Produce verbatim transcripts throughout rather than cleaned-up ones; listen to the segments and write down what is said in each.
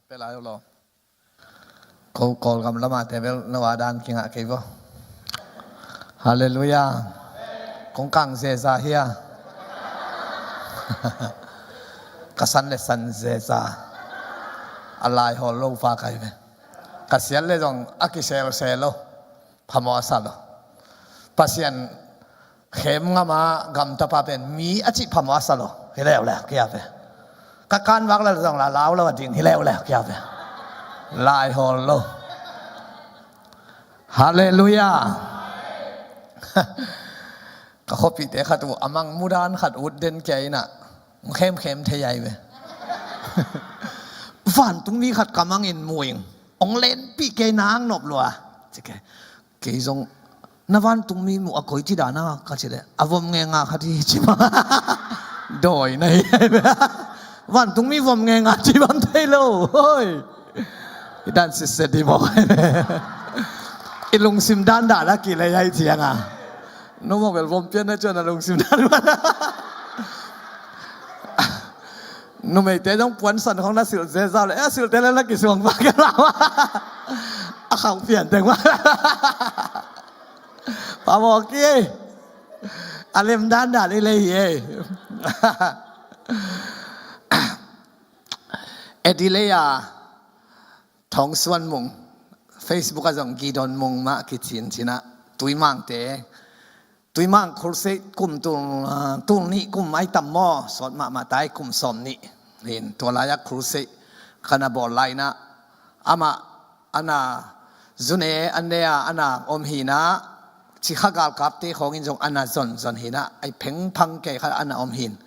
Pe lai lo. Ko Kawlgam lamah te bel no a dan kingah kei bo. Halleluiah. Kong kang zeza hia. Ka san le san zeza. A lai hawl lo pa kai ve. Ka sial le zong a kiselsel lo. Phamawh a sa lo. Pasian khem ngama gamtapa pen mi a cih phamawh a sa lo. Hi leuleu kia ve. Ka kan vak le zong la lau lo a ding hi leuleu kia ve. Lai hawl lo. Halleluiah. Ka khuapihte khat uh a mang mudan khat ut den kia inah khemkhem thei ai ve. Vantungmi khat ka mangin muing ong lenpih kei nang nop lua. Ci kei. Kei zong na vantungmi muh a koi ci dana ka ci le a vom ngenga khat hi ci ma. Dawi na hi. Vantungmi vom ngenga ci bang thei lo hoi. I dan sitset di mawk. I lungsim dan dah la kilei ai cianga. No mawk bel vom pian na cuan a lungsim dan. Numeite zong puansan khong na silh zezau le a silhte le na kisuang vak lau. A khauh pian teng vak. Pamawk hi ei. A lem dandan i lei hi ei. Adelaide-a Thawng Suan Mung, Facebook ah zong Gideon Mung mah kicin cinah Tuimangte Tuimang crusade kum tul, ah, tul nih kum ai tam maw, sawt mahmah tai kum sawm nih. Hin tua lai-ah crusade ka na bawl lai inah amah a na zune an ne a a na om hinah cikha galkapte khawngin zong a na zonzon hinah ai phengphang kei khat a na om hin.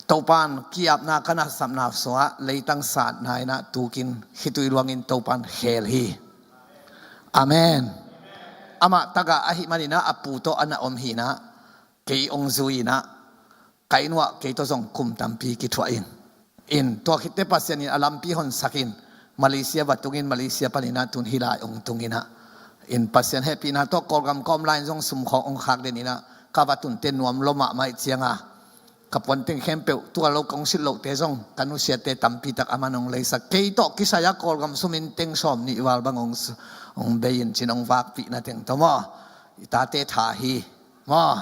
Topan ki-apna ka na sapna suah leitang satna inah tukin khitui luangin Topan khel hi. Amen. Amah tagah ahi maninah a pu tawh a na om hinah kei ong zui inah ka inn uah kei tawh zong kum tampi kithuah in. In tua khitte Pasian in a lampi honsakin Malaysia va tungin Malaysia paninah tun hilai ong tunginah. In Pasian hehpihna tawh Kawlgam ka om lai-in zong sumkhawng ong khak den inah ka va tunte nuam lo mahmah ih cianga ka puanteng khempeuh tua lo kong silh lohte zong ka nusiate tampi tak a man hong leisak kei tawh kisai-a Kawlgam sumin teng sawm nih val bang hong, hong bei in cin hong vakpihna teng tawh maw i tate tha hi maw.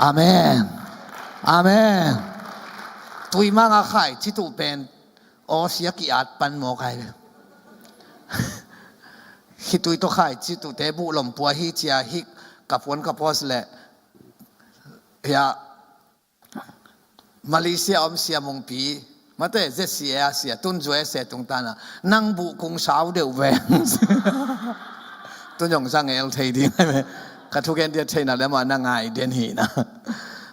Amen. Amen. Tuimang a khai citu pen aw sia ki-at pan maw kai. Khitui tawh khai citute buh lompua hi cia hi ka puan ka pos le hia Malaysia om sia mungpi mate Z C A a sia tun zuai a sia tungtana nang buh kung sau deuh veng. Tun zong zangel thei ding ka thugen dia theina le mah na ngai den hina.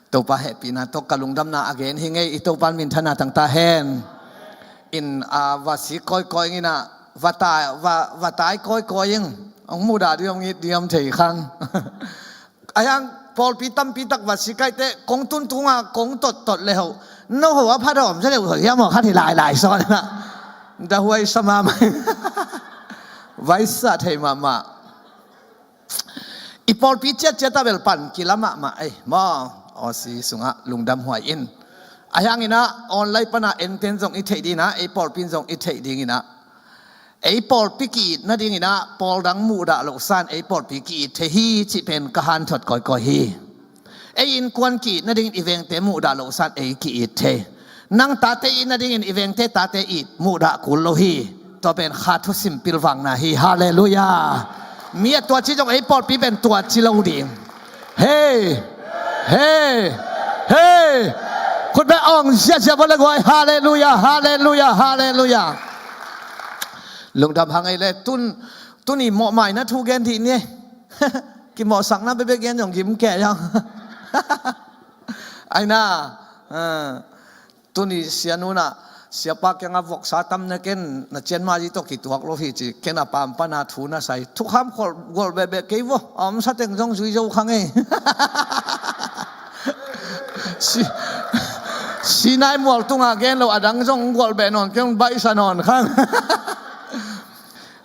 Topa hehpihna tawh ka lungdamna a gen hi ngei i Topa min thana tangta hen. In a va sik kawikawi inginah va tai kawikawi in hong mudah ding om ngit ding om thei khang. Ahiang pawlpi tampi tak va sikaihte kong tuntunga kong tottot le ho no ho a phat a om sa deuh ho hiam ho khat hi lailai sawn inah dahuai sa mahmah. Vaisa thei mahmah. I pawlpi ciatciat a bel pan kila mahmah ei maw. Awsi sungah lungdam huai in ahiang inah online pana enten zong i theih dinginah ei pawlpi in zong i theih dinginah ei pawlpi ki-it nadinginah pawl dang muhdah lohsan ei pawlpi ki-it thei hi cih pen ka hanthot kawikawi hi. Ei innkuan ki-it nadingin i vengte muhdah lohsan ei ki-it thei. Nang tate it nadingin i vengte tate it muhdah kul lo hi. Tua pen kha thusim pilvangna hi. Halleluiah. Mi a tuaci zong ei pawlpi pen tuaci lo ding. Hei. Hei. Hei. Khutbeh awng ziazia bawl le guai. Halleluiah. Halleluiah. Halleluiah. Lungdam hang ei le tun tuni mawhmaina thu gen dih ni. Kimawhsakna bebek gen zong gim keh zong. Aina. Tuni sianunah siapa kiangah voksa tam na ken na cianma zi tawh kituak lo hi ci ken a pampana thu na sai thukham kholh gualh behbeh kei vo a omsa teng zong zui zo kha ngei. Sinai mual tungah gen lo a dang zong gualh beh nawn keng baihsa nawn khang.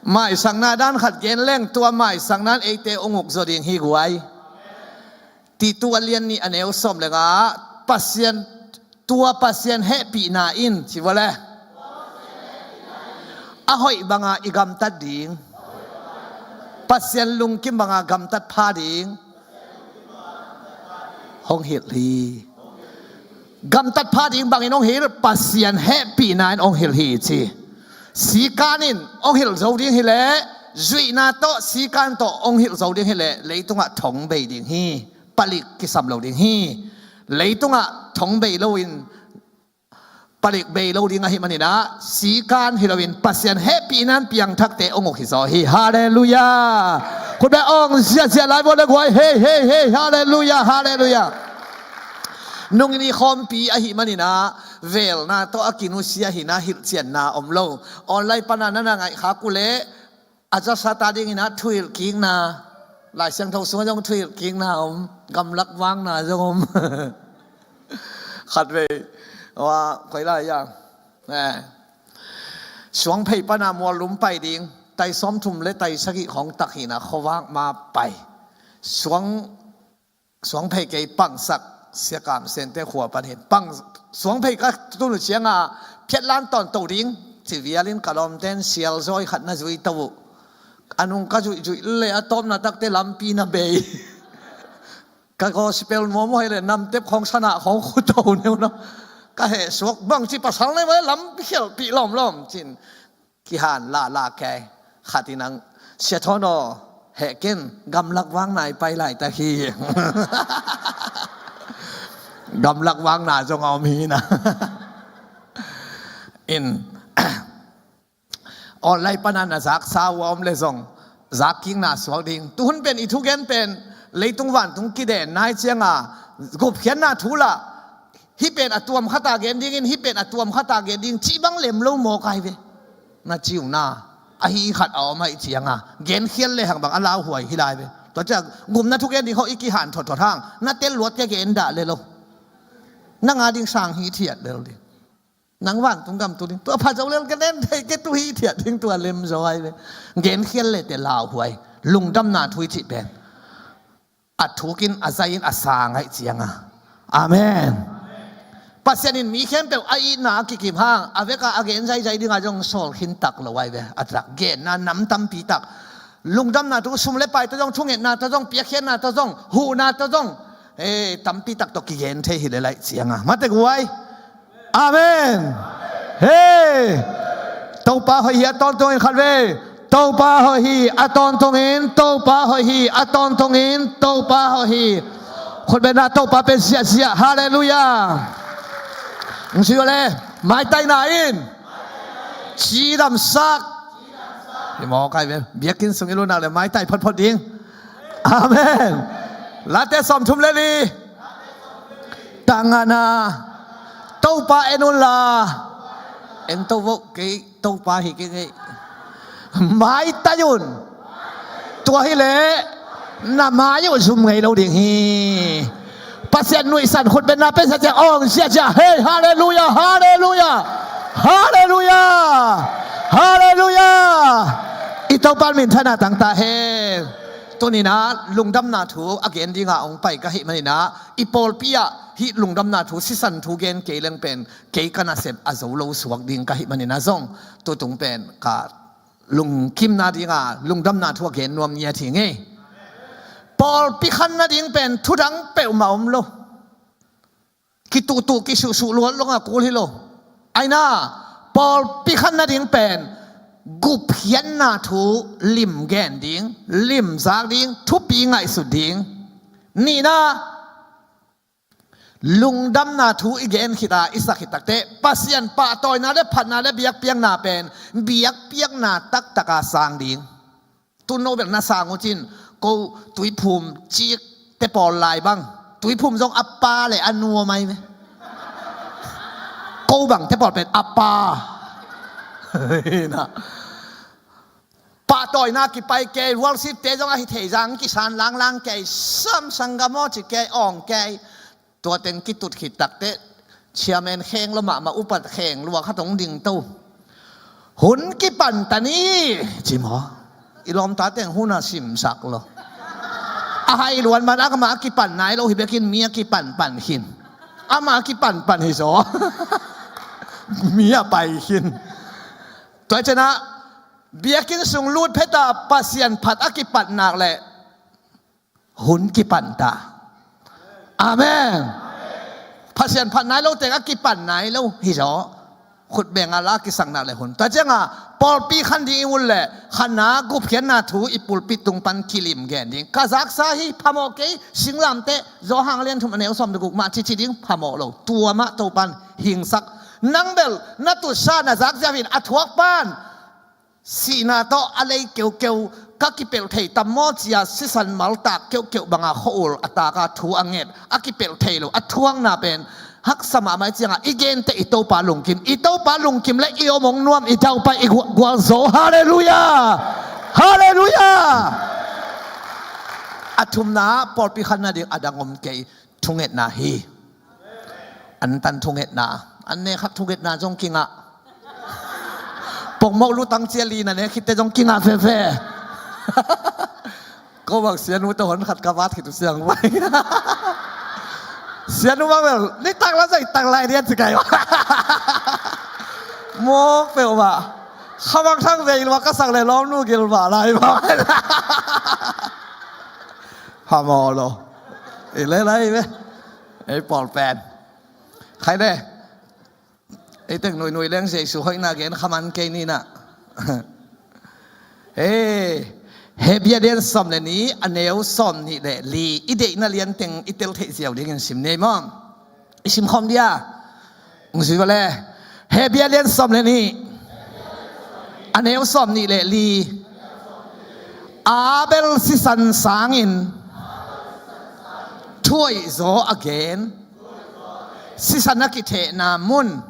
Maisakna dan khat gen leng tua maisakna in eite ong uk zaw ding hi guai. Titu a lian nih a neu sawm le nga ah Pasian tua Pasian hehpihna in ci vua le a hoih banga i gamtat ding, Pasian lungkim banga gamtat pha ding hong hilh hi. Gamtat pha ding bangin hong hilh? Pasian hehpihna in hong hilh hi ci. Sikan in hong hilh zo ding hileh, zuihna tawh sikan tawh hong hilh zo ding hileh, leitungah thong bei ding hi. Palik kisam lo ding hi. Leitungah thong bei loin palik bei lo ding ahih maninah, sikan hi loin Pasian hehpihna in piangthakte hong uk hi zaw hi. Halleluiah. Khutbeng hong ziahziah lai vua le guai. Hei, hei, hei. Halleluiah, halleluiah. Nungin i khawmpi ahih maninah, velna tawh a kinusia hinah hilhcianna om lo. Online pana na na ngaihkhak uh leh, a zasat a dinginah thuhilhkikna, Lai Siangtho sungah zong thuhilhkikna om, gamlak vakna zong om. Khatvei, wa, koi lai a, eh, Suangphei pana Muallum pai ding, tai sawmthum le tai sagih khawng tak hinah khuavak ma pai. Suang Suangphei kei pangsak, Sia Kam Sente khua pan hin pang. Suangphei ka tun uh cianga phiatlan tawnto ding ci vialin ka lawmten sialzawi khat na zui to uh. A nung ka zuihzuih le a tawpna takte lampi na bei. Ka gospel nuam uh hai le namtep khawng sana khawng khuto neu na. Ka heh suak bangci pasal nei vale lam khialhpih lawmlawm cin. Kihan lahlah kei. Khat in ang, Sia Thawn aw, heh ken, gamlak vakna i pai laitak hi. Gamlak vakna zong a om hi na. In, online pana na zaksa uh a om le zong, zakkikna suak ding. Tuhun pen i thugen pen, leitung vantung kiden nai cianga, gupkhiatna thu lah, hih pen a tuam khata gen dingin, hih pen a tuam khata gen ding, cih bang lem lo mawk ai ve. Na ci uh na, ahi khat a om ahih cianga, genkhial le hang bang a lauhuai hi lai ve. Tua ciang, gupna thugen ding khawh i kihan thotthot hang, na tel luat ke gen dah le lo. Nang a ding sang hithiat le lo ding. Nang vantung gam tu ding. Tua pha zo lel ka den thei ke tu hithiat ding tua lem zaw ai ve. Genkhial le te lauhuai. Lungdamna thu i cih pen a thukin a zai-in a sang ahih cianga. Amen. Pasian in mi khempeuh a itna a kikim hang, a veka a gen zaizai dinga zong sawl khin tak lo ai ve. A tak genna nam tampi tak. Lungdamna thu, sum le pai tawh zong, thungetna tawh zong, piakkhiatna tawh zong, huhna tawh zong, eh, tampi tak tawh kigen thei hi le laih cianga. Mate guai. Amen. Hei! Topa hoih hi a tawntungin khat vei. Topa hoih hi a tawntungin, Topa hoih hi a tawntungin, Topa hoih hi. Khutbetna Topa pen ziahziah. Halleluiah. Nung si le, maitaina in cidamsak. Hi mawk ai ve. Biakinn sung i lut nak le maitai photphot ding. Amen. Late sawmthum le li. Tangana. Topa en un la. En to vo kei Topa hi kei ngei. Maitai un. Tua hi le. Na mai uh zum ngei lo ding hi. Pasian nuihsan khutbetna pensa ciang awng ziahziah. Hei, halleluiah, halleluiah, halleluiah, halleluiah. I Topa minthanna tangta hen. Tuninah lungdamna thu a gen dinga hong pai ka hih maninah i pawlpi ah hih lungdamna thu, sisan thu gen kei leng pen kei ka nasep a zo lo suak ding ka hih maninah zong tutung pen ka lungkimna dinga lungdamna thu a gen nuam ngiat hi ngei. Pawlpi khan nading pen thudang peuhmah om lo. Kituhtuh kisuhsuh luat longa kul hi lo. Aina, pawlpi khan nading pen gupkhiatna thu lim gen ding, lim zak ding, thupi ngaihsut ding. Nihna, lungdamna thu i gen khita i sak khit takte Pasian pahtawina le phatna le biakpiakna pen biakpiakna taktaka sang ding. Tun no bel na sang uh cin ko tuiphum cik te pawl lai bang tuiphum zong a pa le a nuam ai me. Ko bang te pawl pen a pa. Pahtawina kipai kei, worship te zong ahi thei zang kisan langlang kei, sam sanggam aw ci kei, awng kei. Tua teng kitut khit takte chairman kheng lo mahmah, upat kheng lua khat hong ding to. Hun kipan ta ni ci maw? I lawmta teng hun a simsak lo. A hai luan man a kama a kipan nai lo hi bekin mi a kipanpan khin. Ama a kipanpan hi zaw. Mi a pai khin. Tua cianah Biakinn sung lut phet a Pasian phat a kipat nak leh hun kipan ta. Amen. Pasian phat nai lo teng a kipan nai lo hi zaw. Khut beng a la kisak nak leh hun. Tua ciang a pawlpi khan ding i ut leh khan a gupkhiatna thu i pulpit tung pan kilim gen ding. Ka zaksa hi, phamawh kei, singlamteh, Johan a lian thum a neu sawm le guk mah cici ding, phamawh lo. Tua mah Topan hingsak. Nang bel na tutsa na zakziau in a thuak pan sihna tawh a lei keukeu ka kipelh thei tam maw ci a sisan maltak keukeu bang a khua-ul a tak a thu a nget a kipelh thei lo a thuakna pen haksa mahmah i ciang a i gen teh i Topa lungkim, i Topa lungkim leh i om hong nuam, i daupai i gua-, gualzo. Halleluiah. Halleluiah. A thumna pawlpi khan nading a dang om kei. Thungetna hi. An tan thungetna. An ne khat thungetna zong kingah. Pongmawh lutang cia li na ne khitte zong kingah fefeh. Ko bang sianu tawh hon khat ka vat khit uh siang vai. Sianu bang bel, ni tak la zai tak lai dia ci kai. Mawk peuh mah. Kha bang thang vei lua ka sak le lawm nu gil mah lai mah. Phamawh lo. I le lai ve. Ei pawl pen. Khai de. Ei teng nuinui leng Jesu hoihna gen khaman kei ni na. Ei, Hebia lian sawm le nih, a neu sawm nih le li. I deihna lian teng i tel theih ziau dingin sim ni maw. I simkhawm dia. Hong zui vale. Hebia lian sawm le nih. A neu sawm nih le li. Abel sisan sangin thuaih zaw a gen. Sisan a kithehna mun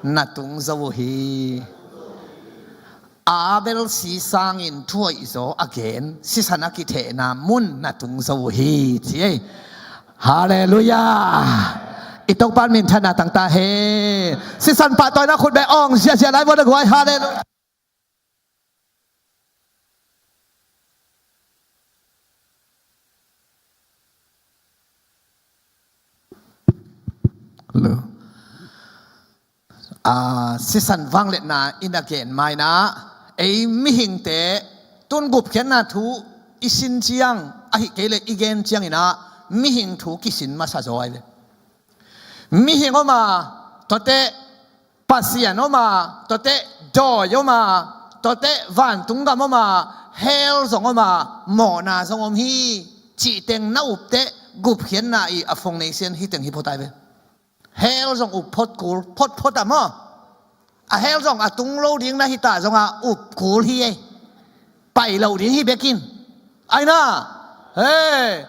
na tung zo uh hi. Abel si sangin thuaih zaw a gen, sisan a kithehna mun na tung zo uh hi, ci ei. Halleluiah. I Topa minthanna tangta hen. Sisan pahtawina khut beh awng ziahziah lai vua na guai. Halleluiah. Hello. Ah, sisan vangliatna in a gen maina, ei mihingte tun gupkhiatna thu i sin ciang, ahi kei leh i gen ciangin ah mihing thu kisin masa zaw ai ve. Mihing om a, tuate Pasian om a, tuate dawi om a, tuate vantung gam om a, hell zong om a, mawhna zong om hi, cih teng na upteh gupkhiatna i a fong neisian hi teng hi phot ai ve. Hell zong up phot kul, phot phot a maw. A hell zong a tung lo ding na hi ta zong a up kul hi ei. Pai lo ding hi bekin. Ai na. Hei.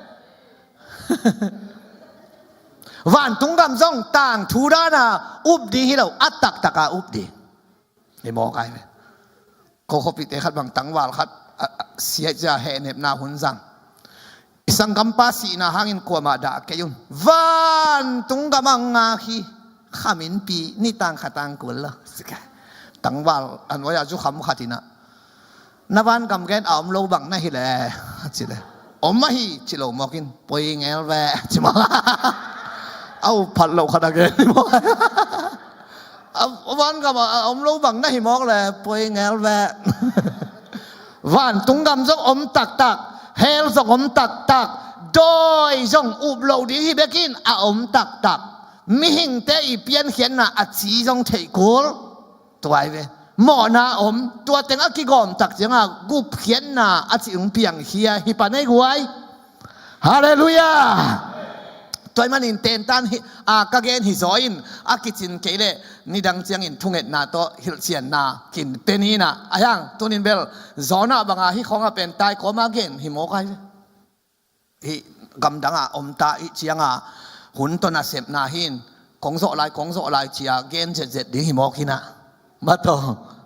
Vantung gam zong tangthu dan a up ding hi lo, a taktak a up ding. Hi mawk ai ve. Ko khuapihte khat bang tangval khat, a, a, siaih cia hehnepna hun zang. I sanggampa sihna hangin kuamah dah kei un. Vantung gam a ngak hi. Khaminpi nitang khatang kul lo. Tangval an oi a zukham khat in ah, na van gam gen a om lo bang na hi le, a ci le. Om ahi ci lo mawk in, poi ngel ve, ci mawk. A up phat lo khat a gen hi mawk. A van gam a om lo bang na hi mawk le, poi ngel ve. Vantung gam zong om taktak, hell zong om taktak, dawi zong up lo ding hi bekin a om taktak. Mihingte i piankhiatna a ci zong theih kul. Tua ai ve. Mawhna om, tua teng a kigawm tak ciang a gupkhiatna a ci ung piangkhia hi pan ei guai. Halleluiah. Tua ahih manin tentan hi, a, ka gen hi zaw in, a kicin kei leh nidang ciangin thungetna tawh hilhcianna kin pe ni na. A hiang, tunin bel, Jonah bang a hi khawng a pen tai kawm a gen hi mawk ai ve. Hih gamdang a om ta i ciang a hun tawh nasepna hi in, kong zawh lai, kong zawh lai ci a gen zetzet ding hi mawk hi na. Mataw.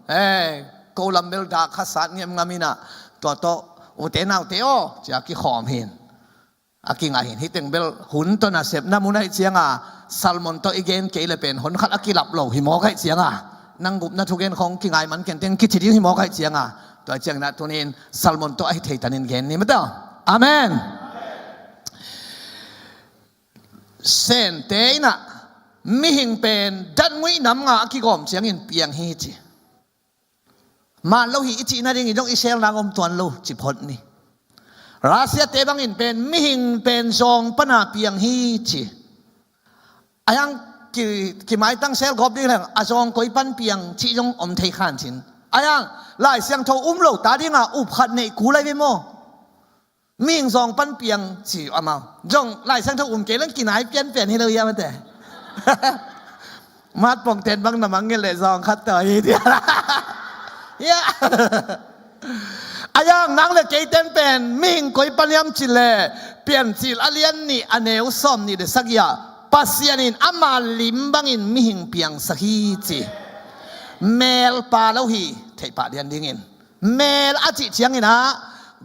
Eh, ko lam bel dak khat sat ngiamngam in ah, tua tawh, ute naute aw, ci a kikhawm hi in. A kingah hi in, hih teng bel hun tawh nasepna mun ahih ciang a, sermon tawh i gen kei leh pen hon khat a kilap lo hi mawk ahih ciang a, nang gupna thugen khawng kingai man ken teng kici ding hi mawk ahih ciang a, tua ciangin ah tunin sermon tawh ahi thei tanin gen ni mataw. Amen. Sente in ah mihing pen datnguih nam nga a kigawm ciangin piang hi ci. Man lo hi i cih nadingin zong i sel nang om tuan lo ci phot ni. Russia te bangin pen mihing pen zawng pana piang hi ci. Ayang ki, kimaitang sel gawp ding leng a zawng koi pan piang cih zong om thei khan cin. Ayang Lai Siangtho um lo ta dinga up khat neih kul ai ve maw? Mihing zawng pan piang ci amau. Zong Lai Siangtho um kei leng kinai pianpian hi lo ia mate. Mat pongten bang na mangngilh leh zawng khat tawh hi dia. Ia. Ayang nang le keiten pen mihing koi pan hiam cih leh Piancil a lian nih a neu sawm nih le sagih ah Pasian in ama lim bangin mihing piangsak hi ci. Mel pa lo hi, theih pah lian dingin. Mel a cih ciangin ah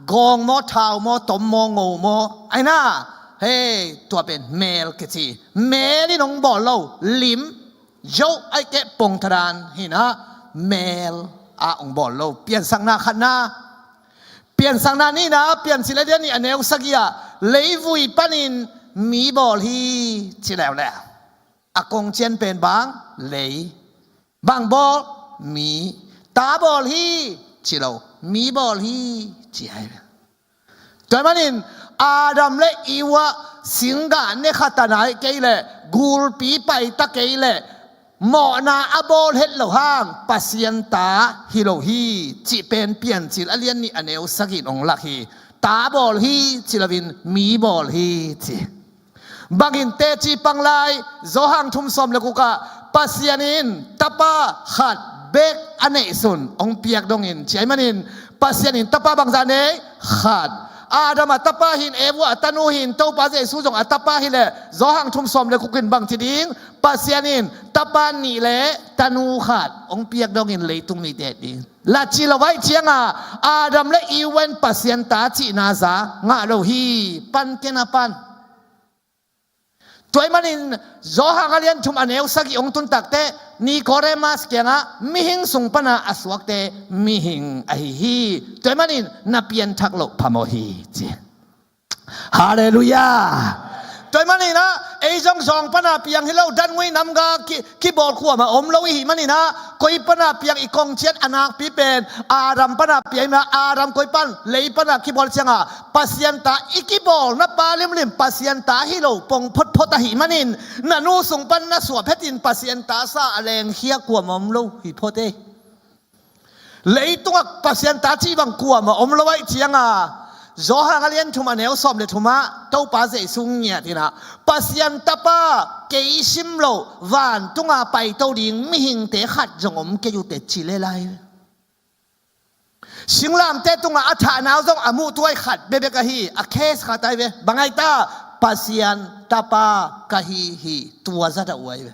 gawng maw, thau maw, tom maw, ngo maw, aina, hei, tua pen mel kici. Mel in hong bawl lo, lim, zo, aih keh pongthadan hi nah, mel ah hong bawl lo. Piansakna khatna, piansakna nihna, Piancil a lian nih a neu sagih ah leivui panin mi bawl hi ci leuleu. A kongcian pen bang, lei. Bang bawl, mi. Ta bawl hi ci lo, mi bawl hi ci ai ve. Tua ahih manin Adam le Eva singgah ne kha ta nai kei leh, gulpi pai ta kei leh, mawhna a bawl het lo hang Pasian ta hi lo hi cih pen Piancil a lian nih a neu sagih in hong lak hi. Ta bawl hi ci loin mi bawl hi ci. Bangin teci pang lai, Johan thum sawm le guk ah Pasian in tapa khat bek a neihsun hong piak dongin ci ahih manin Pasian in tapa bangzah nei? Khat. Adam a tapa hi in, Eva a tanu hi in, Topa Jesu zong a tapa hi leh Johan thum sawm le guk in bang ci ding? Pasian in tapa nih le tanu khat hong piak dongin leitung mite ding. La ci lo ahih cianga Adam le Eva in Pasian ta cihna za ngah lo hi. Pan kei na pan. Tua ahih manin Johan a lian thum a neu sagih hong tun takteh Nikodemas kiangah mihing sung pana a suakte mihing ahi hi. Tua ahih manin na pianthak loh phamawh hi ci. Halleluiah. Tua ahih manin ah ei zong zawng pana piang hi lo, dan ngui namga ki, kibawl kuamah om lo i hih manin ah koi pana piang i kongcian a nakpi pen Adam pana piang hi manin ah Adam koi pan lei pana kibawl cianga Pasian ta i kibawlna pa limlim Pasian ta hi lo pong photphot ahih manin na nu sung pan na suah phetin Pasian ta sa a lengkhia kuamah om lo hi phot ei. Leitungah Pasian ta cih bang kuamah om lo ahih cianga Johan a lian thum a neu sawm le thum ah Topa Jesu ngiat in ah Pasian tapa kei sim lo vantunga paito ding mihingte khat zong om kei uh teh ci le lai. Singlamteh tungah a thahna uh zong a muh tuai khat bekbek ahi, a case khat ai ve. Bang ai ta? Pasian tapa ka hi hi, tua zat a uh ai ve.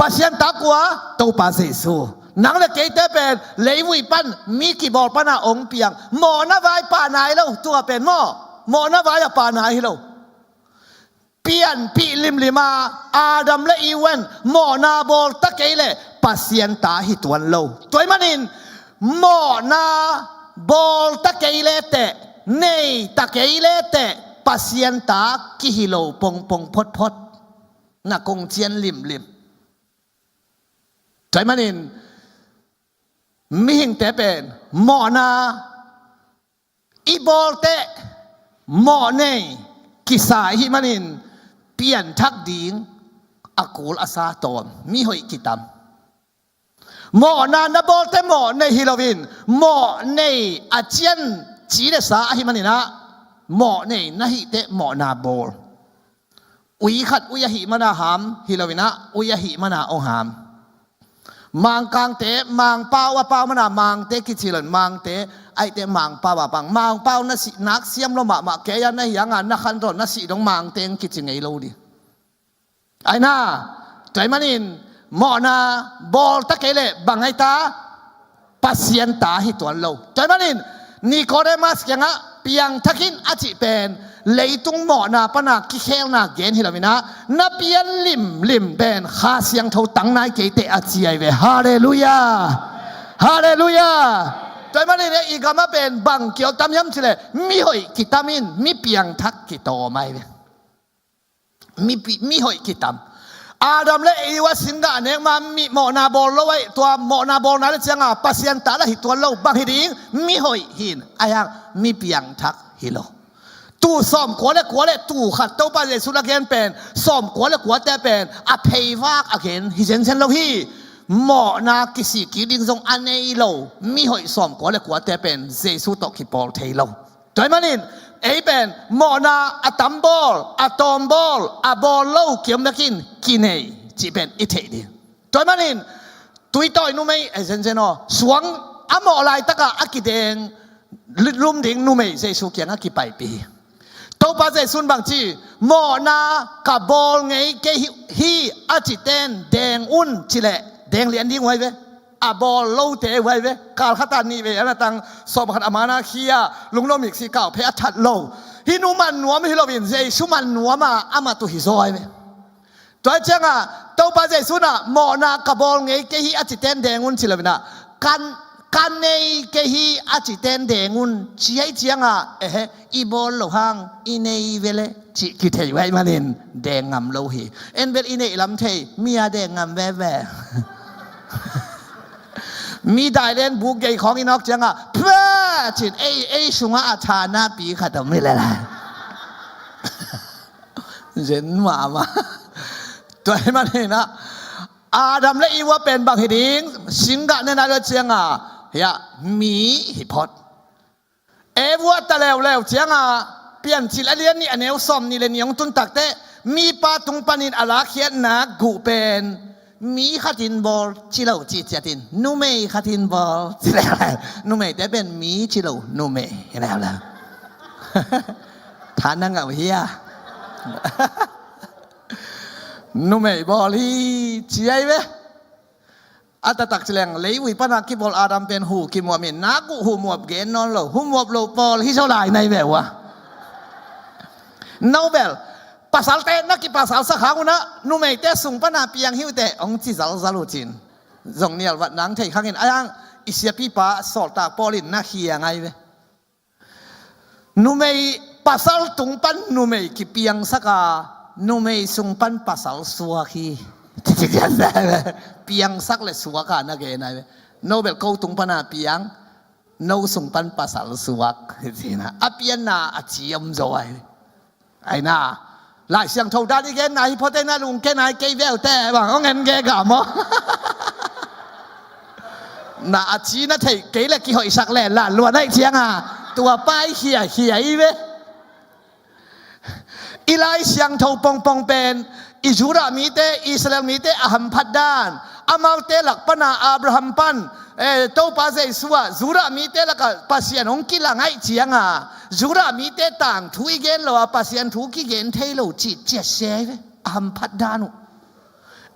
Pasian ta kua? Topa Jesu. Nang le keite pen leivui pan mi kibawl pana hong piang. Mawhna vai pah nai lo, tua pen maw? Mawhna vai a pah nai hi lo. Pianpih limlim a Adam le Eva in mawhna bawl ta kei leh Pasian ta hi tuan lo. Tua ahih manin mawhna bawl ta kei le teh, nei ta kei le teh Pasian ta kihi lo pongpong photphot. Na kongcian limlim. Tua ahih manin mihingte pen mawhna i bawl teh mawhnei kisa i hih manin pianthak ding a kul a sa tawm, mihoih kitam. Mawhna na bawl teh mawhnei hi loin mawhnei a cian ci le sa ahih manin ah mawhnei na hih teh mawhna bawl. Ui khat ui ahih mana ham hi loin ah ui ahih mana hong ham. Mangkangte Mangpau a pau mana Mangte kici loin Mangte ahih teh Mangpau a pang. Mangpau na sih nak siam lo mahmah kei a, na hianga na khantawn na sih dong Mangte hong kici ngei lo ding. Ai na, tua ahih manin mawhna bawl ta kei leh bang ai ta? Pasian ta hi tuan lo. Tua ahih manin Nikodemas kiangah piangthak in a cih pen leitung mawhna pana kikhelna gen hi loin ah na pian limlim pen Kha Siangtho tang nai kei teh a ci ai ve. Halleluiah. Halleluiah. Tua ahih manin i gamah pen bang kiawl tam hiam cih leh mihoih kitam in mi piangthak kitawm ai ve. Mi pi-, mihoih kitam. Adam le Eva singgah a nek ma mi mawhna bawl lo aih, tua mawhna bawlna le cianga Pasian ta la hi tuan lo, bang hi ding? Mi hoih hi in, ahi hang mi piangthak hi lo. Tuu sawmkua le kua le tuu khat Topa Jesu la gen pen, sawmkua le kuate pen a pheivak a gen hi zenzen lo hi. Mawhna kisik kik ding zong a nei lo mi hoih sawmkua le kuate pen Jesu tawh kipawl thei lo. Tua ahih manin ei pen mawhna a tam bawl, a tawm bawl, a bawl lo kiom bekin kinei cih pen i theih ding. Tua ahih manin tuitawi numei, eh, zenzen aw, suang a mawh laitaka a kideng lum ding numei Jesu kiangah kipaipih hi. Topa Jesu in bangci, mawhna ka bawl ngei kei hi, hi a citen deng un ci leh deng lian ding uh ahi ve. A bawl lote uh ahi ve. Kal khata nih vei a na tang, sawm khat a mana khia, lunglo miksi kau phei a that lo. Hih nu man nuam hi loin Jesu man nuama amah tu hi zaw ahi ve. Tua cianga Topa Jesu na mawhna ka bawl ngei kei hi a citen deng un ci lo ina, kan ka nei kei hi a citen deng un ci ahi cianga, ehe, i bawl lo hang i nei vele cih kithei uh ahih manin deng ngam lo hi. En bel i neih lam thei, mi a deng ngam veve. Mi dailen buk gei khawng i nawk cianga, phe! Cin ei, ei sungah a thanapi khat om hi lelai. Zen mahmah. Tua ahih manin ah Adam le Eva pen bang hi ding? Singgah ne nai lo cianga, hiah, mi hi phot. Eva ta leuleu cianga Piancil a lian nih a neu sawm nih le nih hong tun takteh mipa tung panin a lakkhiatna guh pen mi khatin bawl ci lo cih ciatin numei khatin bawl ci leuleu. Numeite pen mi ci lo, numei hi leuleu. Tha na ngah uh hia? Numei bawl hi ci ahi ve. A taktak ci leng leivui pana kibawl Adam pen hu kimuap in, nak uh hu muap gen nawn lo, hu muap lo pawl hi zo lai nai ve ua. No bel, pasalte na kipasalsak hang unah numeite sung pana piang hi uh teh hong ci zalzal uh cin. Zong nial vat nang thei khangin, ahi hang i siapipa sawltak Paul in na khia ngai ve. Numei, pasal tung pan numei kipiangsak a, numei sung pan pasal suak hi. Piangsak le suak a na gen ai ve. No bel ko tung pana piang, no sung pan pasal suak hi cina. A pianna a ci om zo ai. Aina, Lai Siangtho dan i genna hi phot, aina lungke nai kei veu te bang hong en ge ga maw? Na a ci na theih kei le kihoihsak le la luan aih cianga tua pai khia khia i ve. I Lai Siangtho pongpong pen i Judah mite, Israel mite a hamphat dan, amaute lak pana Abraham pan, eh, Topa Jesu ah Judah mite lakah Pasian hong kilang aih cianga Judah mite tangthu i gen lo a Pasian thu kigen thei lo cih ciat se ve. A hamphat dan uh.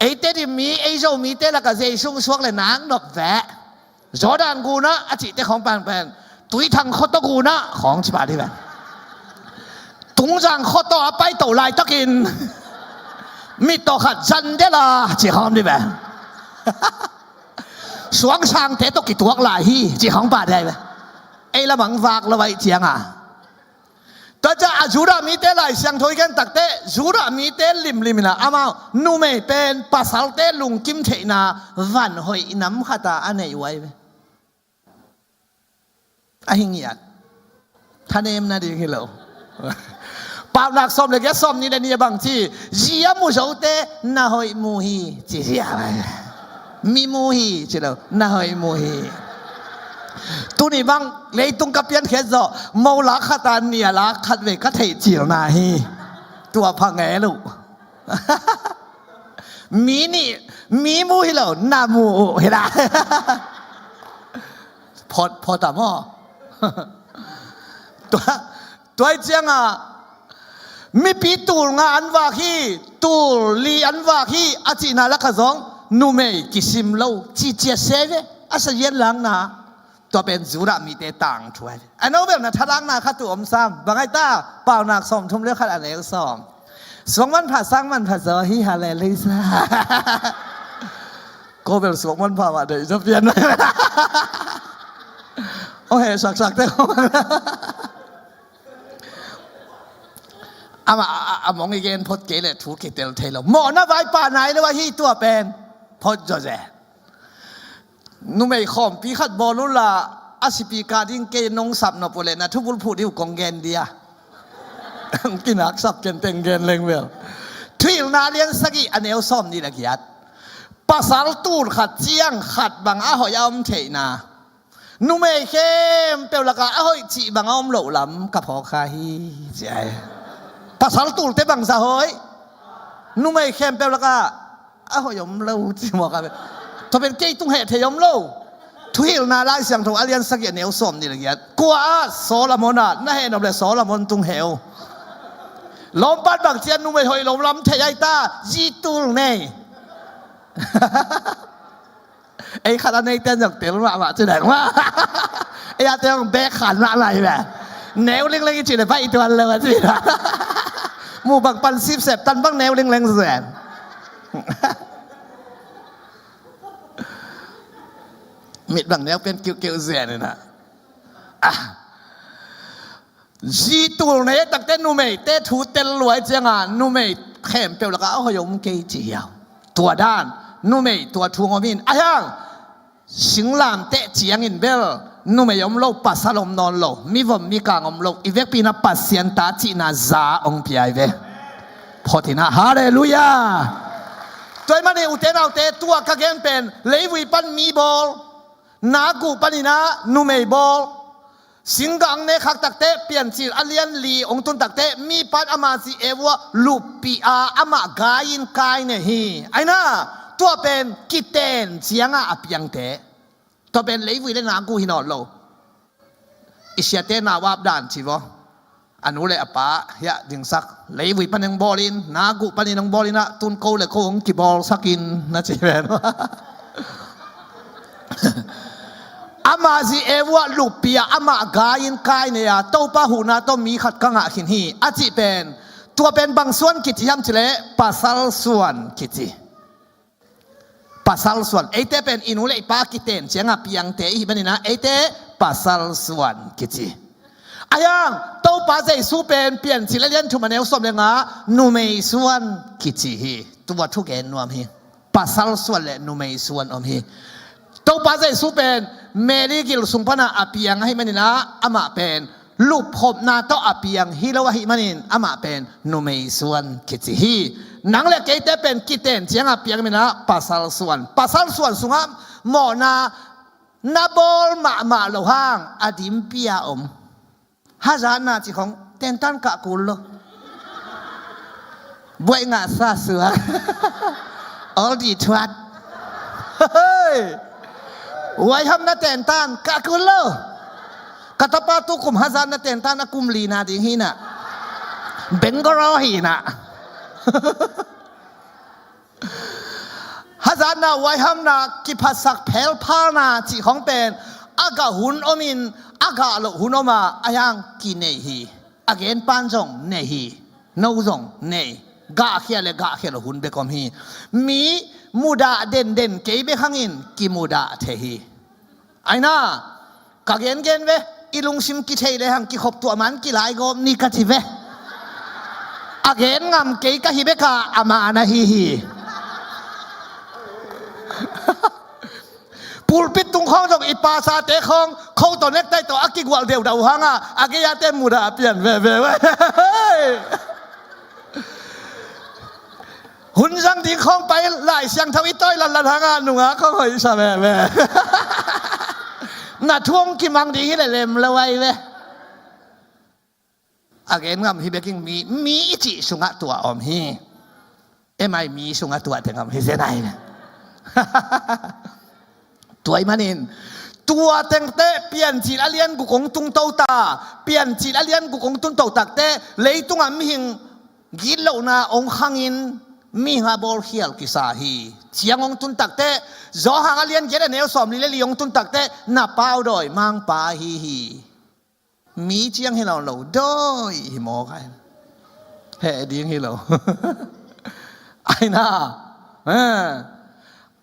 Eite dim mi, ei Zo mite lakah Jesu hong suak le nak nop ve. Jordan gunah a cihte khawng pan pen Tuithang khuataw gunah khawng ci pah dih pen. Tungzang khuataw a paito laitakin mittaw khat zan dela ci khawng dih pen. Suangsangte tawh kituak lai hi ci khawng pah dih pen. Ei lamang vak lo aih cianga tua ciang a Judah mite Lai Siangtho i gen takteh Judah mite limlim inah amau numei pen pasalte lungkim theihna van hoih nam khata a nei uh ai ve. A hi ngiat. Thanem nading hi lo. Paunak sawm le giat, sawm nih le nih a bang ci, zi a mu zote na hoih mu hi ci zia. Mi mu hi ci lo, na hoih mu hi. Tuni bang leitung ka piankhiat zawh mo lak khat a nia lak khat ve ka theih cilna hi. Tua pha ngel uh. Mi nih, mi mu hi lo, na mu uh hi la. Phot phot a maw? Tua, tua i cianga mipi tul nga an vak hi, tul li an vak hi a cihna lakah zong numei kisim lo ci ciat se ve. A sazian lakna tua pen Judah mite tangthu ai ve. A no bel na thalakna khat uh om sam, bang ai ta? Paunak sawmthum le khat a neu sawm. Suang manpha sang manpha zaw hi, halleluiah. Ko bel suang manpha mah deih zaw pian. Oh he, saksakte ko. Amah a, a, a mong i gen phot kei leh thu kitel thei lo. Mawhna vaipa nai lo ahi tua pen. Phot zawzen. Numei khawmpi khat bawl unla, a sipi kah ding kei nong sap nop uh leh na thubulphuh ding uh kong gen dia. Kinaksap kenteng gen leng bel. Thuhilhna a lian sagih a neu sawmnih le giat. Pasal tul khat ciang khat bang a hoih a om theihna. Numei khempeuh lakah a hoih cih bang a om loh lam ka phawk kha hi, ci ai. Pasal tulte bangzah hoih? Numei khempeuh lakah a hoih om lo, ci mawk a ve. Tua pen kei tung heh thei om lo. Thuhilhna Lai Siangtho a lian sagih a neu sawmnih le giat. Kua ah? Solomon ah. Na heh nop leh Solomon tung heh uh. Lawmpan bang cian numei hoih lo lam thei ai ta, zi tul nei. Ei khat a neite zong tel mahmah ci dang mah. Ei a te zong bek khan mah lai ve. Neu lingleng i cih leh baih tuan lo a ci. Mu bang pan sipsep tan bang neu lingleng zen. Mit bang neu pen kiuhkiuh zen inah. Ah. Zi tul nei takte numeite thu tel luai cianga numei khempeuh lakah a hoih om kei ci hiau. Tua dan numei tua thu om in a hiang singlamteh ciangin bel numei om lo, pasal om nawn lo, mivom mikang om lo, i vekpi inah Pasian ta cihna za hong pia hi ve. Phot inah, halleluiah. Tua ahih manin ute naute, tua ka gen pen leivui pan mi bawl, nakguh paninah numei bawl. Singgah hong nek khak takte, Piancil a lian li hong tun takte, mipa'n ama zi Eva luppih a amah gai-in Kain nei hi. Aina, tua pen kiten cianga a piangte. Tua pen leivui le nakguh hi nawn lo. I siate nau ap dan ci vaw. A nu le a pa hiah dingsak. Leivui panin hong bawlin, nakguh panin hong bawlin ah, tun ko le ko hong kibawlsakin na ci ven. Ama zi Eva luppih a amah gai-in Kain nei a, Topa huhna tawh mi khat ka ngah khin hi a cih pen. Tua pen bang suan kici hiam cih leh pasal suan kici. Pasal suan. Eite pen i nu le i pa kiten cianga piangte i hih maninah eite pasal suan kici. A hiang Topa Jesu pen Piancil a lian thum a neu sawm le nga numei suan kici hi. Tua thu gen nuam hi. Pasal suan le numei suan om hi. Topa Jesu pen Mary gil sung pana a piang ahih maninah amah pen lupkhopna tawh a piang hi lo ahih manin amah pen numei suan kici hi. Nang le keite pen kiten cianga piang maninah pasal suan. Pasal suan sungah mawhna na bawl mahmah loh hang a dimpia om. Hazatna cih khong tentan kah kul lo. Buaih ngah sa suak. All di thuat. Hei. Huaihamna tentan kah kul lo. Ka tapa tukum hazatna tentan a kum lina ding hinah. Bangalore hinah. Hazatna, huaihamna, kiphatsak phelphalna cih khong pen a gah hun omin a gah loh hun oma a hiang kinei hi. A genpan zong nei hi. No zong nei. Gahkhia le gahkhia loh hun bek om hi. Mi mudah denden kei bek hangin kimudah thei hi. Aina, ka gengen ve, i lungsim kithei lehang kikhop tuah man kilaigawp ni ka ci ve. A gen ngam kei ka hi beka amah na hi hi. Pulpit tung khawng zong i pasate khawng kho tawh nektai tawh a kigualh deudau hanga a gei-ate mudah a pian veve. Hun zang ding khawng pai Lai Siangtho i tawi latlat hanga nungak khawng hoih sa veve. Na thu hong kimang ding hi le lem lo ai ve. A gen ngam hi bekin mi, mi i cih sungah tua om hi. Emai mi sungah tua teng om hi zen ai ve. Tua ahih manin tua tengte Piancil a lian guk hong tungto ta. Piancil a lian guk hong tungto takte leitungah mihing gitlohna hong khangin mihing a bawlkhial kisa hi. Ciang hong tun takte Johan a lian giat a neu sawmli le li hong tun takte na pau dawi mangpa hi hi. Mi ciang hi lo lo dawi hi mawk ai. Heh ding hi lo. Aina. Eh.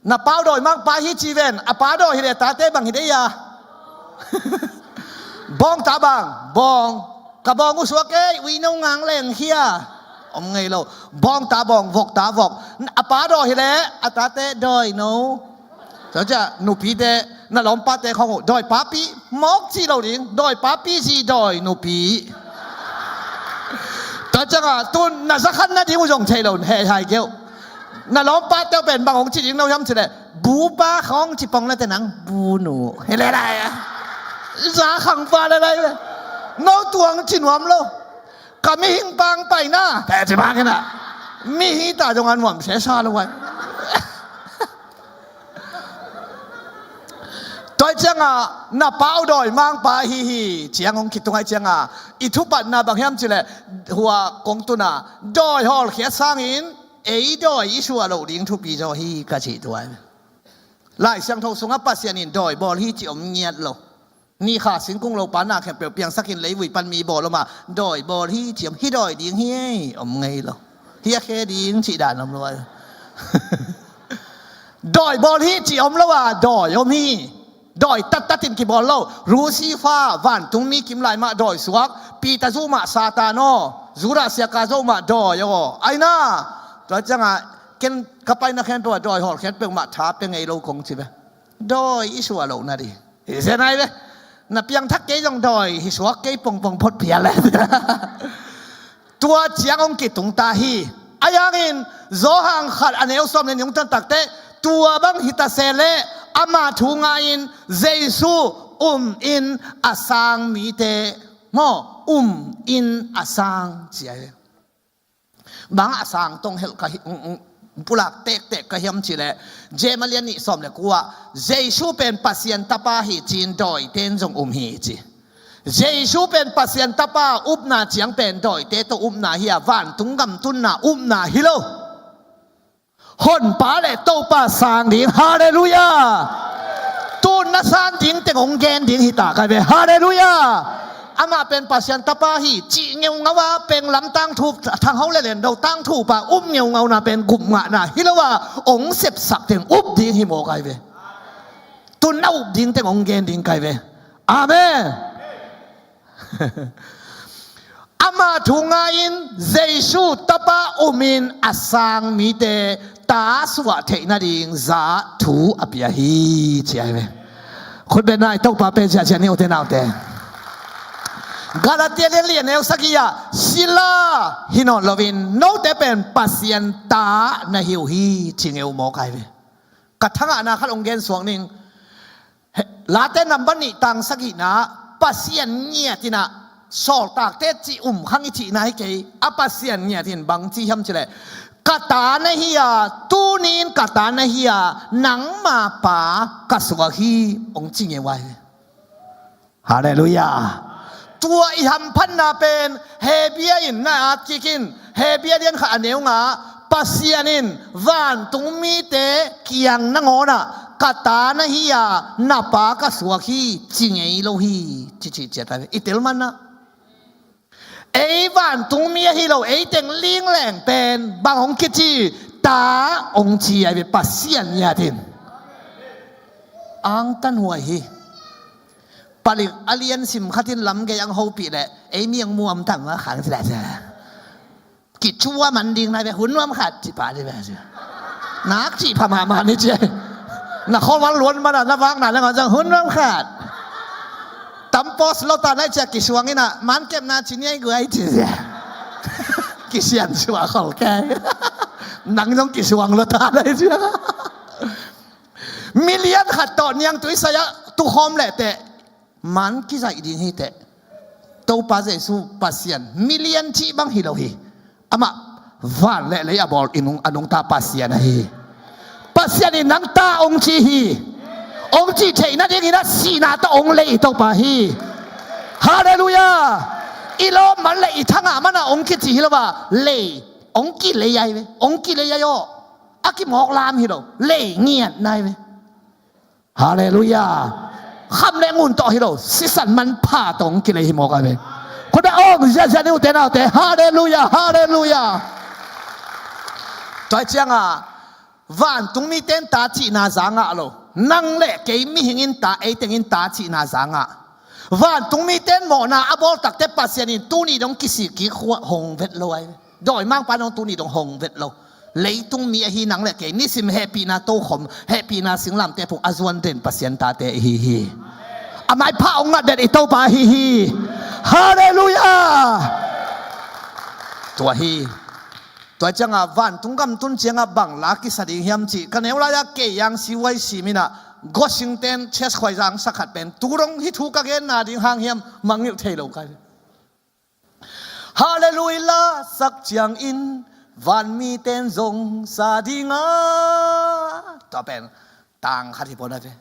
Na pau dawi mangpa hi ci ven. A pa dawi hi le tate bang hi dei a. Bawng ta bang. Bawng. Ka bawng uh suak ei, uino ngang leng hia. Om ngei lo. Bawngta bawng, vokta vok. A pa dawi hileh a tate dawi no. Tua ciang nupite, na lawmpate khong uh dawi papi, mawk cih lo ding, dawi papi zi dawi nupi. Tua ciangah tun na zakhan nading uh zong thei lo, heh hai keuh. Na lawmpate uh pen bang hong ci ding no hiam cileh, bupa khong ci pong nate nang bunu. He le lai a. Za khang pa le lai ve. No tuang ci nuam lo. Ka mihing pang paina te ci bang ina. Mi hi ta zong a nuam sesa lo vai. Tua ciangah na pau dawi mangpa hi hi ciang hong kitung ai ciangah i thupatna bang hiam cileh, hua kong tuna dawi hawlkhiat sangin ei dawi i suah loh ding thupi zaw hi ka cih tuai. Lai Siangtho sungah Pasian in dawi bawl hi ci om ngiat lo. Ni kha singkung lo pa na khempeuh piangsakin leivui pan mi bawl om a, dawi bawl hi ci om, hi dawi ding hi ei, om ngei lo. Hi a khe ding cih dan om lo a. Dawi bawl hi ci om lo a, dawi om hi. Dawi tattat in kibawl lo. Lucifer, vantung mi kim lai mah dawi suak. Peter zu mah Satan aw. Judas Iskariot zu mah dawi aw. Aina. Tua ciangah ken ka paina khempeuh ah dawi hawlkhiat peuhmah tha pia ngei lo kong ci ve. Dawi i suah loh nading hi zen ai ve. Na piangthak kei zong dawi hi suak kei pongpong phot phial le. Tua ciang hong kitung ta hi. Ahi hangin Johan khat a neu sawm le nih hong tan takteh, tua bang hi ta se leh ama thu ngai-in Jesu um in a sang mite maw, um in a sang ci ai ve. Bang a sang tong helh ka hi, um, um, pulak tektek ka hiam cileh, James a lian nih sawm le kua ah Jesu pen Pasian tapa hi ci-in dawite in zong um hi ci. Jesu pen Pasian tapa upna ciang pen dawite tawh upna hi a, vantung gam tunna upna hi lo. Honpa le Topa sang ding. Halleluiah. Tun na san ding teng hong gen ding hi ta kai ve. Halleluiah. Amah pen Pasian tapa hi cih ngeungau a, penglam tangthu, thangho le lendo tangthu pa um ngeungauna pen gupngahna hi lo a, hong sepsak teng up ding hi maw kai ve. Tun na up ding teng hong gen ding kai ve. Amen. Ama thu ngai-in Jesu tapa umin a sang mite ta suah theih nading za thu a pia hi ci ai ve. Khut beng nai, Topa pen ziahziah ni ute naute. Galatia lian li a neu sagih ah sila hi nawn loin note pen Pasian ta na hi uh hi ci ngeu maw kai ve. Ka thangahna khat hong gen suak ning. Late nambat nih tang sagihna, Pasian ngiat in ah sawltakte cih um khang i cihna hi kei a, Pasian ngiat in bang ci hiam cileh, ka ta na hi a, tuni-in ka ta na hi a, nangma pa ka suak hi, hong ci ngeu ai. Halleluiah. Tua i hamphatna pen Hebru in na at kik in, Hebru lian khat a neu nga, Pasian in vantung mite kiang nangawn ah ka ta na hi a, na pa ka suak hi ci ngei lo hi ci cih ciat ai ve. I tel man ah ei vantung mi ahi lo, ei teng lingleng pen bang hong kici, ta hong ci ai ve Pasian ngiat in. Angtan huai hi. Palik a lian sim khat in lam gei ang hopih leh ei mi ang muam tam a khang ci leh ci. Kicua man ding nai ve, hun nuam khat ci pa ci ve ci. Nak cih pha mahmah ni ci. Na khuaval luan man a na vakna le ngon zang hun nuam khat. Tam pos lo ta nai cia kisuang in ah, man kepna ci niai guai ci cia. Kisian suah khol kei. Nang zong kisuang lo ta nai cia. Milian khat tawh niangtui sai-ah tukhawm lehteh man kizaih ding hiteh. Topa Jesu Pasian milian cih bang hi lo hi. Amah van le lei a bawl i nung, a nungta Pasian ahi. Pasian in nang ta hong ci hi. Hong cih theih nadingin a sihna tawh hong lei Topa hi. Halleluiah. I lawm man le i thangah man a hong kici hi lo a, lei, hong kilei ai ve. Hong kilei ai aw. A kimawk lam hi lo, lei ngiat nai ve. Halleluiah. Kham le ngun tawh hi lo, sisan manpha tawh hong kilei hi mawk ai ve. Khut beng aw ziahziah ni ute naute. Halleluiah, halleluiah. Tua ciangah vantung mite in ta cihna za ngah lo. Nang le kei mihing in ta, ei teng in ta cihna za ngah. Vantung mite in mawhna a bawl takteh Pasian in tuni dong kisik kik hong vet lo ahi. Dawimangpa dong tuni dong hong vet lo. Leitung mi ahi nang le kei nisim hehpihna tokhom, hehpihna singlamteh phung a zuan den Pasian tate ihi hi. A maipha hong ngat den i Topa ahi hi. Halleluiah. Tua hi. Tua ciangah vantung gam tun ciangah bang la kisa ding hiam cih ka neu lai-ah kei Yang Siu Wai Sim in ah, Gosingten church khuaizang sakhat pen tu dong hih thu ka genna ding hang hiam mangngilh thei lo ka hi. Halleluiah la sak ciangin vanmiten zong sa dinga. Tua pen tang khat hi pawna ve.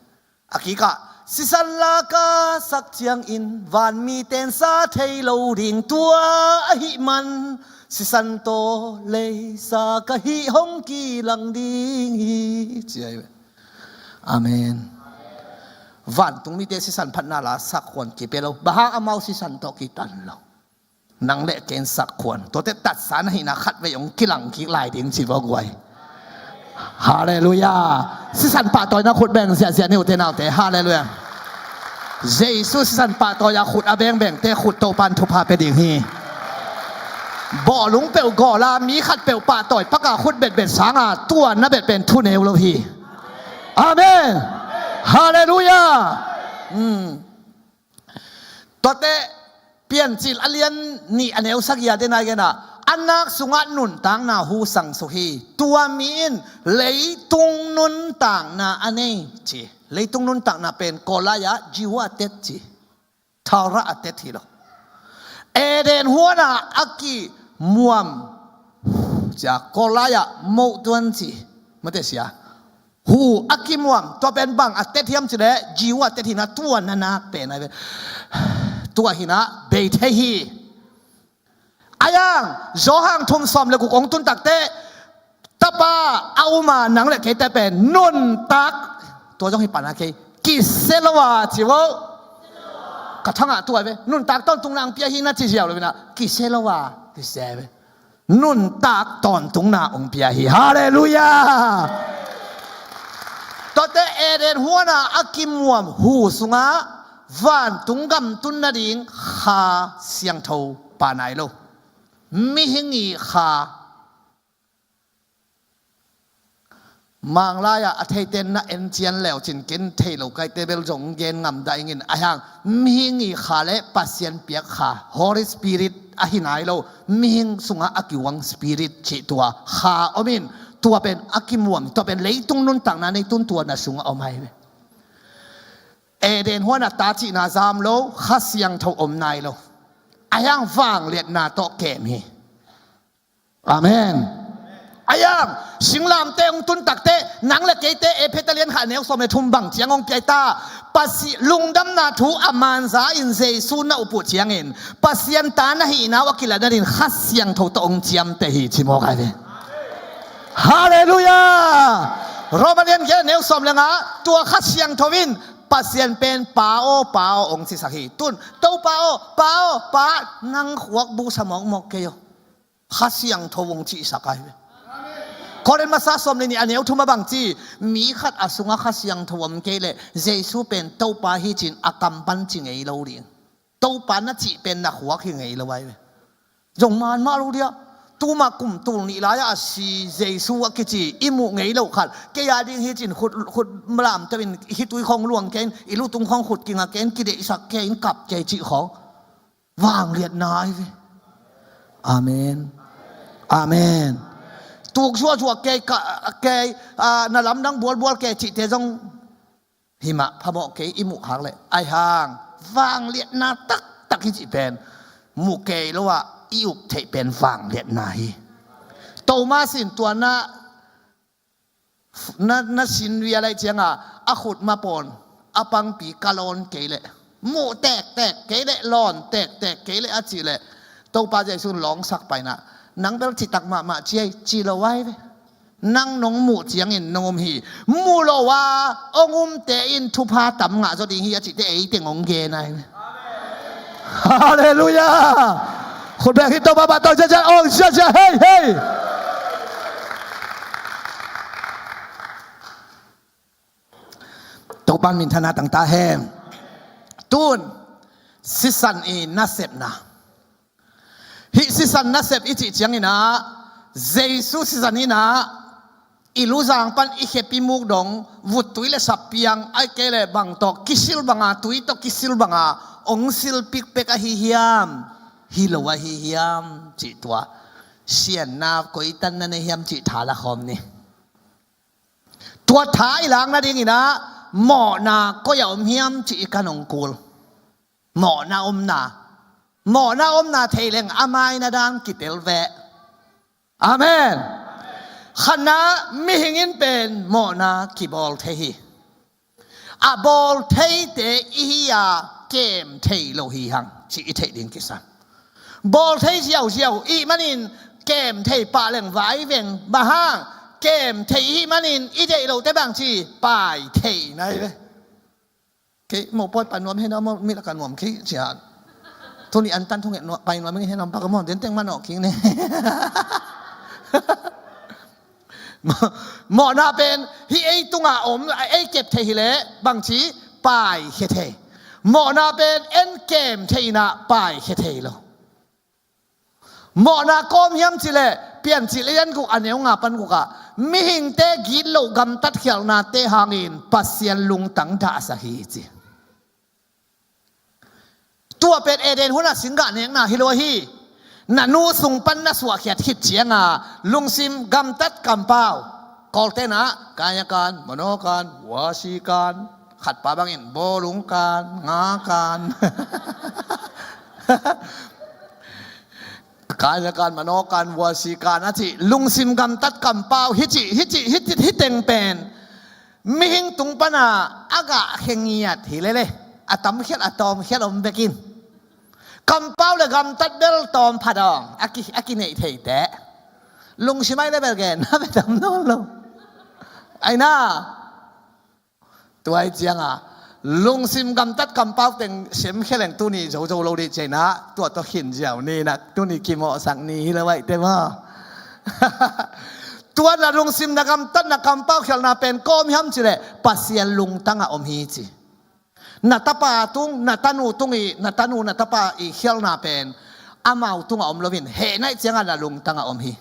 A kikah sisan la ka sak ciangin vanmiten sa thei lo ding, tua ahih man sisan tawh leisa ka hih hong kilang ding hi, ci ahi ve. Amen. Vantung mite sisan phatna la sak khuan kipia lo. Bang hang amau sisan tawh kitan lo. Nang le kei in sak khuan. Tuate tatsa na hihna khatvei hong kilang kik lai ding ci vua guai. Halleluiah. Sisan pahtawi na khut beng ziahziah ni ute naute. Halleluiah. Jesu sisan pahtawi a khut a bengbengte khut Topan thupha pia ding hi. Bawhlung peuh gawla mi khat peuh pahtawi paka khut betbet sanga tua na bet pen thuneu lo hi. Amen. Halleluiah. Hmm. Tuate Piancil a lian nih a neu sagih a dena i gena, a nak sungah nuntakna hu sangsuk hi. Tua mi in leitung nuntakna a nei ci. Leitung nuntakna pen Kawl lai-ah jiwa a tet ci. Thara a tet hi lo. Eden huana a kimuam cia Kawl lai-ah moh tuan ci. Mate sia. Hu a kimuam, tua pen bang a tet hiam cileh, jiwa a tet hina tua na nak pen ai ve. Tua hina bei thei hi. Ayang, Johan thum sawm le guk ong tun takte, tapa a uma nang le keite pen nuntak, tua zong hi pana kei, kise lo a ci vo. Ka thangah tua ai ve, nuntak tawntung nang pia hi na ci ziau lo vina, kise lo a, kise ai ve. Nuntak tawntungna hong pia hi. Halleluiah. Tuate Eden huana a kimuam hu sungah vantung gam tun nading Kha Siangtho pa nai lo. Mihing i kha Manglai-ah a theiten na en cian leu cin ken thei lo kaite bel zong gen ngam dah ingin a hiang mihing i kha le Pasian piak kha Holy Spirit a hi nai lo mihing sungah a kiuang Spirit cih tua kha om in tua pen a kimuam tua pen leitung nuntakna nei tun tua na sungah om hai ve. Eden huan a ta cihna zam lo Kha Siangtho om nai lo a hiang vangliatna tawh kem hi. Amen. A hiang singlamte hong tun takte nang le keite Efesa lian kha neu sawm le thum bang ciang hong piai ta. Pasi lungdamna thu a manza in Jesu na upuh ciangin Pasian ta na hihna uh a kilatna din Kha Siangtho tawh hong ciamteh hi ci mawk ai ve. Halleluiah. Roma lian giat neu sawm le nga tua Kha Siangtho in Pasian pen Pa aw Pa aw hong cisak hi. Tun Topa aw Pa aw Pa nang khuak busa mawkmawk kei aw. Kha Siangtho hong cihsak ai ve. Korin masa sawm le nih a neu thum a bang ci mi khat a sungah Kha Siangtho om kei leh Jesu pen Topa hi cin a kam pan ci ngei lo ding. Topa na cih pen na khuak hi ngei lo ai ve. Zong man mah lo dia. Tuma kum tul nih lai-ah a si Jesu a kici i muh ngei lo khat kei a ding hi cin khut, khut lamteu in i khitui khong luang kei in i lutung khong khut kinga kei in kideihsak kei in kap kei cih khong. Vangliatna ai ve. Amen. Amen. Tuk zuahzuah kei ka kei na lamdang bualbual kei cihte zong himah phamawh kei i muh khak leh ai hang vangliatna taktak hi cih pen mu kei lo ah i uk theih pen vangliatna hi. Thomas in tuanah na, na sin via laih cianga a khut mapawn a pangpi ka lawn kei leh muh tektek kei leh lawn tektek kei leh a cih leh Topa Jesu in lawngsak paina nang bel citak mahmah ciai ci lo ai ve. Nang nong muh ciangin nong um hi. Muh lo a ong umte in thupha tam ngah zaw ding hi a cihte eiteng ong gen ai ve. Halleluiah. Khut bek hi Topa bah tawh ziazia ong ziazia hei hei. Topa minthanna tangta hen. Tun Sisan i nasepna. Hih sisan nasep i cih ciangin ah, Jesu sisan in ah i luzang pan i khep i muk dong, vut tui le sap piang, ahih kei leh bang tawh kisil banga, tui tawh kisil banga ong sil pikpek ahi hiam, hi lo ahi hiam cih tua sianna koi tan na nei hiam cih tha la khawm ni. Tua tha i lak nadingin ah mawhna koi ah om hiam cih i kan ong kul. Mawhna omna. Mawhna omna thei leng a maina dan kitel ve. Amen. Khatna, mihing in pen mawhna kibawl thei hi. A bawl theite i hi a, kem thei lo hi hang cih i theih ding kisam. Bawl thei ziauziau i hih manin kem thei pah leng vai veng, bang hang, kem thei i hih manin i deih lote bang ci, pai thei nai ve. Kei mawh pawi pa nuam hen a, mawh mi laka nuam kei cia. Tuni an tan thunget nuam, pai nuam hen a, pa ka mawh den teng manawh king ne. Mawhna pen hih ei tungah om, ei kep thei hileh bangci, pai khia thei. Mawhna pen en kem thei inah pai khia thei lo. Mawhna kawm hiam cileh, Piancil lian guk a neu nga pan gukah, mihingte gitloh gamtat khialhnate hangin Pasian lungtang dahsak hi ci. Tua pen Eden hunah singgah nekna hi lo ahi. Na nu sung pan na suahkhiat khit cianga lungsim gamtat kampau. Kawltenah, kaya kan, mano kan, wasi kan, khatpa bangin bawlung kan, nga kan. Kaya kan, mano kan, wasi kan a cih lungsim gamtat kampau hi cih, hi cih, hi cih, hi teng pen mihing tung pana a gah khengiat hi lele. A tamkhiat, a tawmkhiat om bekin. Kampau le gamtat bel tawm pha dawng a ki, a kineih theite. Lungsim ai le bel gen na bel tam nawn lo. Aina. Tua hi cianga lungsim gamtat kampau teng semkhia leng tuni zozo lo dih ciaina, tua tawh khin ziau ni na, tuni kimawhsak ni hi lo aihte maw? Tua na lungsim na gamtat na kampau khialhna pen kawm hiam cileh Pasian lungtangah om hi ci. Na tapa tung, na tanu tung i, na tanu na tapa i khialhna pen amau tungah om loin hehnaih ciangah na lungtangah om hi.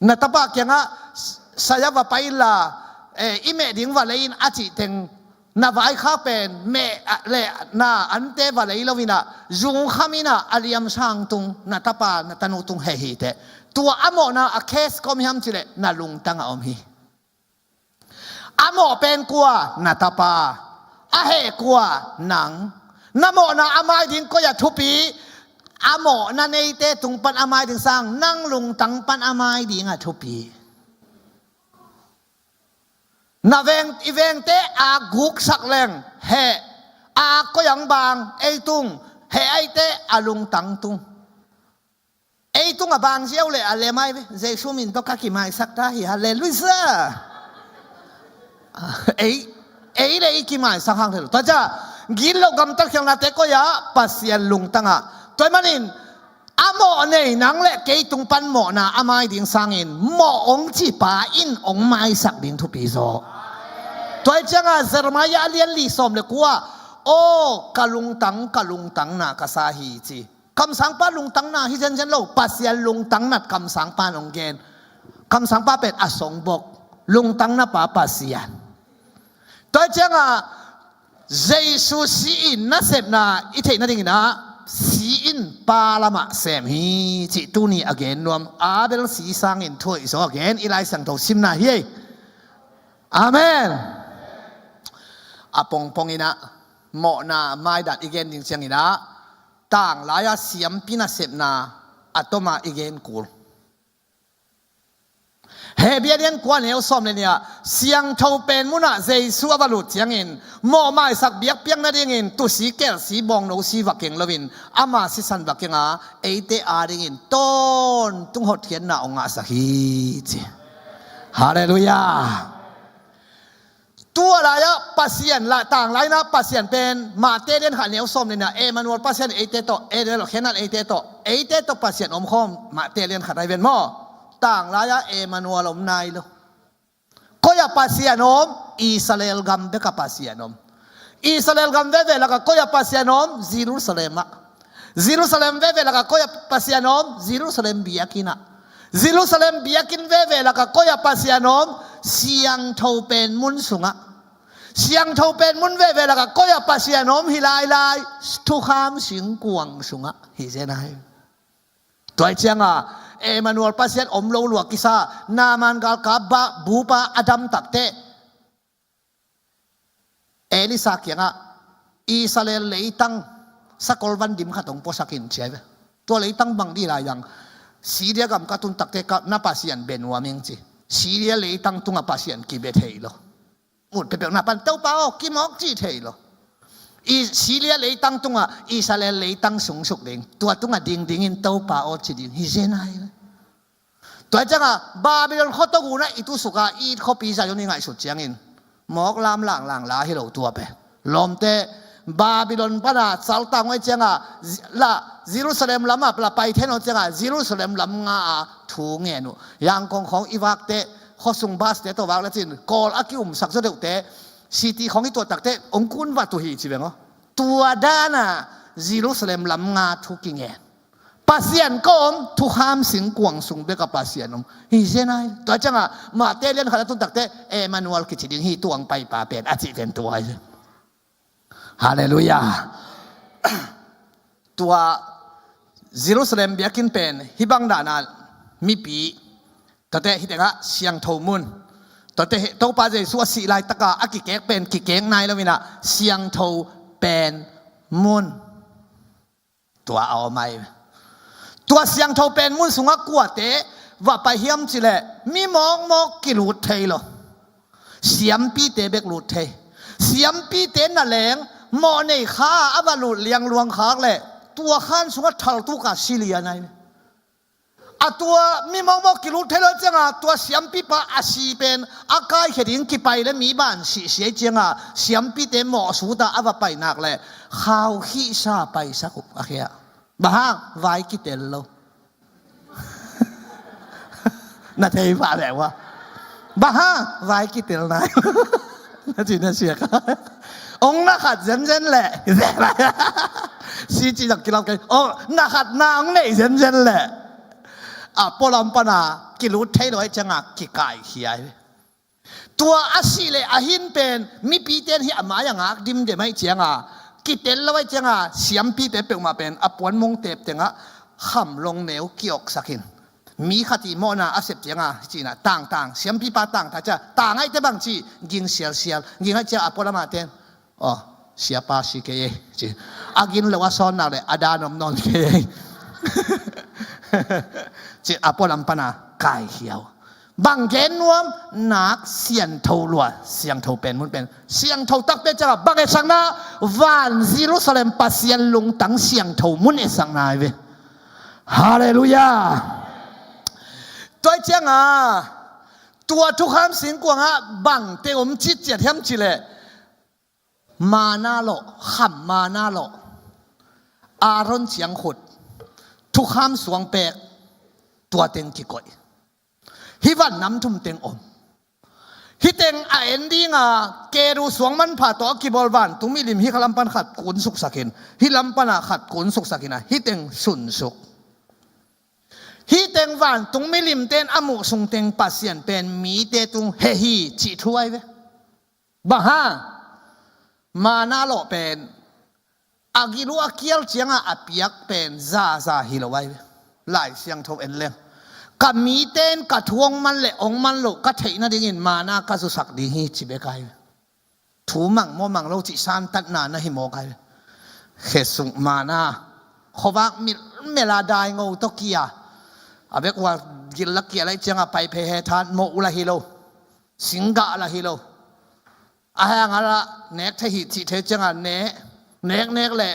Na tapa kiangah saya va pai inla, eh, i meh ding va lei in a cih teng, na vaikhak pen meh, ah, le na ante va lei loinah zungkham inah a liamsang tung, na tapa na tanu tung heh hiteh. Tua a mawhna a case kawm hiam cileh na lungtangah om hi. A mawh pen kua? Na tapa. A heh kua? Nang. Na mawhna a mai ding koi a thupi? A mawhna neite tung pan a mai ding sang nang lungtang pan a mai ding a thupi. Na veng, i vengte a guksak leng heh, a koi ang bang ei tung, heh aihte a lungtang tung. Ei tung a bang ziau le a lem ai ve. Jesu min tawh ka kimaisak ta hi, halleluiah. Ei, ei le i kimaisak hang thei lo. Tua cia gitloh gamtat khialhnate koi ah? Pasian lungtangah. Tua ahih manin a mawh nei nang le kei tung pan mawhna a mai ding sangin mawh ong cipa in ong maisak ding thupi zaw. Tua hi cianga Jeremiah a lian li sawm le kua, aw ka lungtang, ka lungtangna ka sa hi ci. Kamsangpa lungtangna hi zenzen lo, Pasian lungtang nat kamsangpa nong gen. Kamsangpa pen a songbok, lungtangna pa Pasian. Tua hi cianga Jesu si-in nasepna i theih nadingin ah si-in pa lamah sem hi cih tuni a gen nuam. Abel si sangin thuaih zaw a gen i Lai Siangtho simna hi ei. Amen. A pongpongin ah mawhna maidan i gen ding ciangin ah tanglai-a siampi nasepna a toma i gen kul. Hebru a lian kua neu sawm le nih ah siangtho pen munah Jesu a va lut ciangin mawh maisak biakpiak nadingin tusi kelsi bawngno si va keng loin ama sisan va kenga eite adingin tawntung hotkhiatna ong ngahsak hi ci. Halleluiah. Tua lai-ah Pasian lah, tanglai-in ah Pasian pen Mate lian khat neu sawm le nih ah Emmanuel, Pasian eite tawh, Emmanuel, khenat eite tawh, eite tawh Pasian omkhawm, Mate lian khat ai ven maw? Tanglai-ah Emmanuel om nai lo. Koi ah Pasian om? Israel gam bekah Pasian om. Israel gam veve lakah koi ah Pasian om? Jerusalem ah. Jerusalem veve lakah koi ah Pasian om? Jerusalem biakinn ah. Jerusalem biakinn veve lakah koi ah Pasian om? Siangtho pen mun sungah. Siangtho pen mun veve lakah koi ah Pasian om? Hi lailai, thukham singkuang sungah hi zen ai. Tua hi ciangah Emmanuel, Pasian om lo lua kisa Naaman galkap bupa a dam takteh Elisha kiangah, Israel leitang sakol van dim khat hong puasak in, ci ai ve. Tua leitang bang dih lai dang, Syria gam ka tun takteh ka na Pasian bia nuam ing, ci. Syria leitang tungah Pasian kibia thei lo. Ut peuhpeuh na pan, Topa aw, kimawk, ci thei lo. I Syria leitang tungah Israel leitang sungsuk ding, tua tungah dingding in Topa aw ci ding hi zen ai. Tua ciangah Babylon khuatawh gunah i tusuk a, i khuapi Zion i ngaihsut ciangin mawk lam langlang la hi lo tua pen. Lawmte, Babylon pana saltang uh ai ciangah, la Jerusalem lamah la pai thei nawn ciangah Jerusalem lam nga a thu ngen uh. Yangkong khawng i vakte, khuasung bus te tawh vak le cin, kawl a kiumsak zaw deuhte, city khawng i tuah takteh hong kun vat uh hi ci veng aw. Tua dana Jerusalem lam nga thu kingen. Pasian kong thukham singkuang sung bek a Pasian om hi zen ai. Tua ciangah Mate lian khat a tun takteh Emmanuel kici ding hi, tuang paipa pen a cih pen tua hi. Halleluiah. Tua Jerusalem biakinn pen hih bang dana mipi, tuate hih tengah siangtho mun, tuate Topa Jesu a sih laitaka a kikek pen kikek nai lo inah siangtho pen mun. Tua a om ai. Tua siangtho pen mun sungah kuate va pai hiam cileh mi mawkmawk kilut thei lo. Siampite bek lut thei. Siampite na leng mawh nei kha a va lut liangluang khak leh tua khan sungah thaltuk a si lian ai. A tua mi mawkmawk kilut thei lo ciangah tua siampipa a si pen a kaikhia ding kipai le mi ban sihsia ai ciangah siampite mawhsut a a va pai nak leh khaukhihsa paisak uh a khia. Bang hang? Vai kitel lo. Na thei pah leh ua. Bang hang? Vai kitel nai. Na ci na siak. Ong na khat zenzen leh. Si ci zak kilau kei. Ong na khat na ong neih zenzen leh. A pualam pana kilut thei lo ai ciangah kikaikhia ai. Tua a sih le a hin pen mipite in hih a mai a ngak dimdem ai ciangah kitel lo ai ciangah siampite peuhmah pen a puanmong tep tengah khamlong neu kioksak in. Mi khat i mawhna a sep ciangah cinah tangtang, siampipa tangtang ciah tang aihte bang cih ging sialsial, ging ai ciah a pualam a ten aw, siapa si kei ei, ci. A gin lo a sawn nak le a dan om nawn kei ei. Ci a pualam pana kaikhia uh. Bang gen nuam nak? Siangtho lua, siangtho pen mun pen. Siangtho takpi ciangah bang etsakna? Van Jerusalem Pasian lungtang siangtho mun etsakna ai ve. Halleluiah. Tua ciangah tua thukham singkuangah bangte om citciat hiam cileh mana lawh, kham mana lawh, Aaron ciangkhut, thukham suang pek, tua teng kikoih. Hih van nam thum teng om. Hih teng a en dinga keru suang manpha tawh a kibawl vantung milim hih kha lam pan khat kun suksakin, hih lam pana khat kun suksakin a hih teng sunsuk. Hih teng vantung milimte in a muh sung teng Pasian pen mite tung heh hi cih thu ai ve. Bang hang? Mana lawh pen a gil uh a kial ciangah a piak pen zaza hi lo ai ve. Lai Siangtho en leng ka mite in ka thu hong man le hong man loh ka theih nadingin mana ka zusak ding hi ci bek ai ve. Thu mang maw mang lo cih santatna na hi mawk ai ve. Khesuk mana khuavak milmel a dai ngo tawh kia a bek ua gil la kia lai ciangah pai phei he than moh uh la hi lo. Singgah la hi lo. A hang a la nek thei hi cih thei ciangah ne nek nek le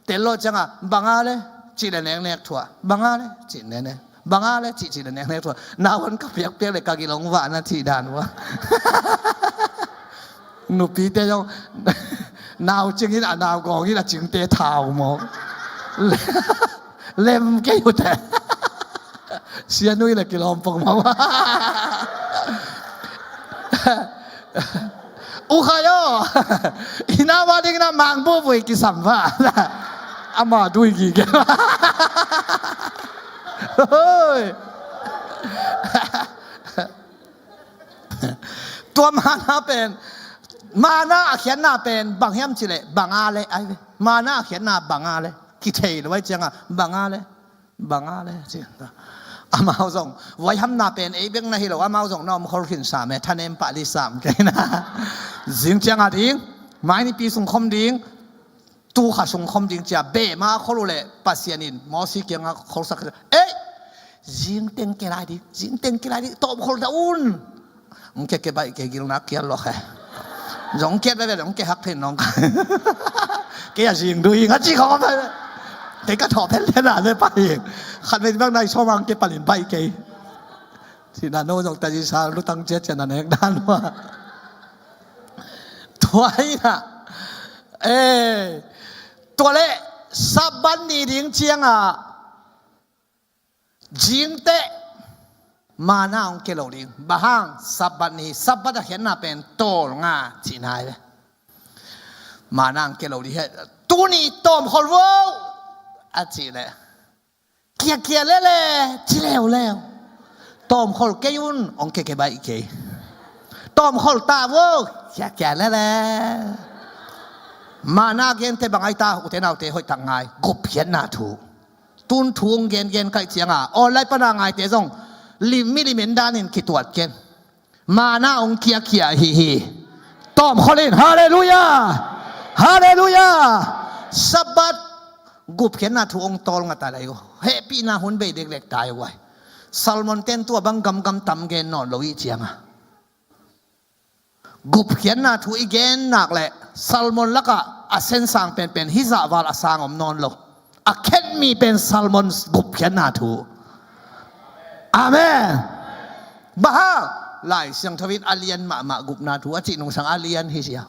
tel lo ciangah banga le cih le nek nek thuah, banga le cih ne ne, banga le cih cih le nek nek thuah. Nauhan ka piakpiak le ka gilong vahna thih dan uh a. Nupite zong nau cingin a nau gawngin a cingte thau maw? Lem kei uh teh. Sianui le kilawm pok maw? U Khai aw, i nau a dingin a mangbuhbuh kisam va. Ama dui gige. Hoi. Tua mana pen, mana a khiatna pen bang hiam cih leh bang a le ai ve. Mana a khiatna bang a le, kithei lo ai cianga bang a le, bang a le ci. Amau zong vaihamna pen ei bek na hi lo, amau zong na om khol khin sam e, thanem pah li sam kei na. Zing cianga ding, mai nipi sung khom ding, tu kha sung khom ding cia beh ma khol uh leh Pasian in Mosi kianga kholsak, ei, zing teng ke lai ding, zing teng ke lai ding, tawm khol dah un. Ong ke ke baih ke gil nak kial lok he. Zong kiat ve ve, ong ke hak phen nong. Ke a zing duing a ci khong a phen. Te ka thawh phen phen a le pai. Khat ve bang nai sawm ang ke palin baih ke. Ci na no zong ta zi sa lutang ciat ciat na nek dan wa. Tua hi na. Eh, tua le Sabbath ni ding cianga zingteh mana ong ke lo ding. Bang hang? Sabbath ni, Sabbath a khiatna pen tawlnga cihna hi ve. Mana ong ke lo ding he. Tuni tawm khol vo a cih leh, kiakia lele ci leuleu. Tawm khol kei un, ong ke ke baih kei. Tawm khol ta vo, kiakia lele. Mana gente bang ai ta, ute naute hoih tak ngai, gupkhiatna thu. Tun thu ong gengen kaih cianga online pana ngaite zong lim, mi limen danin kituat ken. Mana ong kiakia hi hi. Tawm khol in, halleluiah. Halleluiah. Sabbath gupkhiatna thu ong tawlnga ta lai uh. Hehpihna hun bei deklek ta uh ai. Salmon ten tua bang gamgam tam gen nawn lo ih cianga gupkhiatna thu i gen nak leh Salmon lakah a sensang penpen hizah val a sang om nawn lo. A khen mi pen Salmon gupkhiatna thu. Amen. Bang hang? Lai Siangtho in a lian mahmah gupna thu a cih nungsang a lian hi sia.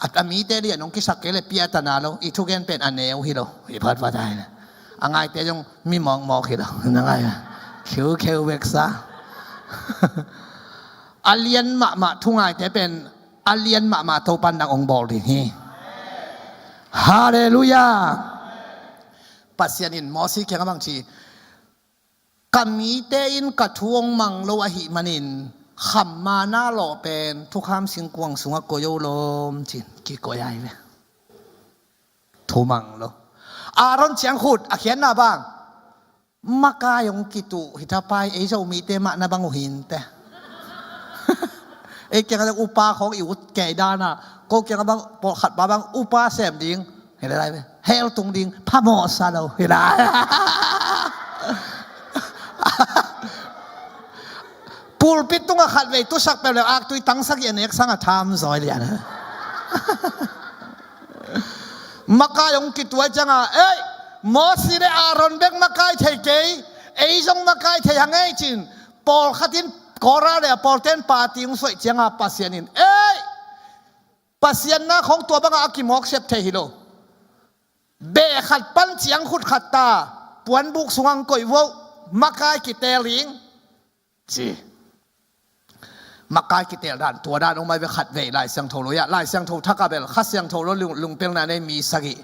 A, a mite lian ong kisak kei leh piatana lo, i thugen pen a neu hi lo. Hi phatphat ai. A ngaite zong mi mawkmawk hi lo. Na ngai a. Kheukheu veksa. A lian mahmah thu ngaite pen a lian mahmah Topan nang ong bawl ding hi. Halleluiah. Pasian in Mosi kiangah bang ci, ka mite in ka thu ong mang lo ahih manin kham mana lawh pen thukham singkuang sungah koih o lawm cin kikoih ai ve. Thu mang lo. Aaron ciangkhut a khiatna bang makai ong kituh hi ta pai, ei Zomite mah na bang uh hinte. Ei kiangah upa khawng i ut kei dana, ko kiangah bang pawlkhat pa bang upa sem ding hi lai ve. Hell tung ding phamawhsa lo hi lai. Pulpit tungah khatvei tusak peuh le aktui tangsak i a nek sangah tham zawi lian. Makai ong kituai cianga, ei, Mosi le Aaron bek makai thei kei, ei zong makai thei hang ei cin. Pawlkhat in Kora le a pawlten party ong suaih cianga Pasian in, ei, Pasian na khawng tua bangah a kimawk sep thei hi lo. Beh khat pan ciangkhut khat ta, puanbuk sungah ong koih vo, makai kiteel ding ci. Makai kiteel dan, tua dan ong mai ve khatvei Lai Siangtho lo ia, Lai Siangtho thak a bel, Kha Siangtho lo lung, lungpelna nei mi sagih.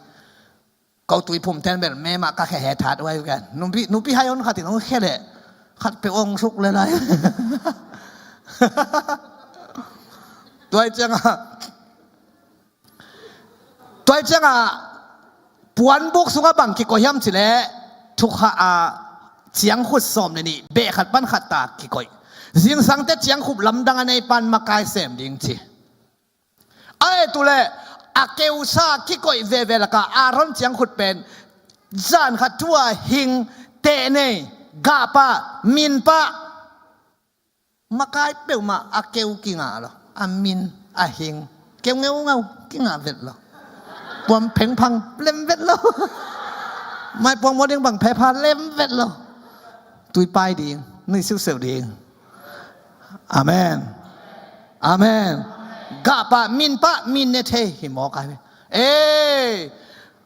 Ko tuiphum ten bel me mah ka khe he that uai kan. Nupi, nupi hai on khat in ong khe leh khat peuh ong suk le lai. Tuai ciangah, tuai ciangah puanbuk sungah bang kikoih hiam cileh, thukha a ciangkhut sawm le nih, beh khat pan khat ta kikoih. Zingsangte ciangkhut lamdang a nei pan makai sem ding ci. A et uh leh a keusa kikoih veve lakah Aaron ciangkhut pen zan khat thu-a hing, tehnei, gahpah, minpah, makai peuhmah a keu kingah lo, a min, a hing keu ngeungeu kingah vet lo. Puam phengphang lem vet lo. Maipuang mawding bang phepha lem vet lo. Tuipai ding, nui siuseu ding. Amen. Amen. Gahpah, minpah, min ne thei hi mawk ai ve. Ei,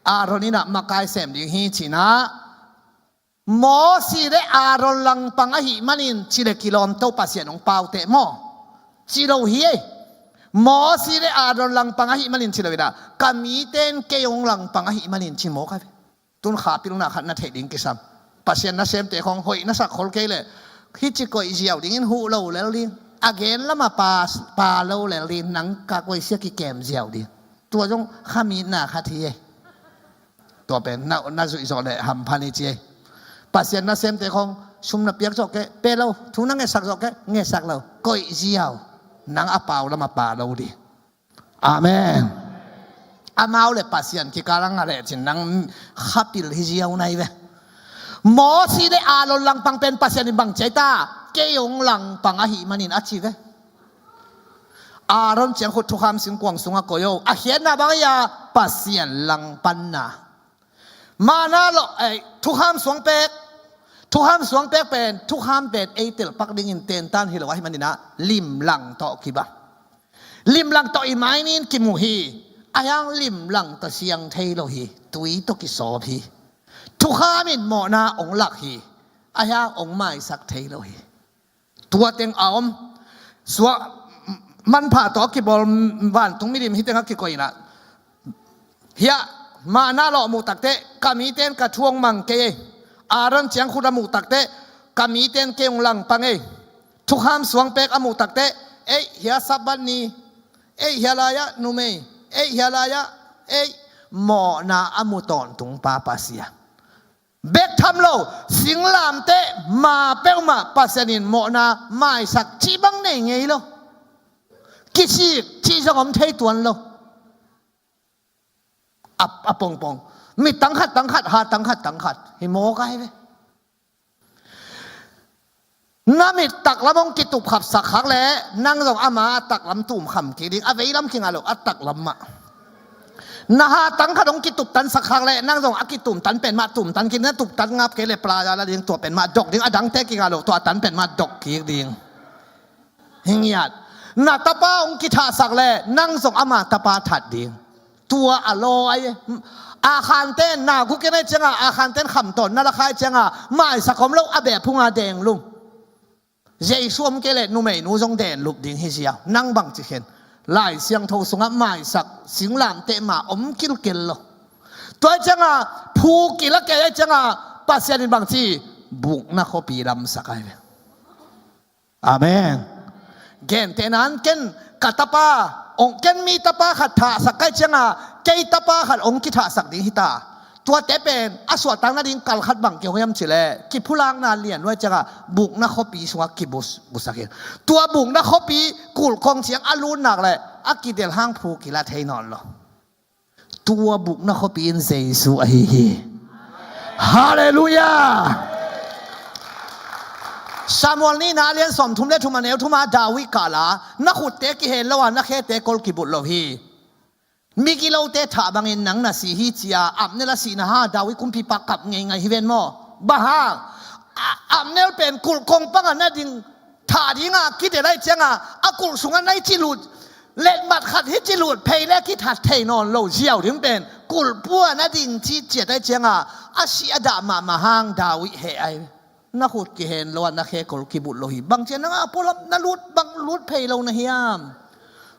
Aaron in ah makai sem ding hi cinah, Mosi le Aaron langpang ahih manin ci le kilawmto Pasian hong pauteh maw? Ci lo hi ei. Mosi le Aaron langpang ahih manin ci lo in ah, ka mite in kei hong langpang ahih manin ci mawk a ve. Tun kha pilna khat na theih ding kisam. Pasian nasemte khawng hoih na sak khol kei leh, hih ci koih ziau dingin huh lo lel ding. A gen lamah pa, pa lo lel ding, nang ka koih sia kikem ziau ding. Tua zong kha mitna khat hi e. Tua pen na, na zuih zawh leh hampha ni ci e. Pasian nasemte khawng sum na piak zawh kei, pe lo, thu na ngetsak zawh kei, ngetsak lo. Koih ziau, nang a pau lamah pa lo ding. Amen. Amau le Pasian kikal a ngah lecin nang khapil hi ziau nai ve. Mosi le Aaron langpang pen Pasian in bang ci a hia? Kei hong langpang ahih manin a ci ve. Aaron ciangkhut thukham singkuang sungah koih o. A khiatna bang hi a? Pasian langpanna. Manna lawh, eh, thukham suangpek. Thukham suangpek pen, thukham pen ei telpak dingin tentan hi lo ahih manin ah limlang tawh kibang. Limlang tawh i mai-in kimu hi. Ahi hang limlang tawh siang thei lo hi. Tui tawh kisawp hi. Thukham in mawhna hong lak hi. Ahi hang hong maisak thei lo hi. Tua teng a om. Suah manpha tawh a kibawl vantung milim hih teng a kikoih in ah, hiah manna lawh a muh takteh, ka mite in ka thu hong mang kei ei. Aaron ciangkhut a muh takteh, ka mite in kei hong langpang ei. Thukham suangpek a muh takteh, ei, hiah Sabbath ni, ei, hiah lai-ah numei, ei, hiah lai-ah, ei, mawhna a mu tawntungpa Pasian. Bek tham lo, singlamteh ma peuhmah Pasian in mawhna maisak cih bang nei ngei lo. Kisik cih zong om thei tuan lo. A, a pongpong. Mit tangkhat tangkhat, ha tangkhat tangkhat. Hi mawk a hi ve. Na mit taklam hong kitup khapsak khak leh, nang zong ama taklam tum kham kik ding, a veilam kingah lo, a taklam mah. Na ha tangkhat hong kitup tansak khak leh, nang zong a kitum tan pen mah tum tan kik, na tup tan ngap kei leh playa la ding, tua pen mah dok ding, a dangte kingah lo, tua tan pen mah dok kik ding. Hi ngiat. Na tapa hong kithahsak leh, nang zong ama tapa that ding. Tua a law ahi. A khante na gukin ahi cianga, a khante khamtawn na la khai cianga, maisak om lo, a beh phunga denglum. Jesu om kei leh numeinu zong denlup ding hi ziau. Nang bang ci khen. Lai Siangtho sungah maisak singlamteh ma om kilkel lo. Tua ahi cianga, phu kila kei ahi cianga, Pasian in bang ci, bukna khuapi lamsak ahi ve. Amen. Gentehna in ken ka tapa, ong ken mi tapa khat thahsak kai cianga, kei tapa khat ong kithahsak ding hita. Tuate pen a suahtak nading kal khat bang kihong hiam cileh, kiphulakna lian nuai cianga, bukna khuapi sungah kibus, busak hi. Tua bukna khuapi kulhkhong ciang a lut nak leh, a kidel hang phu kila thei nawn lo. Tua bukna khuapi in Jesu ahi hi. Halleluiah. Samuel nihna a lian sawmthum le thum a neu thuma David kala, na khutte kihen lo a, na khete kol kibut lo hi. Migilote thah bangin nang na si hi cia Abner a sihna ha David kumpipa kap ngeingai hi ven maw? Bang hang? A, Abner pen kulhkhong panga na ding thah dinga kidel ahi cianga, a kulh sungah na i cilut, letmat khat hi cilut phei le kithat thei nawn lo ziau ding pen, kulhpua na ding ci ciat ahi cianga, a si a dah mahmah hang David heh ahi. Na khut kihen lo a, na khe kol kibut lo hi. Bang cian nanga pualam na lut, bang lut phei lo na hiam?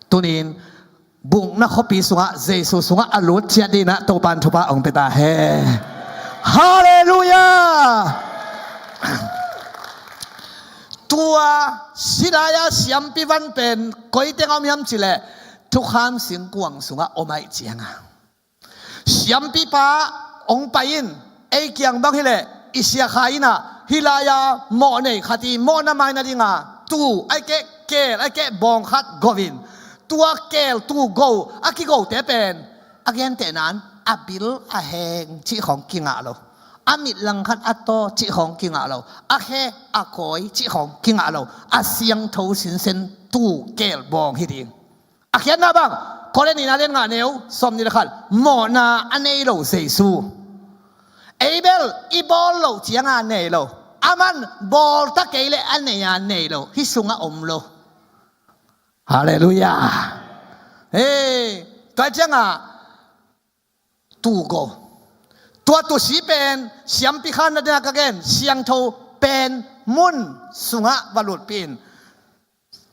Tunin, bukna khuapi sungah, Jesu sungah a lut ciat dinah Topan thupha ong pia ta hen. Halleluiah. Tua silai-a siampi van pen koi teng a om hiam cileh, thukham singkuang sungah om aih cianga, siampipa ong pai in, ei kiang bang hileh i siakha innah hih lai-a mawh nei khat i mawhna mai nadinga tuu ahi keh, keel ahi keh, bawng khat go in, tua keel tuu go a kigote pen a gentehna in a bil a heng cih khawng kingah lo. A mit langkhat a taw cih khawng kingah lo. A khe a kawi cih khawng kingah lo. A siangtho sinsen tuu keel bawng hi ding. A khiatna bang, Korin nihna lian nga neu sawmnih le khat, mawhna a nei lo Jesu. Ei bel i bawl loh cianga nei lo. Aman bawlta kei le a nei a nei lo. Hih sungah om lo. Halleluiah. Hei, tua cianga tuu go. Tua tuusi pen siampi khanna dingah ka gen, siangtho pen mun sungah va lutpih in.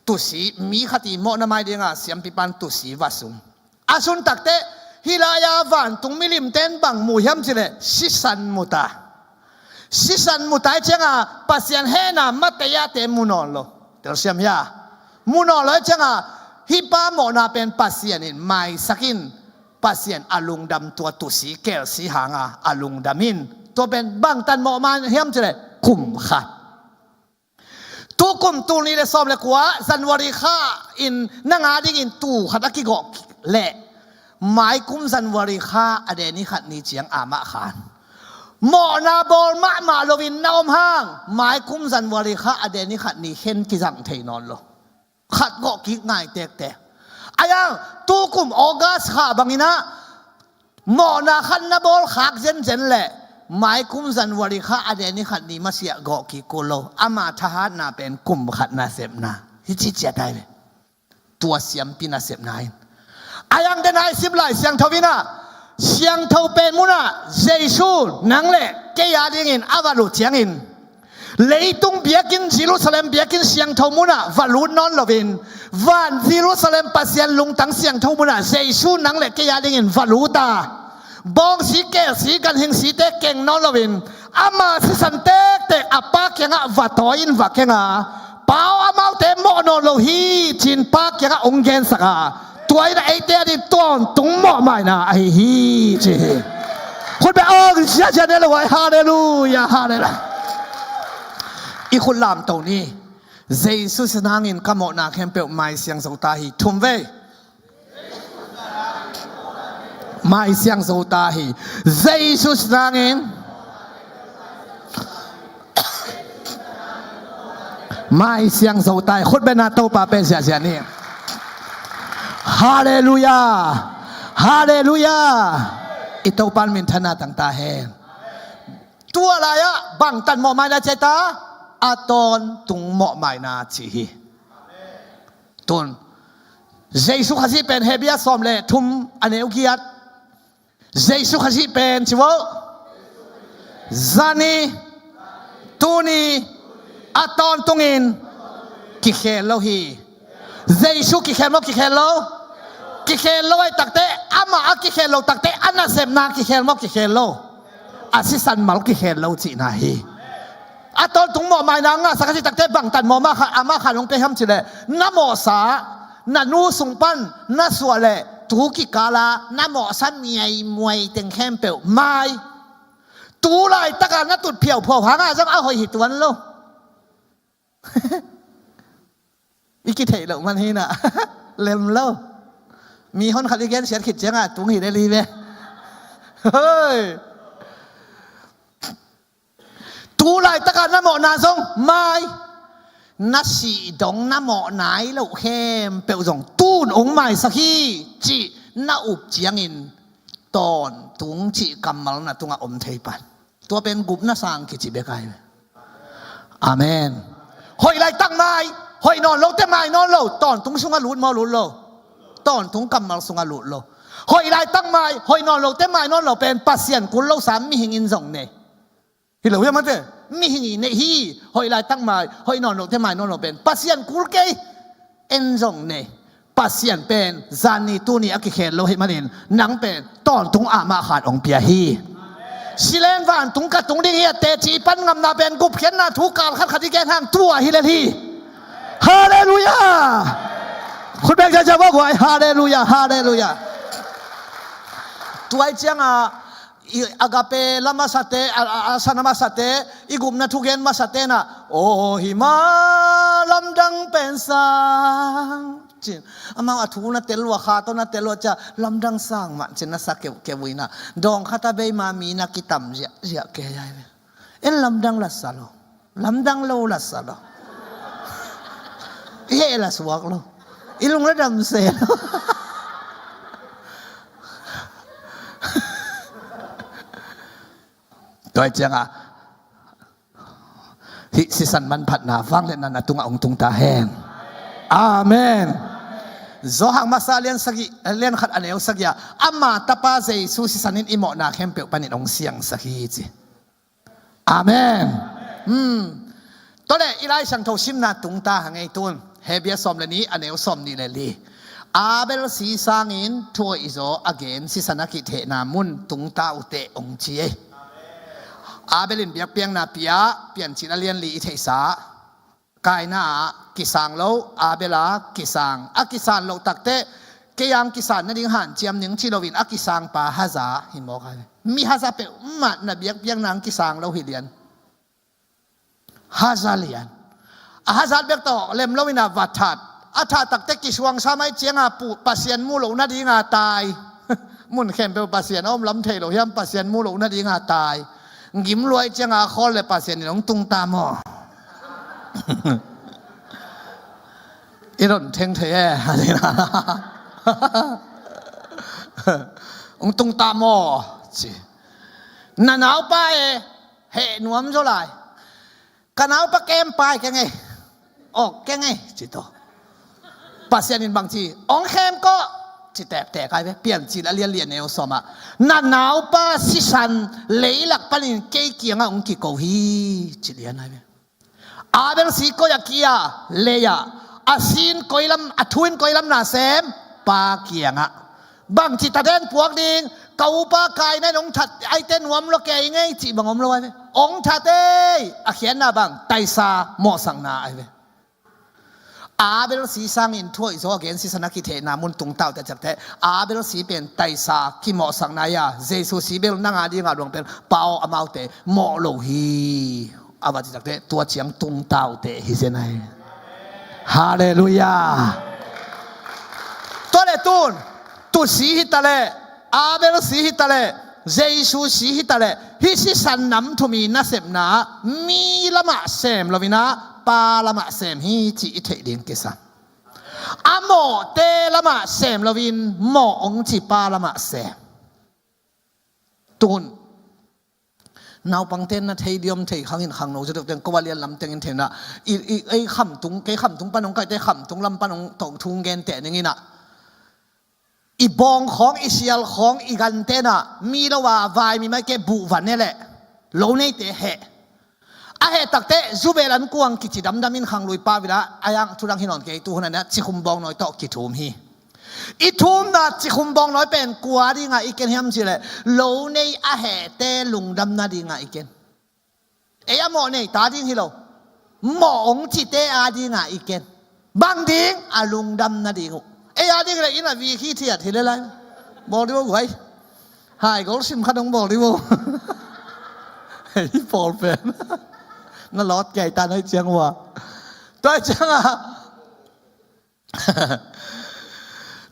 Tusi, mi khat i mawhna mai dinga siampipan tusi va sung. A sun takteh, hih lai-a vantung milimte in bang mu hiam cih leh sisan mu ta. Sisan mu ta i cianga Pasian hehna mateyate mu nawn lo. Telsiam hia? Mu nawn lo i cianga hih pa mawhna pen Pasian in maisak in, Pasian a lungdam tua tusi kelsi hanga a lungdam in. Tua pen bangtan mawhmai hiam cih leh kum khat. Tukum tul nih le sawm le kua January kha in nang a dingin tuu khat a kigawh leh maikum January kha a deni khat ni ciang amah khan mawhna bawl mahmah loin na om hang maikum January kha a deni khat ni khen kizang thei nawn lo. Khat gawh kik ngai tektek. Ayang tukum August kha banginah mawhna khat na bawl khak zenzen leh maikum January kha a deni khat ni masiah gawh kik kul lo. Ama thahatna pen kum khat nasepna hi ciciat ai ve. Tua siampi nasepna in ayang dena i sim lai siangtho inah siangtho pen munah Jesu nang le kei a dingin a va lut ciangin leitung biakinn Jerusalem biakinn siangtho munah va lut nawn loin van Jerusalem Pasian lungtang siangtho munah Jesu nang le kei a dingin va lut a, bawngsi kelsi ganhing site keng nawn loin ama sisan tektek a pa kiangah va tawi in va keng a, pau amaute mawh nawn lo hi ci-in pa kiangah hong gensak a, tua in a eite a ding tawntung mawhmaina ahi hi ci hi. Khutbeh awng ziazia ne lo ai. Halleluia, halleluia. I khut lamto ni. Jesu sisan hangin ka mawhna khempeuh maisiang zo ta hi. Thum vei. Maisiang zo ta hi. Jesu sisan hangin maisiang zo ta hi. Khutbehna Topa pen ziahziah ni. Halleluia. Halleluia. I Topa in minthanna tang ta hen. Tua lai-ah bangtan mawhmaina ci ta, a tawntung mawhmaina ci hi. Tun Jesu Khazih pen Hebru sawm le thum a neu giat. Jesu Khazih pen ci vo. Zani, tuni, a tawntungin kikhel lo hi. Jesu kikhel maw kikhel lo? Kikhel lo ai takte, amah a kikhel lo takte, a nasepna kikhel maw kikhel lo? A sisan mal kikhel lo cihna hi. A tawntung mawhmaina ngahsak a cih takte bangtan mawhmai kha, amah khan hong pia hiam cih leh na mawhsa na nu sung pan na suah leh tu kikala na mawhsa miaimuai teng khempeuh mai. Tu laitaka na tut phiauphiau hanga zong a hoih hi tuan lo. I kitheih loh man hi na. Lem lo. Mi hon khat i gensiat khit cianga tung hi lel hi ve. Hoi. Tu laitaka na mawhna zong mai. Na sih dong na mawh nai loh khempeuh zong tun hong maisak hi cih na up ciangin tawntung cih kammal na tungah om thei pan. Tua pen gupna sang kici bek ai ve. Amen. Hoih laitak mai, hoih nawn lote mai nawn lo, tawntung sungah lut maw lut lo? Tawntung kammal sungah lut lo. Hoih laitak mai, hoih nawn lote mai nawn lo pen Pasian kul lo sam mihing in zong nei. Hi lo hiam mate? Mihing i neih hi. Hoih laitak mai, hoih nawn lote mai nawn lo pen Pasian kul kei. En zong nei. Pasian pen zan ni tuni a kikhel lo hi manin nang pen tawntung amah khat hong pia hi. Silen vantung ka tung ding hi a teci pan ngamna pen gupkhiatna thu kal khat khat i gen hang tua hi lel hi. Halleluia. Khut beng ciacia vua guai. Halleluia, halleluia. Tuai cianga i agape la masate, a, a, a sana masate, i gupna thugen masate na, aw hi ma lamdang pen sang. Cin, amau a thu na tel lua, kha tawh na tel lua cia, lamdang sang mah cin na sa keuh keuh ui na. Dawng khata bei ma mi na kitam ziah ziah kei ai ve. En lamdang la sa lo. Lamdang lo la sa lo. I heh la suak lo. I lung la dam se lo. Tua cianga hih sisan manphatna vangliatna na tungah hong tung ta hen. Amen. Johan masa lian sagih, lian khat a neu sagih ah, ama tapa Jesu sisan in i mawhna khempeuh panin hong siangsak hi ci. Amen. Hmm. Tua leh i Lai Siangtho simna tung ta hang ei tun. Hebru sawm le nih, a neu sawm nih le li. Abel si sangin thuhoih zaw a gen sisan a kithehna mun tungta uh teh, hong ci ei. Abel in biakpiakna pia, Piancil a lian li i theihsa. Kaina ah kisang lo, Abel ah kisang. A kisan loh takteh, kei ang kisan nading hanciam ning ci loin a kisangpa haza hi mawk a. Mi haza peuhmah na biakpiakna ang kisang lo hi lian. Haza lian. A hazat bek tawh lem loin a va that. A that takteh kisuangsa mai cianga puh Pasian mu loh nadinga tai. Mun khempeuh Pasian a om lam thei lo hiam, Pasian mu loh nadinga tai. Gim luai cianga a khawl le Pasian in hong tungta maw? I ron theng thei e. Hong tungta maw? Ci. Na naupa e, heh nuam zaw lai. Ka naupa kem pai keng ei. Awk keng ei, ci tawh. Pasian in bang ci, hong khem kawh, ci tektek ai ve. Piancil a lian li a neu sawm ah, na naupa sisan leilak panin kei kiangah hong kiko hi, ci lian ai ve. Abel si koi ah kia, lei ah. A sin koi lam, a thu in koi lam na sem, Pa kiangah. Bangci taden puak ding, ka upa Kaina in hong that aite nuam lo kei ngei cih bang om lo ai ve. Hong that ei, a khiatna bang, taisa mawhsakna ai ve. Abel si sangin thuhoih zaw a gen sisan a kithehna mun tungta uh teh ciangteh, Abel si pen taisa kimawhsakna ia, Jesu si bel nang a dinga luang pen, Pa aw, amaute mawh lo hi. A va ci takteh tua ciang tungta uh teh hi zen ai. Halleluiah. Tua le tun, tu si hi taleh, Abel si hi taleh, Jesu si hi taleh, hih sisan nam thum i nasepna ah mi lamah sem loin ah Pa lamah sem hi cih i theih ding kisam. A mawhte lamah sem loin mawh hong ci Pa lamah sem. Tun naupangte na thei diam, thei khang in khangno zaw deuh teng, ko a lian lam teng in thei na. I, i, ei khamtung, kei khamtung pan hong kaite, khamtung lam pan hong tawh thu ngen teh ning in ah, i bawng khawng, i sial khawng, i gante na, mi lo a vai mi mai ke buh van e leh lo neite heh. A heh takteh zubel an kuang kici damdam in khanglui pau in ah, a yang thudang hi nawn kei, tu hun ah cikhum bawngnawi tawh kithum hi. I thumna cikhum bawngnawi pen kua dinga i ken hiam cih leh, lo nei a hehte lungdam nadinga i ken. Ei a mawh nei ta ding hi lo, mawh hong cite a dinga i ken. Bang ding? A lungdam nading uh. Ei a ding hi leh inn a vik hithiat hi le lai. Bawl dih vo guai. Hai gol sim khat hong bawl dih vo. Hei pawl pen na lawt kei ta nai ciang ua. Tua ciang a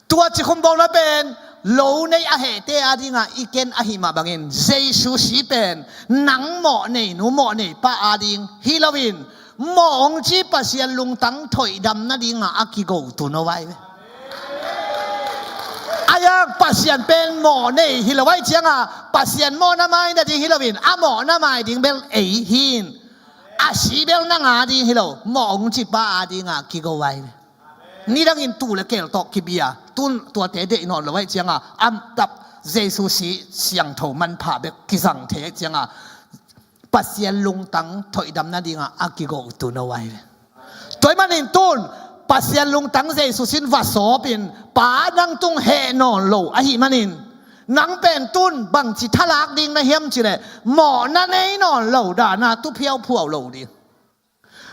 tua cikhum bawngnawi pen lo nei a hehte a dinga i ken ahih mah bangin, Jesu si pen nang mawh nei nu, mawh nei pa a ding hi loin, mawh hong ci Pasian lungtang thoihdam nadinga a kigo tun o vai ve. A yang Pasian pen mawh nei hi lo ai cianga, Pasian mawhna mai nading hi loin, a mawhna mai ding bel ei hi in. A si bel nang a ding hi lo, mawh hong ci pa a dinga kigo vai ve. Nidangin tuu le keel tawh kibia, tun tuate deih nawn lo ahih cianga, amtap Jesu si siangtho manpha bek kizang thei ahih cianga, Pasian lungtang thoihdam nadinga a kigo tun o vai ve. Tua ahih manin tun Pasian lungtang Jesu sin va sawpin, Pa nang tung heh nawn lo ahih manin, nang pen tun bangci thalak ding na hiam cih leh, mawhna nei nawn lo dana tu phiauphuau lo ding.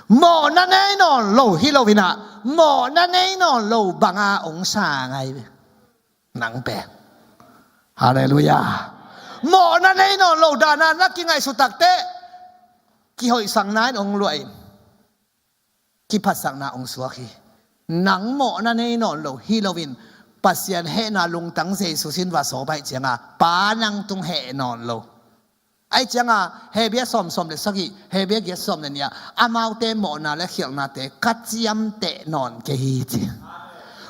Mawhna nei nawn lo hi loin ah, mawhna nei nawn lo banga hong sa ngai ve. Nang pen. Halleluiah. Mawhna nei nawn lo dana na kingaihsut takteh, kihoihsakna in hong luah in, kiphatsakna hong suak hi. Nang mawhna nei nawn lo hi loin, Pasian hehna lungtang Jesu sin va sawp ahih cianga, Pa nang tung heh nawn lo. Ahih cianga Hebru sawm, sawm le sagih, Hebru giat, sawm le nih ah, amaute mawhna le khialhnate ka ciamteh nawn kei hi ci.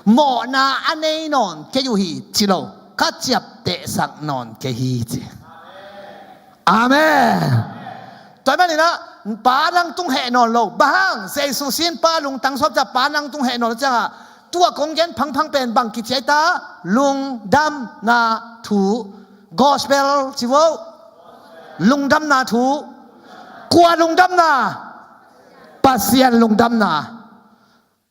Mawhna a nei nawn kei uh hi ci lo, ka ciaptehsak nawn kei hi ci. Amen. Tua ahih manin ah, Pa nang tung heh nawn lo. Bang hang? Jesu sin Pa lungtang sawp ciang, Pa nang tung heh nawn lo cianga, tua kong gen phangphang pen bang kici ai ta? Lungdamna thu. Gospel ci vo. Lungdamna thu. Kua lungdamna? Pasian lungdamna.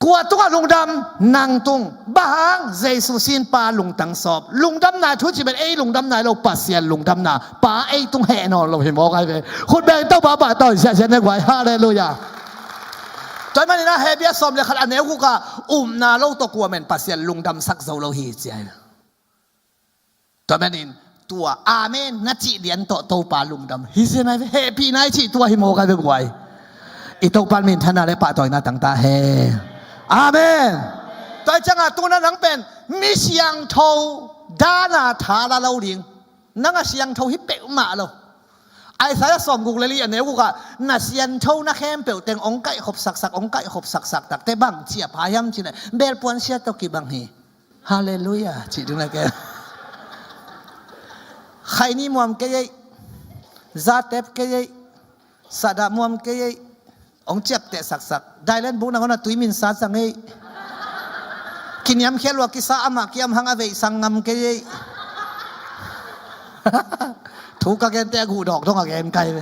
Kua tungah lungdam? Nang tung. Bang hang? Jesu sin Pa lungtang sawp. Lungdamna thu cih pen ei lungdamna hi lo, Pasian lungdamna. Pa ei tung heh nawn lo hi mawk ai ve. Khut beng Topa pahtawi siasia ne guai. Halleluiah. Tua ahih manin ah Hebru sawm le khat a neu guk ah upna lo tawh kuamen Pasian lungdamsak zo lo hi ci ai. Tua manin tua amen na cih lian tawh Topa lungdam hi zen ai ve. Hehpihna i cih tua hi mawk ai ve guai. I Topa minthanna le pahtawina tangta hen. Amen. Tua ciangah tuna nang pen mi siangtho dana tha la lo ding. Nang a siangtho hi peuhmah lo. Isaiah sawmguk le li a neu gukah na siangthona khempeuh teng hong kaihkhop saksak, hong kaihkhop saksak takte bang ci a pha hiam cih leh belpuan sia tawh kibang hi. Halleluiah cih ding le ken. Khaini muam kei ei. Zatep kei ei. Sahdah muam kei ei. Hong ciapteh saksak. Dailen buk nangawn a tui minsa cang ei. Kiniamkhiat lua kisa amah kiam hang a veih sang ngam kei ei. Thu ka gente a guh dawk dong a gen kai ve.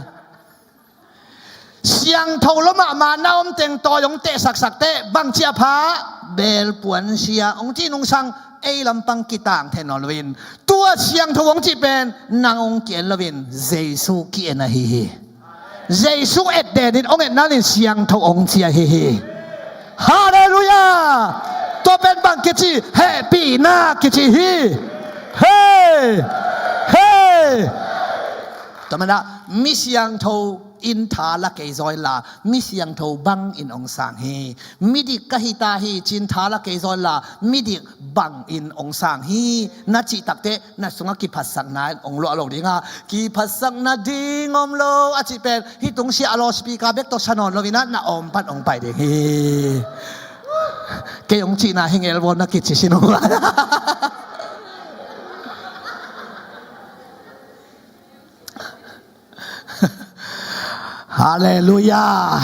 Siangtho lo mahmah na om teng tawi hong teh saksak teh bang ci a pha? Belpuan sia hong ci nungsang ei lampang kitang thei nawn loin tua siangtho hong cih pen nang hong ki-en loin Jesu ki-en ahi hi. Jesu et den in hong etna in siangtho hong ci ahi hi. Halleluiah. Tua pen bang kici? Hehpihna kici hi. Hei. Hei. Tua manah mi siangtho in tha la kei zaw inla mi siangtho bangin hong sang hi. Midik ka hi ta hi ci-in tha la kei zaw inla midik bangin hong sang hi. Na cih takteh na sungah kiphatsakna in hong luah lo dinga kiphatsakna ding om lo a cih pen hih tungsiah a loudspeaker bek tawh sa nawn loinah na awm pan hong pai ding hi. Kei hong cihna hi ngelbawl na kici sin hong lai. Halleluiah.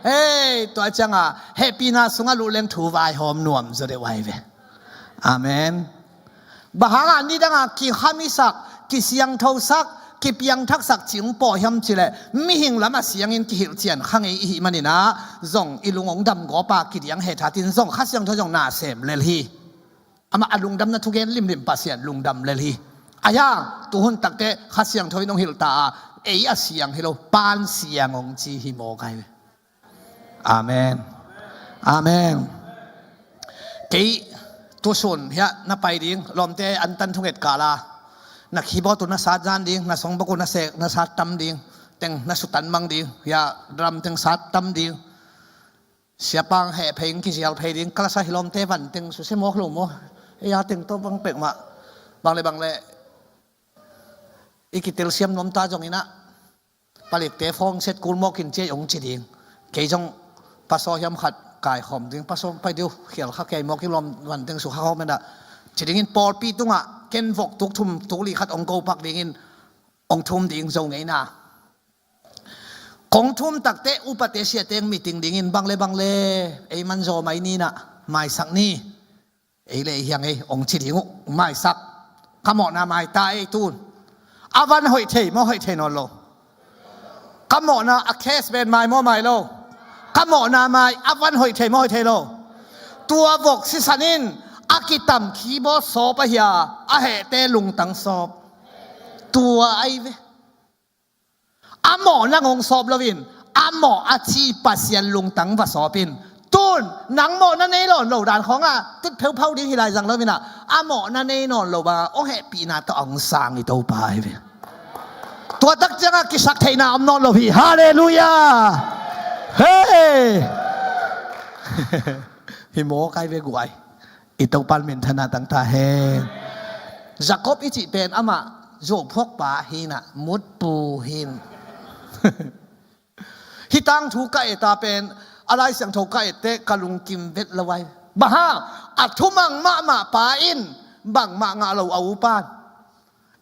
Hei, tua ciangah hehpihna sungah luhleng thu vaihawm nuam zaw deuh ai ve. Amen. Bang hangah nidangah kikhamisak, kisiangthosak, kipiangthaksak cih hong pawh hiam cih leh mihing lamah siangin kihilh cian kha ngei i hih maninah zong i lung hong damgawpa kidiang hethatin zong Kha Siangtho zong na sem lel hi. Amah a lungdamna thugen limlim Pasian lungdam lel hi. Ahi hang tuhun takteh Kha Siangtho in hong hilh ta a ei a siang hi lo pan siang hong ci hi mawk ai ve. Amen. Amen. Kei tusun hiah na pai ding lawmte an tan thunget kala na keyboard uh na sat zan ding, na songbok uh na sek na sat tam ding, teng na sutan mang ding, hiah drum teng sat tam ding. Siapang heh phei in kizial phei ding kalasa hi lawmte van teng susia mawk lo maw? Ei a teng tawh bang pek mah bang le bang le i kitel siam nuam ta zong inah palikte phone set kul mawk in ciai hong ci ding. Kei zong pasaw hiam khat kaikhawm ding, pasaw pai diu khial kha kei mawk in lawm van teng su kha khawm inah ci dingin pawlpi tungah ken vok tuk thum tuk li khat hong ko pak dingin hong thum ding zo ngeina. Kong thum takteh upate siate meeting dingin bang le bang le ei man zaw mai ninah maisak ni. Ei le ei hiang ei hong ci ding uh maisak. Ka mawhna mai ta ei tun. A van hoih thei maw hoih thei nawn lo? Ka mawhna a case pen mai maw mai lo? Ka mawhna mai a van hoih thei maw hoih thei lo? Tua vok sisan in a kitam keyboard sawp ahi a a hehte lungtang sawp. Tua ai ve. A mawh nang hong sawp loin a mawh a ci Pasian lungtang va sawp in. Tun nang mawhna nei lawn lo dan khawngah tut pheuphau ding hi lai zang loinah a mawhna nei nawn lo bangah hong hehpihna tawh hong sang i Topa hi ve. Tua tak ciangah kisak theihna om nawn lo hi. Halleluiah. Hei. Hi mawk ai ve guai. I Topan minthanna tangta hen. Jacob i cih pen amah zuau phuakpa hinah mutpu hin. Hih tangthu ka et a pen a Lai Siangtho ka etteh ka lungkim vet lo ai. Bang hang a thumang mahmah pa in bangmah ngah lo a upan.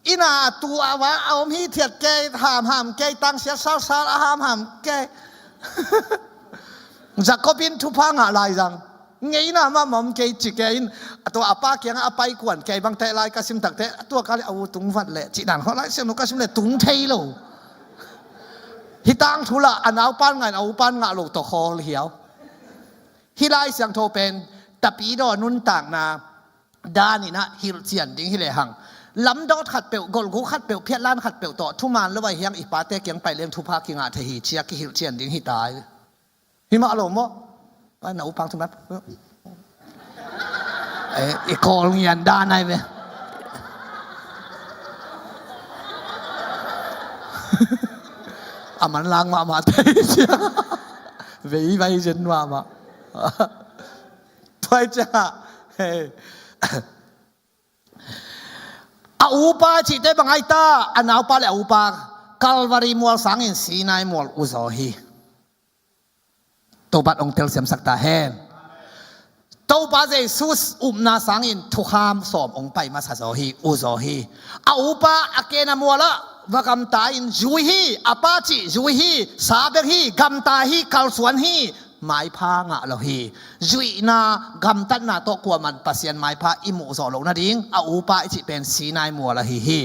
Ina a tu a va a om hithiat kei hamham kei tangsiat salsal a hamham kei. Jacob in thupha ngah lai zang. Ngeina mahmah om kei ci kei in a tua a pa kiangah a pai kuan kei bang teh lai ka sim takteh a tua ka le a u tung vat leh cih dan khawh lai siang nu ka sim leh tung thei lo. Hih tangthu lah a naupan ngain a upan ngah lo tawh khawl hiau. Hih Lai Siangtho pen tapidaw nuntakna dan in ah hilhcian ding hi lehang, lamdawt khatpeuh, golhguk khatpeuh, phiatlan khatpeuh tawh thuman lo a hi hang i pate kiang pai leng thupha kingah thei hi ci-a kihilhcian ding hi ta hi. Hi mah lo maw? Pai na upang thuman. Eh, i kawl ngian dan ai ve. A manlang mahmah thei cia. Vei vai zen mahmah. Tua ciangah, hei, a upa cihte bang ai ta, a naupa le a upa Kalvari mual sangin Sinai mual uh zaw hi. Topa'n hong telsiamsak ta hen. Topa Jesu upna sangin thukham sawm hong pai masa zaw hi, uh zaw hi. A upa a kena mual ah va gamta in zui hi, a pa cih zui hi, sa bek hi, gamta hi, kalsuan hi, maipha ngah lo hi. Zuihna, gamtatna tawh kuaman Pasian maipha i muh zawh loh nading a upa i cih pen Sinai mual ahi hi.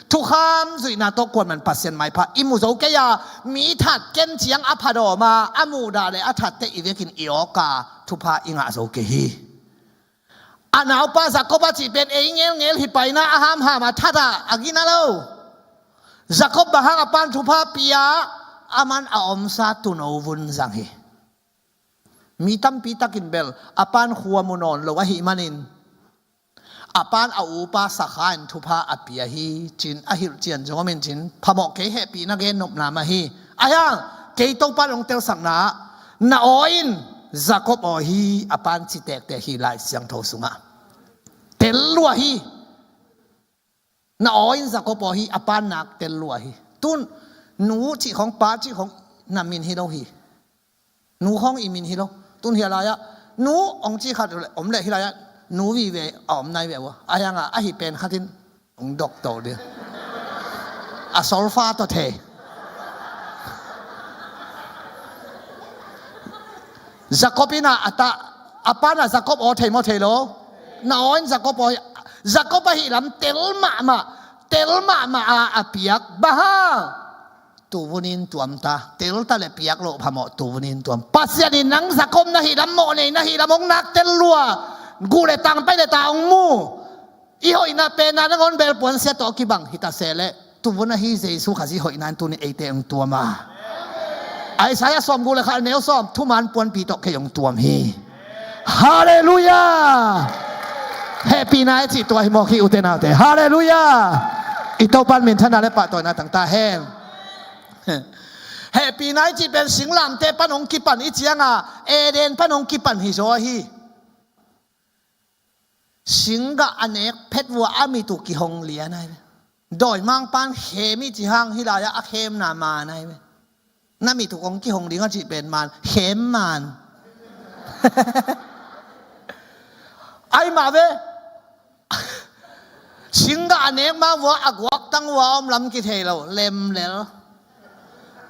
Thukham zuihna tawh kuaman Pasian maipha i mu zo kei a, mi that ken ciang a phadawm a, a muhdah le a thatte i vekin i awk a, thupha i ngah zo kei hi. A naupa Jacob a cih pen ei ngelngel hi paina a hamham a that a, a gina lo. Jacob bang hang a pa'n thupha pia, aman a omsa tuuno vun zang hi. Mi tampi takin bel a pa'n khua mu nawn lo ahih manin, a pa'n a upa sakha in thupha a pia hi, ci-in a hilhcian zong om in cin, phamawh kei, hehpihna gen nopna mah hi. Ahi hang kei Topa'n hong telsakna ah, na aw in Jacob aw hi, a pa'n ci tektek hi Lai Siangtho sungah. Tel lua hi. Na aw in Jacob aw hi, a pa'n nak tel lua hi. Tun nu cih khawng, pa cih khawng na min hi lo hi. Nu khawng i min hi lo. Tun hia lai-ah nu hong ci khat om leh hih lai-ah nu vive a om nai ve uh a, ahi hang a, ahi pen khat in hong dok to ding. A solfa tawh thei. Jacob in a, a ta, a pa'n a Jacob aw thei maw, thei lo? Na aw in Jacob aw hi. Jacob ahih lam tel mahmah, tel mahmah a, a piak. Bang hang? Tuuvun in tuam ta. Tel ta le piak loh phamawh, tuuvun in tuam. Pasian in nang Jacob na hih lam, mawhnei na hih lam hong nak tel lua. Guh le tang, pai le ta hong mu. I hoihna penna nangawn bel puansia tawh kibang hi ta se leh, tuuvun ahi Jesu Khazih hoihna in tuni eite hong tuam a. Isaiah sawmguk le khat, a neu sawm, thuman puanpi tawh kei hong tuam hi. Halleluiah! Hehpihna i cih tua hi mawk hi, ute naute. Halleluiah! I Topa'n minthanna le pahtawina tang ta hen. Hehpihna i cih pen singlamteh pan hong kipan i ciang a, Eden pan hong kipan hi zaw hi. Singgah a nek phet uh a, a mit uh kihong lian ai ve. Dawimangpa'n khem i cih hang, hih lai-ah a khemna maan ai ve. Na mit uh kong kihong ding a cih pen maan, khem maan. Ai mah ve. Singgah a nek ma uh a, a guaktang uh a om lam kithei lo, lemlel.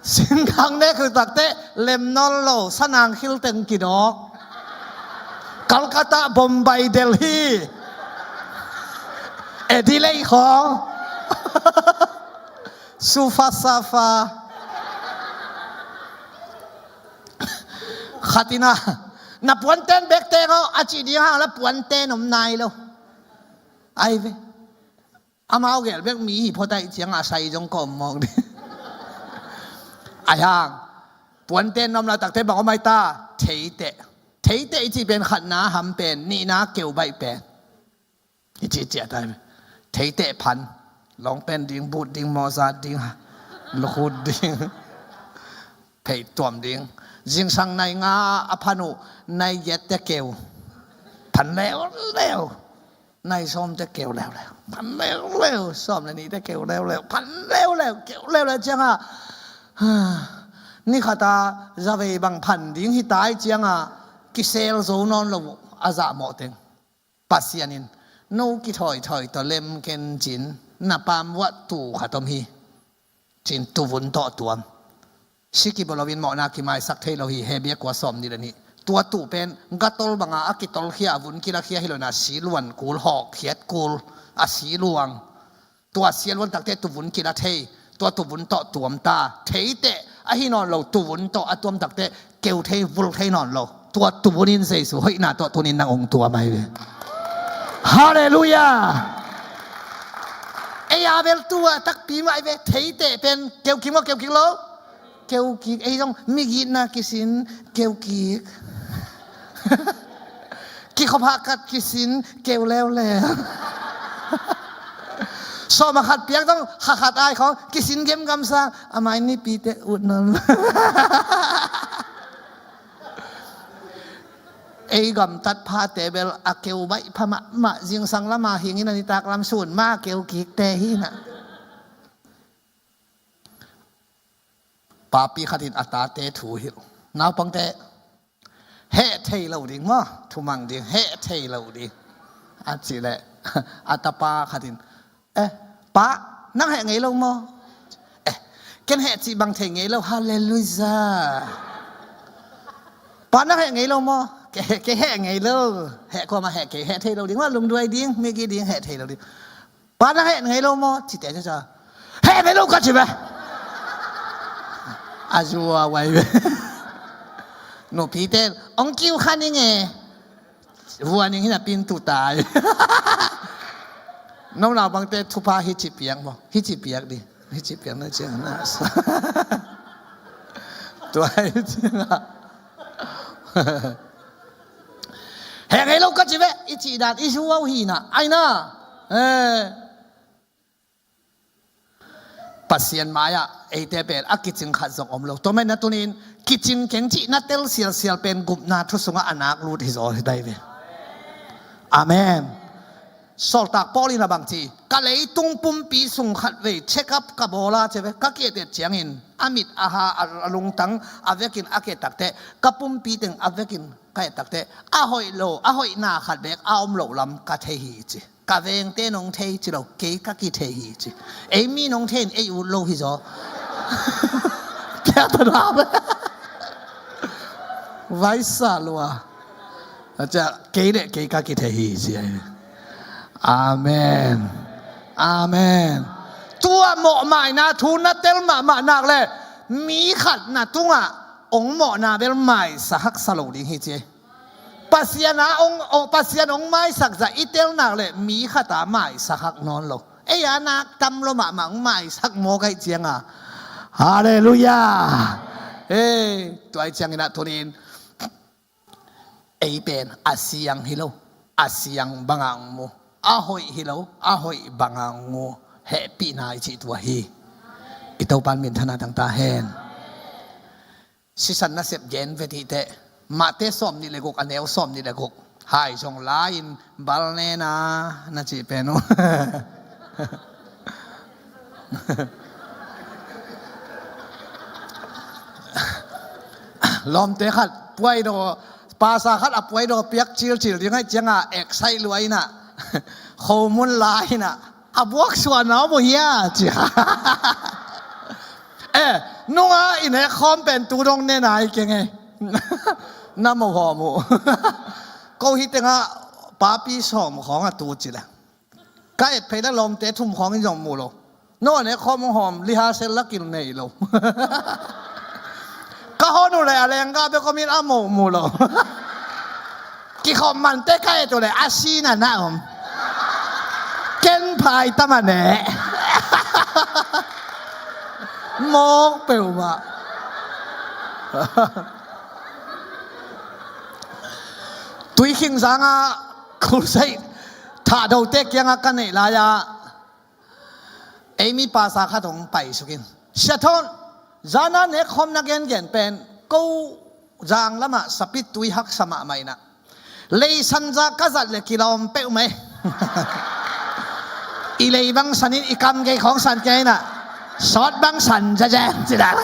Singgah nek uh takteh lem nawn lo, sanang khil teng kidawk. Calcutta, Bombay, Delhi, Adelaide khawng. Sufa safa. Khat in a, na puanten bek teng aw a cih ding hang la, puanten om nai lo. Ai ve. Amau gel bek mi hi phot ahih ciang a, sai zong ka om mawk ding. Ahi hang puanten na om lai takteh bang om ai ta? Theiteh. Theiteh i cih pen khatna ham pen, nihna keu baih pen. I cih ciah ta hi. Theiteh phan. Lawngpen ding, but ding, mawza ding, lukhut ding, pheituam ding. Zingsang nai nga a phan uh, nai giat teh keu phan leuleu. Nai sawm teh keu leuleu, phan leuleu. Sawm le nih teh keu leuleu, phan leuleu, keu leuleu ciang a, ni khat a zavei bang phan ding hi ta i ciang a, kisel zo nawn lo uh a, zahmawh teng. Pasian in, no kithawithawi tawh lem ken cin, na paam uah tuu khat om hi, cin tuuvun tawh tuam. Si kibawl loin mawhna kimaisak thei lo hi, Hebru kua sawm nih le nih. Tua tuu pen gatol banga a kitolkhia, a vun kilakhia hi lo in a, si luan kul, hawkkhiat kul, a si luang. Tua sia luan takteh tuuvun kila thei, tua tuuvun tawh tuam ta. Theiteh ahi nawn lo, tuuvun tawh a tuam takteh keu thei, vul thei nawn lo. Tua tunin Jesu hoihna tawh tunin nang hong tuam ahi ve. Halleluiah. Ei a bel tua takpi mah ahi ve. Theite pen keukik maw, keukik lo? Keukik. Ei zong migitna kisin, keukik. Kikhop hahkat kisin, keu leuleu. Sawm a khat piak zong kha khat ai khawng kisin gemgam sang, a mai nipite ut nawn. Ei gamtat phate bel a keu baih pha mahmah, zingsang lama hingin a nitak lam sun ma keukikte hi na. Papi khat in a tate thu hilh. Naupangte, heh thei lo ding maw, thumang ding, heh thei lo ding. A cih leh a tapa khat in, "Eh, pa, nang heh ngei lo maw?" "Eh, ken heh cih bang thei ngei lo, halleluiah." "Pa, nang heh ngei lo maw?" "Kei, kei heh ngei lo." "Heh kuamah heh, kei heh thei lo ding maw, lungduai ding, migi ding, heh thei lo ding." "Pa, nang heh ngei lo maw?" Cite ciacia, "Heh ngei lo ka ci ve." A zua vai ve. Nupite, "Ong kiu kha ning e." Vua ning hi na pin tu tai. No naupangte thupha hi ci piak maw? Hi ci piak di. Hi ci piak na ciang na sa. Tua hi ciang a. "Heh ngei lo ka ci ve," i cih dan i zuau hi na. Ai na. Eh. Pasian mai-ah eite pen a kicing khat zong om lo. Tua manin a tunin kicing keng cih na tel sialsial pen gupna thu sungah a nak lut hi zaw hi dai ve. Amen. Sawltak Paul in a bang ci, "Ka leitung pumpi sung khat vei check up ka bawl a," ci ve, "ka kietet ciangin a mit, a ha, a, a lungtang a vekin a kietakte, ka pumpi teng a vekin ka etakte, a hoih lo, a hoihna khat bek a om loh lam ka thei hi," ci. "Ka vengte nong thei ci lo, kei ka kithei hi," ci. "Ei mi nong thei in ei ut lo hi zaw." Kia ta na ve. Vaisa lua. A cia, "Kei le kei ka kithei hi," ci ai. Amen. Amen. Tua mawhmaina thu na tel mahmah nak le mi khat na tungah ong mawhna bel maisa haksa lo ding hi ci. Pasian a ong, ong, Pasian ong maisak zah i tel nak le mi khat a maisak hak nawn lo. Ei a nak tam lo mahmah ong maisak mawk aih cianga. Halleluiah. Ei, tua aih ciangin a tunin ei pen a siang hi lo, a siang banga ong mu. A hoih hi lo, a hoih banga ong mu. Hehpihna i cih tua hi. I Topan minthana tangta hen. Sisan nasep gen ve tih teh. Mate sawm nih le guk, a neu sawm nih le guk. Hai zong lai-in bal nena na cih pen uh. Lawmte khat puaidaw, pasa khat a puaidaw piak cilcil ding aih cianga, eksai luai na. Khomun lai na. A buak suahna om uh hia, ci. Eh, nunga i nek khawm pen tu dong ne nai keng e. Na mo hawm uh. Ko hi tenga papi sawm khawng a tu ci le. Ka et phei le lawmte thum khawng in zong mu lo. No a nek khawm hong hawm, lihasel la kil nei lo. Ka hon uh le a lengga bek om in a mo mu lo. Kikhawm mante ka et uh le a sina na om. Ken phai tama ne. Mawk peuhmah. Tuikhing zanga crusade thahdote kianga ka neih lai-a, ei mi pasa khat hong paisukin, "Sia Thawn, zana nek khawm na gengen pen ko zang lamah sapit tui haksa mahmah inah, leisan za ka zat le kilawm peuhmah e. I lei bang sanin i kam gei khawng san kei inah, sawt bang san zazen," ci dan.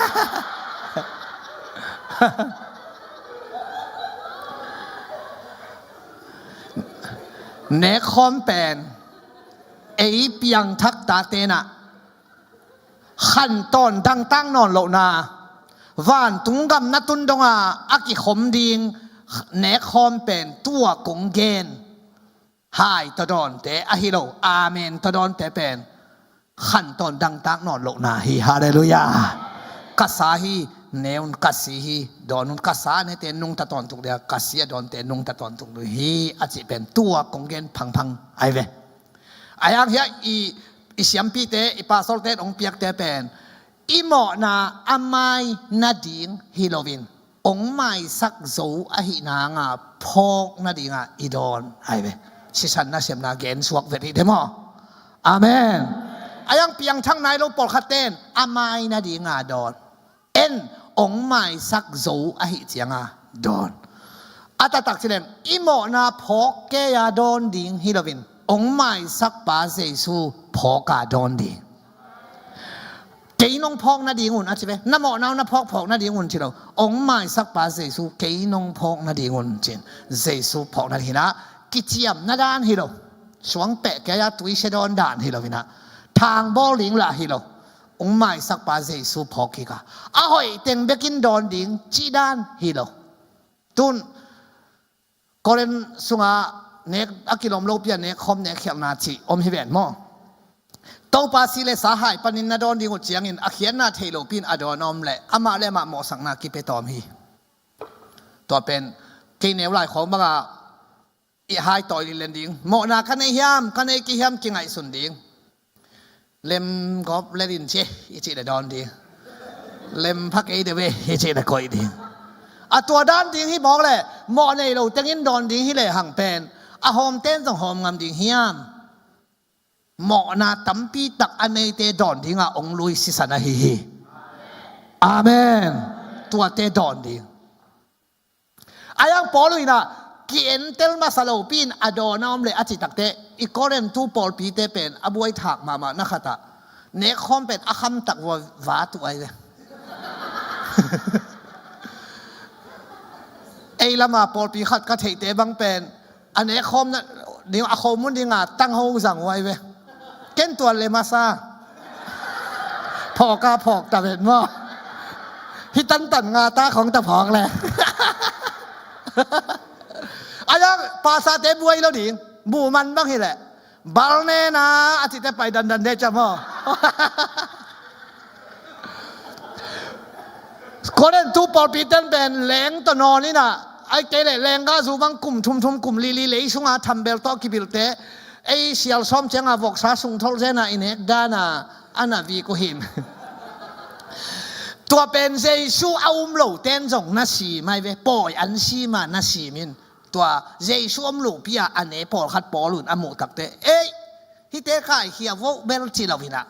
Nek khawm pen ei piangthak tate inah khantawn dangtak nawn lohna, vantung gam na tun donga a kikhom ding nek khawm pen tua kong gen hai tawdawnte ahi lo, amen tawdawnte pen khantawn dangtak nawn lohna hi. Halleluiah. Ka sa hi, Ne un ka si hi, dawn un ka sa nete nungta tawntung ding a, ka si a dawnte nungta tawntung ding hi a cih pen tua kong gen phangphang ahi ve. Ahi hang hiah i, i siampite, i pastorte in hong piakte pen i mawhna a mai nading hi loin hong maisak zo ahih nanga phawk nadinga i dawn ahi ve. Sisan nasepna gen suak vet hi de maw? Amen. Ahi hang piangthak nai lo pawlkhatte in a mai nadinga dawn. En, hong maisak zo ahih cianga dawn. A taktak ci leng i mawhna phawk kei-a dawn ding hi loin hong maisak pa Jesu phawka dawn ding. Kei nong phawk nading un a ci ve. Na mawhna uh na phawk phawk nading un ci lo. Hong maisak pa Jesu kei nong phawk nading un cin Jesu phawk nading hinah kiciamna dan hi lo. Suang peh kei-a tui sia dawn dan hi lo hinah thangbawl ding lah hi lo. Hong maisak pa Jesu phawk kik a, a hoih teng bekin dawn ding cih dan hi lo. Tun Korin sunga nek a kilawm lopi a nek khawm nek khialhna cih om hi ven maw? Topa si le sa hai panin na dawn ding uh ciangin a khiatna thei lopi in a dawn a om leh amah le amah mawhsakna kipia tawm hi. Tua pen kei neu lai khawng banga i hai tawi lilen ding. Mawhna ka nei hiam, ka nei kei hiam kingaihsun ding. Lem gawp letin ci e i cih le dawn ding. Lem pha kei de ve i cih le koih ding. A tua dan ding hi mawk le mawh nei lo tengin dawn ding hi lehang pen a hawmten zong hawm ngam ding hiam? Mawhna tampi tak a neite dawn dinga hong lui sisan ahi hi. Amen. Tuate dawn ding. Ahi hang Paul uh inah ki-entel masa lopi in a dawn a om le a cih takte i Korintu pawlpite pen a buaithak mahmah na khatah nek khawm pen a khamtak vua va tuh ahi ve. Ei lama pawlpi khat ka theihte bang pen a nek khawm na ding a khomun dinga tangho zang uh ahi ve. Ken tuan le masa phawka phawk ta vet maw? Hi tantan nga ta khong ta phawk le. Ahi hang pasate buai lo ding. Bu man bang hi leh bal nena a cite pai dandan de ca maw? Korintu pawlpi ten pen leng tawh nawn inah ai kei leh lengga zu bang kum thumthum kum lili lei sunga thambel tawh kibilte ei sial sawm cianga voksa sungtholh zena i nek dana a na vik uh hin. Tua pen Jesu a um lo ten zong na sim ai ve, pawi an sima na sim in. Tua Jesu om lopi-a a ne pawlkhat Paul un a muh takte ei hihte kaikhia voh bel ci lo hinah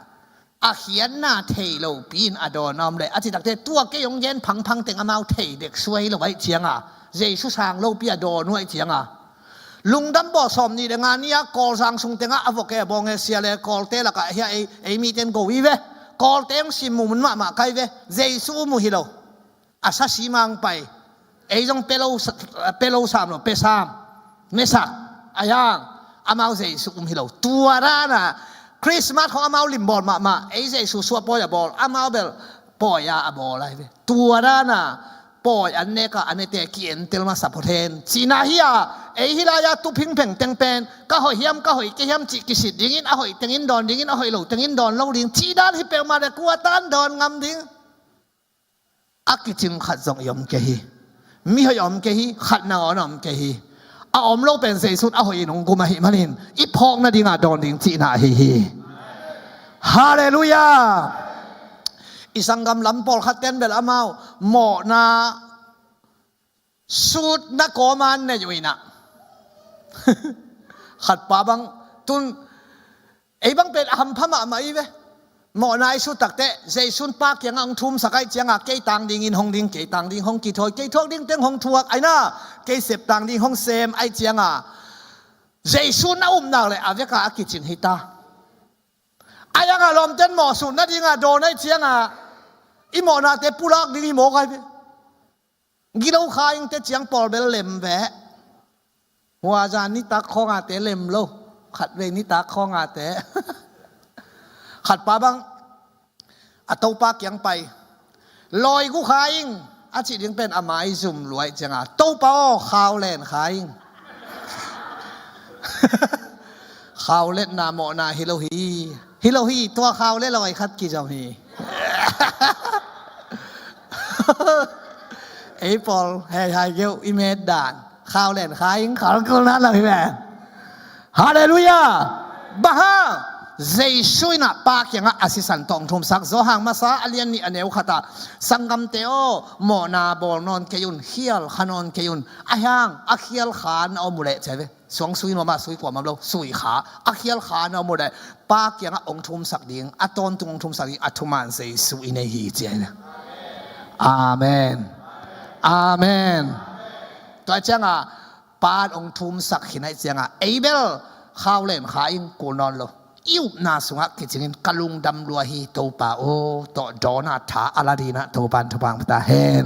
a khiatna thei lopi in a dawn a om le a cih takte tua kei hong gen phangphang teng amau thei dek suai lo aih cianga Jesu sang lopi a dawn uh aih cianga lungdam bawh sawm nih le nga ni-a Kawlzang sung tengah a vok e a bawng e sia le Kawlte lakah hia ei, ei miten go i ve. Kawlte hong sim mumun mahmah kai ve. Jesu mu hi lo. A sa simang pai. Ei zong pe lo sa-, pe lo sam lo, pe sam. Mesak. Ahi hang amau Jesu um hi lo. Tua dana Christmas khong amau limbawl mahmah. Ei Jesu suah pawi a bawl. Amau bel pawi a a bawl ahi ve. Tua dana pawi an neka a nete ki-entel masa phot hen. Cihna hi a, ei hi lai-a tu phingpheng teng pen ka hoih hiam, ka hoih kei hiam cih kisit dingin, a hoih tengin dawn dingin, a hoih lo tengin dawn lo ding. Cih dan hi peuhmah le kua tan dawn ngam ding. A kicing khat zong i om kei hi. Mi hoih a om kei hi, khat nangawn a om kei hi. A om lo pen Jesu in a hoih in hong gum ahih manin i phawk nadinga dawn ding cihna ahi hi. Halleluiah. I sanggam lam pawlkhat ten bel amau mawhna sutna kawma neih uh inah khatpa bang tun ei bang pen a hampha mahmah i ve. Mawhna i sut takte Jesu in Pa kiangah hong thumsak aih cianga kei tang dingin hong ding, kei tang ding hong kithawi, kei thuak ding teng hong thuak aina, kei sep tang ding hong sem aih cianga Jesu in a upnak le a veka a kicing hi ta. Ahi hanga lawmten mawhsut nadinga dawn aih cianga i mawhnate pulak ding hi mawk ai ve. Gilo kha ingte ciang pawl bel lem ve. Huaza nitak khawngate lem lo. Khatvei nitak khawngate. Khatpa bang a topa kiang pai. Lawi gu kha ing a cih ding pen a mai zum luai cianga topa aw khau len kha ing. Khau letna mawhna hi lo hi. Hi lo hi, tua khau le lawi khat kizom hi. Ei pawl hei hai geuh i met dan khau len kha ing khal kul na lo hi ve. Halleluiah. Bang hang? Jesu in ah Pa kiangah a sisan tawh hong thumsak. Johan Masa a lian nih a neu khatah, sanggamte aw, mawhna bawl nawn kei un, khial kha nawn kei un. A hang a khial kha na om uh leh ci hi ve. Suang sui nuam ah sui kua mam lo, sui kha. A khial kha na om uh leh Pa kiangah hong thumsak ding, a tawntung hong thumsak ding a thuman Jesu i nei hi ci hi ve. Amen. Amen. Tua ciangah Pa hong thumsak khin ahih ciangah ei bel khau len kha ing kul nawn lo. I upna sungah kicingin ka lungdam lua hi Topa aw, tawh dawn a tha a la dingin ah Topa in thupha hong pia ta hen.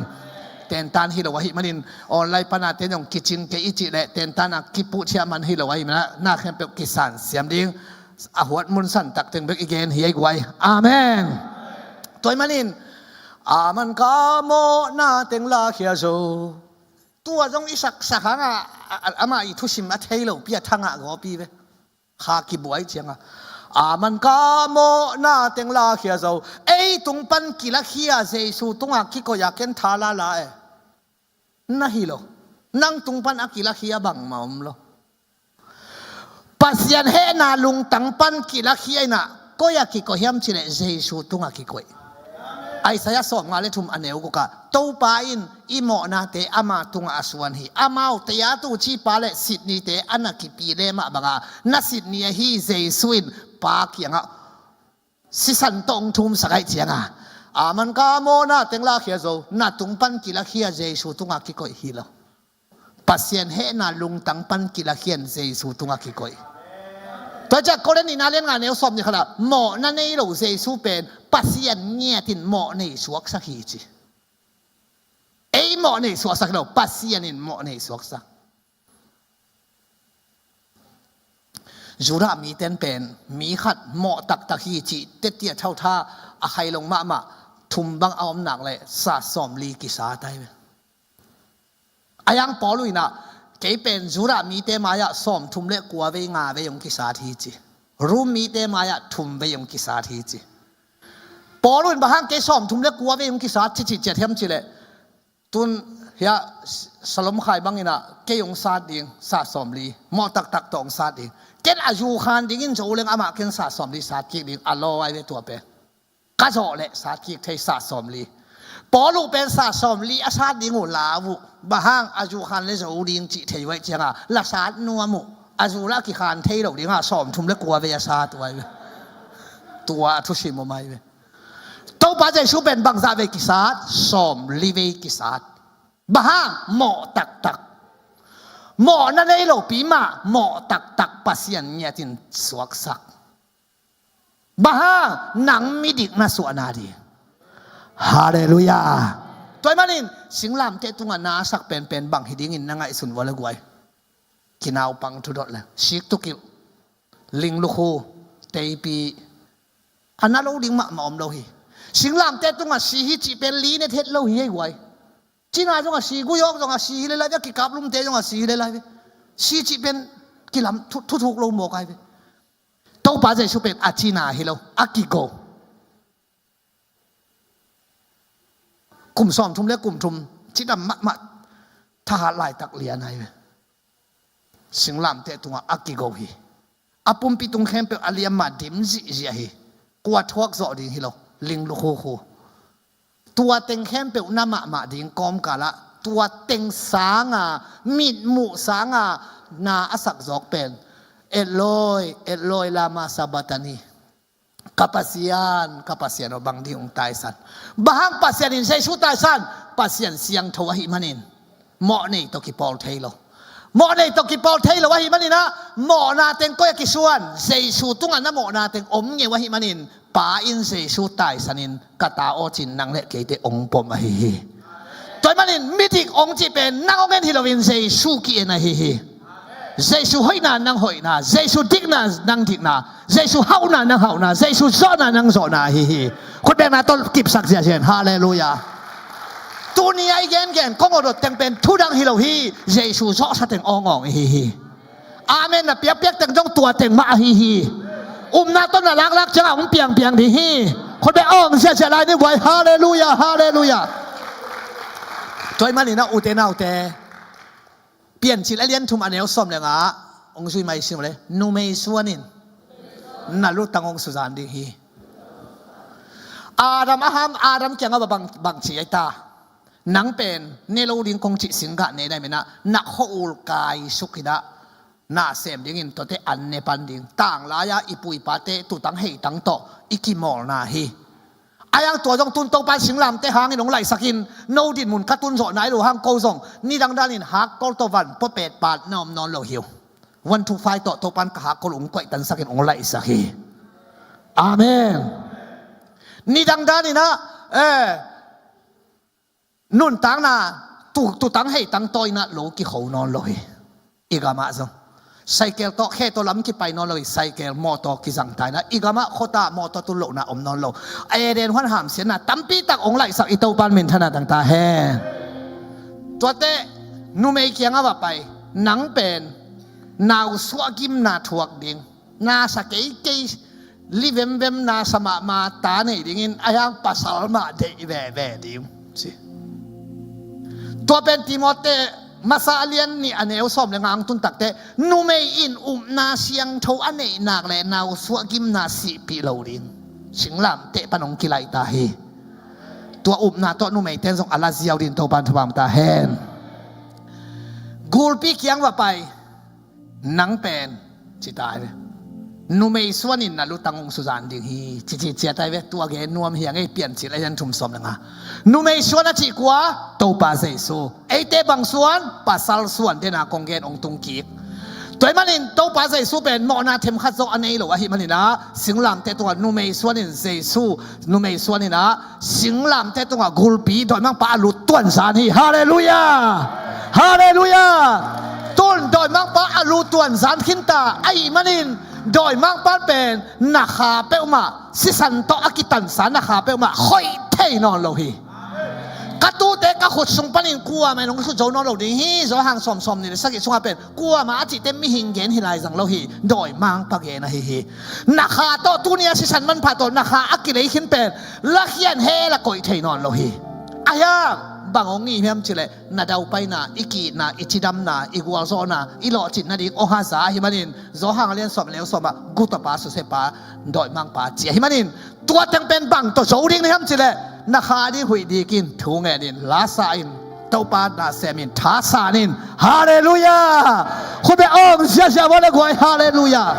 Tentan hi lo ahih manin online pana ten zong kicing kei i cih leh tentan a kipuhcia man hi lo ahih manin ah na khempeuh kisan siam ding. A huat mun san tak teng bek i gen hi ei guai. Amen. Tua ahih manin a man ka mawhna teng lakhia zo. Tua zong i saksak hangah a, a, amah i thusim a thei lopi a thangah gawpi ve. Kha kibuai ciangah a man ka mawhna teng lakhia zo. Ei tung pan kilakhia Jesu tungah kikoih a ken tha lala e. Na hi lo. Nang tung pan a kilakhia bangmah om lo. Pasian hehna lungtang pan kilakhia in ah koi ah kikoih hiam cih leh Jesu tungah kikoih. Isaiah sawmnga le thum a neu gukah Topa in i mawhnate ama tungah a suan hi. Amau tei a tuucipa le sitnite a na kipi le mah bangah na sitni ahi Jesu in Pa kiangah sisan tawh hong thumsak ahih ciangah a man ka mawhna teng lakhia zo. Na tung pan kilakhia Jesu tungah kikoih hi lo. Pasian hehna lungtang pan kilakhia in Jesu tungah kikoih. Tua ciah Korin nihna lian nga neu sawm nih khatah mawhna nei lo Jesu pen Pasian ngiatin mawh nei suaksak hi ci. Ei mawh nei suaksak hi lo, Pasian in mawh nei suaksak. Judah mite in pen mi khat mawh taktak hi cih tetia thautha a khailong mahmah thum bang a om nak leh sa sawmli kisa tai ve. A yang Paul uh in ah kei pen Judah mite mai-ah sawmthum le kua vei nga vei hong kisat hi ci. Rom mite mai-ah thum vei hong kisat hi ci. Paul uh in bang hang kei sawmthum le kua vei hong kisat ci cih ciat hiam cih leh tun hiah Salom Khai bangin ah kei hong sat ding sa sawmli, mawh taktak tawh hong sat ding. Ken a zu khan dingin zo leng amah ken sa sawmli sat kik ding a law ai ve tua pen. Ka zawh leh sat kik thei sa sawmli. Paul uh pen sa sawmli a sat ding uh lau uh. Bang hang a zu khan le zo ding cih thei uh ahih ciangah la sat nuam uh. A zu lah kikhan thei lo dingah sawmthum le kua vei a sat uh ai ve. Tua a thusim om ai ve. Topa Jesu pen bangzah vei kisat? Sawmli vei kisat. Bang hang? Mawh taktak. Mawhna nei lopi mah mawh taktak Pasian ngiatin suaksak. Bang hang? Nang midik na suahna ding. Halleluiah. Tua ahih manin singlamteh tungah na sak penpen bang hi dingin na ngaihsun vua le guai. Kinaupang thudot le sik tukilh, linglukhu, teipi, a na lo ding mahmah om lo hi. Singlamteh tungah si hi cih pen li ne thet lo hi ei guai. Cina zongah si, guyawk zongah si hi le lai ve, a kikaplumte zongah si hi le lai ve. Si cih pen kilam thu, thuthuk lo mawk ai ve. Topa Jesu pen a cina hi lo, a kigo. Kum sawmthum le kum thum cidam mahmah thahat laitak lian ai ve. Singlamteh tungah a kigo hi. A pumpi tung khempeuh a liam mah dim zihziah hi. Kua thuak zawh ding hi lo, linglukhu khu. Tua teng khempeuh na mahmah ding kawmkalah tua teng sanga, mitmuh sanga na a sak zawk pen Eloi, Eloi, lama sabachthani. Ka Pasian, ka Pasian aw, bang ding hong taisan? Bang hang Pasian in Jesu taisan? Pasian siangtho ahih manin mawh nei tawh kipawl thei lo. Mawh nei tawh kipawl thei lo ahih manin ah mawhna teng koi a kisuan? Jesu tungah na mawhna teng om ngeu ahih manin Pa in Jesu taisanin ka ta aw cin nang le keite hong pom ahi hi. Tua ahih manin midik hong cih pen nang hong en hi loin Jesu ki-en ahi hi. Jesu hoihna nang hoihna, Jesu dikna nang dikna, Jesu hauhna nang hauhna, Jesu zawhna nang zawhna ahi hi. Khutbetna tawh kipsak ziahziah in. Halleluiah. Tuni a i gengen kong awdot teng pen thudang hi lo hi. Jesu zawhsa teng awngawng ihi hi. Amen na piakpiak teng zong tua teng mah ahi hi. Upna tawh na laklak ciangah hong piangpiang ding hi. Khutbet awng ziahziah lai ni guai. Halleluiah, halleluiah. Tua ahih manin ah, ute naute, Piancil a lian thum a neu sawm le nga ah hong zui mai sim le, numei suanin na lutang hong suzan ding hi. Adam a ham, Adam kiangah bang, bang ci ai ta. Nang pen ne lo ding kong cih singgah ne na hih manin ah, na khua-ul kaisuk in ah, na sem dingin tuate an ne pan ding. Tanglai-a i pu i pate tutang heitang tawh i kimawlna hi. Ahi hang tua zong tun Topa in singlamteh hangin hong laihsak in, no dinmun ka tun zawh nai lo hang ko zong nidang danin hakkol tawh van pua petpat na om nawn lo hi uh. One two five tawh Topa in ka hakkol hong kuaihtansak in hong laihsak hi. Amen. Nidang danin ah, eh, nuntakna tu, tutang heitang tawh in ah lo kikho nawn lo hi. I gamah zong cycle tawh, khe tawh lam kipai nawn lo hi. Cycle, mawtaw kizang ta in ah, i gamah khuata mawtaw tun lohna om nawn lo. Eden huan hamsiatna tampi tak hong laihsak i Topa in minthanna tang ta hen. Tuate numei kiangah va pai, nang pen nausuah gimna thuak ding. Na sa keikei, li vemvem na sa mahmah ta nei dingin, ahi hang pasal mah deih veve ding, ci. Tua pen Timote masa a lian nih a neu sawm le nga hong tun takteh, numei in upna siangtho a neih nak leh nausuah gimna sihpih lo ding. Singlamteh pan hong kilaih ta hi. Tua upna tawh numeite in zong a la ziau dingin Topa in thupha hong pia ta hen. Gulpi kiang va pai. Nang pen, ci ta hi ve. Numei suanin na lutang hong suzan ding hi, ci ci ciat ta hi ve. Tua gen nuam hi a ngei, Piancil a lian thum sawm le nga. Numei suan a cih kua, Topa Jesu. Eite bang suan, pasal suan dena kong gen hong tung kik. Tua ahih manin Topa Jesu pen mawhna themkhat zong a nei lo ahih manin ah, singlamteh tungah numei suanin Jesu, numei suanin ah, singlamteh tungah gulpi dawimangpa a lut tuan zan hi. Halleluiah! Halleluiah! Tun dawimangpa a lut tuan zan khinta ahih manin, dawimangpa pen na kha peuhmah, sisan tawh a kitansa na kha peuhmah khoih thei nawn lo hi. Ka tuute ka khut sung panin kuamah in hong khut zo nawn lo ding hi. Zawhang sawm, sawm nih le sagih sungah pen kuamah a cihte mihing gen hi lai zang lo hi. Dawimangpa gen ahi hi. Na kha tawh, tuni a sisan manpha tawh na kha a kilei khin pen lakhian hel a koih thei nawn lo hi. Ahi hang bang hong ngih hiam cih leh, na daupaina, i ki-itna, i cidamna, i gualzawhna, i lawhcin nading hong haza ahih manin, Zawhang a lian sawm le sawm ah, gutapa, susepa, dawimangpa ci ahih manin, tua teng pen bang tawh zo ding na hiam cih leh, na kha ding huih dik in, thu ngen in, la sa in, Topa na sem in, thasan in. Halleluiah! Khut beng om ziahziah vua le guai. Halleluiah!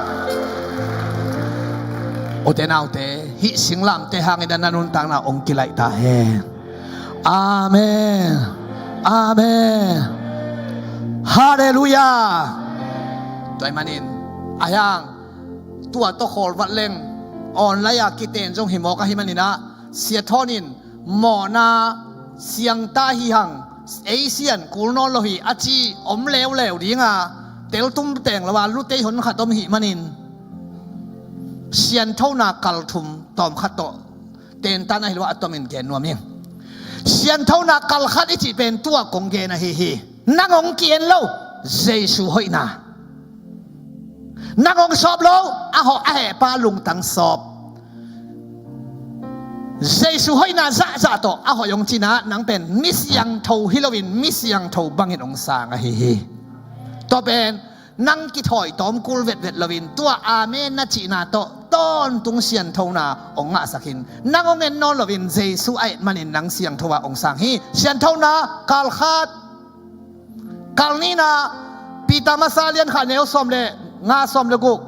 Ute naute, hih singlamteh hangin a na nuntakna hong kilaih ta hen. Amen. Amen. Halleluiah. Tua ahih manin, ahi hang tua tawh khawl vat leng, online a kiten zong hi mawk ahih manin ah, Sia Thawn in mawhna siangta hi hang, ei sian kul nawn lo hi a ci om leuleu ding a, tel tum teng lo a, lutei hon khat om hih manin, sianthona kal thum tawm khat tawh tentan ahi lo a, a tomin gen nuam ing. Sianthona kal khat i cih pen tua kong gen ahi hi. Nang hong ki-en lo, Jesu hoihna. Nang hong sawp lo, a hawh a hehpa lungtang sawp. Jesu hoihna zahzah tawh a hoih hong cin ah, nang pen mi siangtho hi loin mi siangtho bangin hong sang ahi hi. Tua pen nang kithawi tawm kul vetvet loin tua amen na cihna tawh tawntung sianthona hong ngahsak in, nang hong en nawn loin Jesu a et manin nang siangtho ah hong sang hi. Sianthona kal khat. Kal nihna, Peter masa lian khat neu sawm le nga, sawm le guk.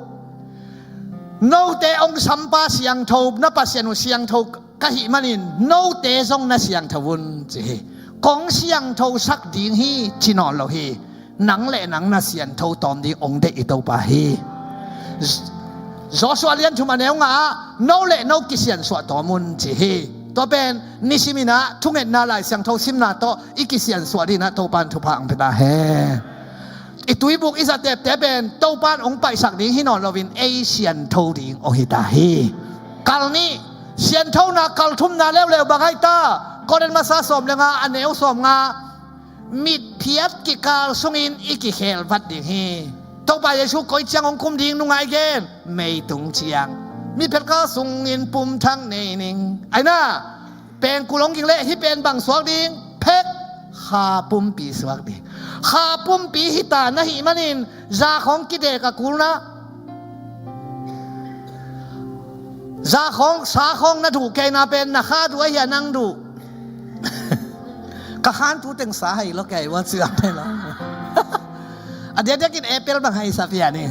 Note hong sampa siangtho, na Pasian uh siangtho ka hih manin note zong na siangtho un, ci hi. Kong siangthosak ding hi, ci nawn lo hi. Nang le nang na siangtho tawm ding hong deih i Topa hi. Joshua lian thum a neu nga ah, no le no kisiansuah tawm un, ci hi. Tua pen nisimin ah thungetna, Lai Siangtho simna tawh i kisiansuah dingin ah Topa in thupha hong pia ta hen. I tuibuk i zatepte pen Topa in hong paihsak ding hi nawn loin ei siangtho ding hong hi ta hi. Kal nih, sianthona kal thumna leuleu bang ahi ta? Korin masa sawm le nga a neu sawm nga. Mitphiat kikal sungin i kikhelvat ding hi. Topa Jesu koi ciang hong kum ding, nungak i gen, meitung ciang. Mitphiat kikal sungin pumthak nei ning. Aina, pengkul hong ging leh hih pen bang suak ding? Phek, Kha pumpi suak ding. Kha pumpi hita na hih manin, za khawng kidek a kulna, za khawng, sa khawng na duh kei na pen, na kha duh ahi a nang duh. Ka khan tu teng sa hai lo kei, wa ciang hai lo. A diakdiakin apple bang hai sa pia ni.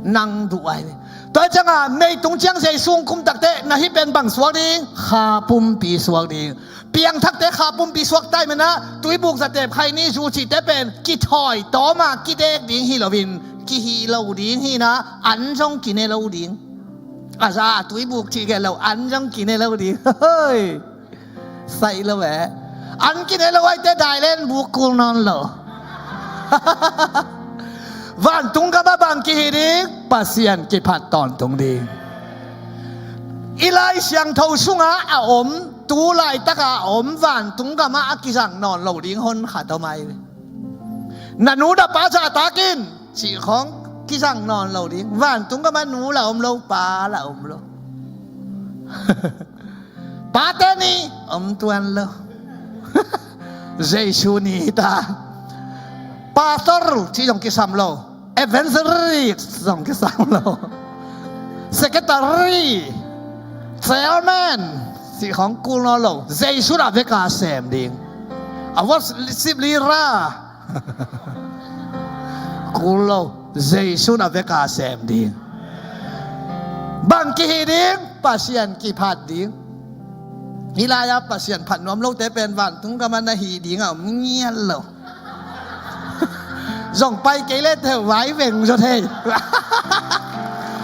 Nang duh ai ni. Tua cianga meitung ciang Jesu kum takte na hih pen bang suak ding, kha pumpi suak ding. Piangthakte kha pumpi suak tai mana, tuibuk zatep khai ni zu cihte pen kithawi tawma kidek ding hi loin, kihih lo ding hi na, an zong kine lo ding. A za tuibuk cih kei lo, an zong kine lo ding. Hoi. Saih lo eh. An kine lo aite dailen buk kul nawn lo. Vantung gama bang kihi ding, Pasian kiphat tawntung ding. I Lai Siangtho sunga a om, tu laitaka a om, vantung gama a kizang nawn lo ding hon khat om ai. Na nu na pa zahtakin cih khawng kizang nawn lo ding. Vantung gama nu la om lo, pa la om lo. Pate ni om tuan lo. Jesu ni ta. Pastor cih zong kisam lo. Evangelist zong kisam lo. Secretary, chairman cih khawng kul nawn lo. Jesu na veka sem ding. A worship leader. Kul lo. Jesu na veka sem ding. Bang kihi ding, Pasian kiphat ding. Hih lai-a Pasian phat nuam lote pen vantung gama na hi ding a om ngial lo. Zong pai kei le teu vai veng zaw thei.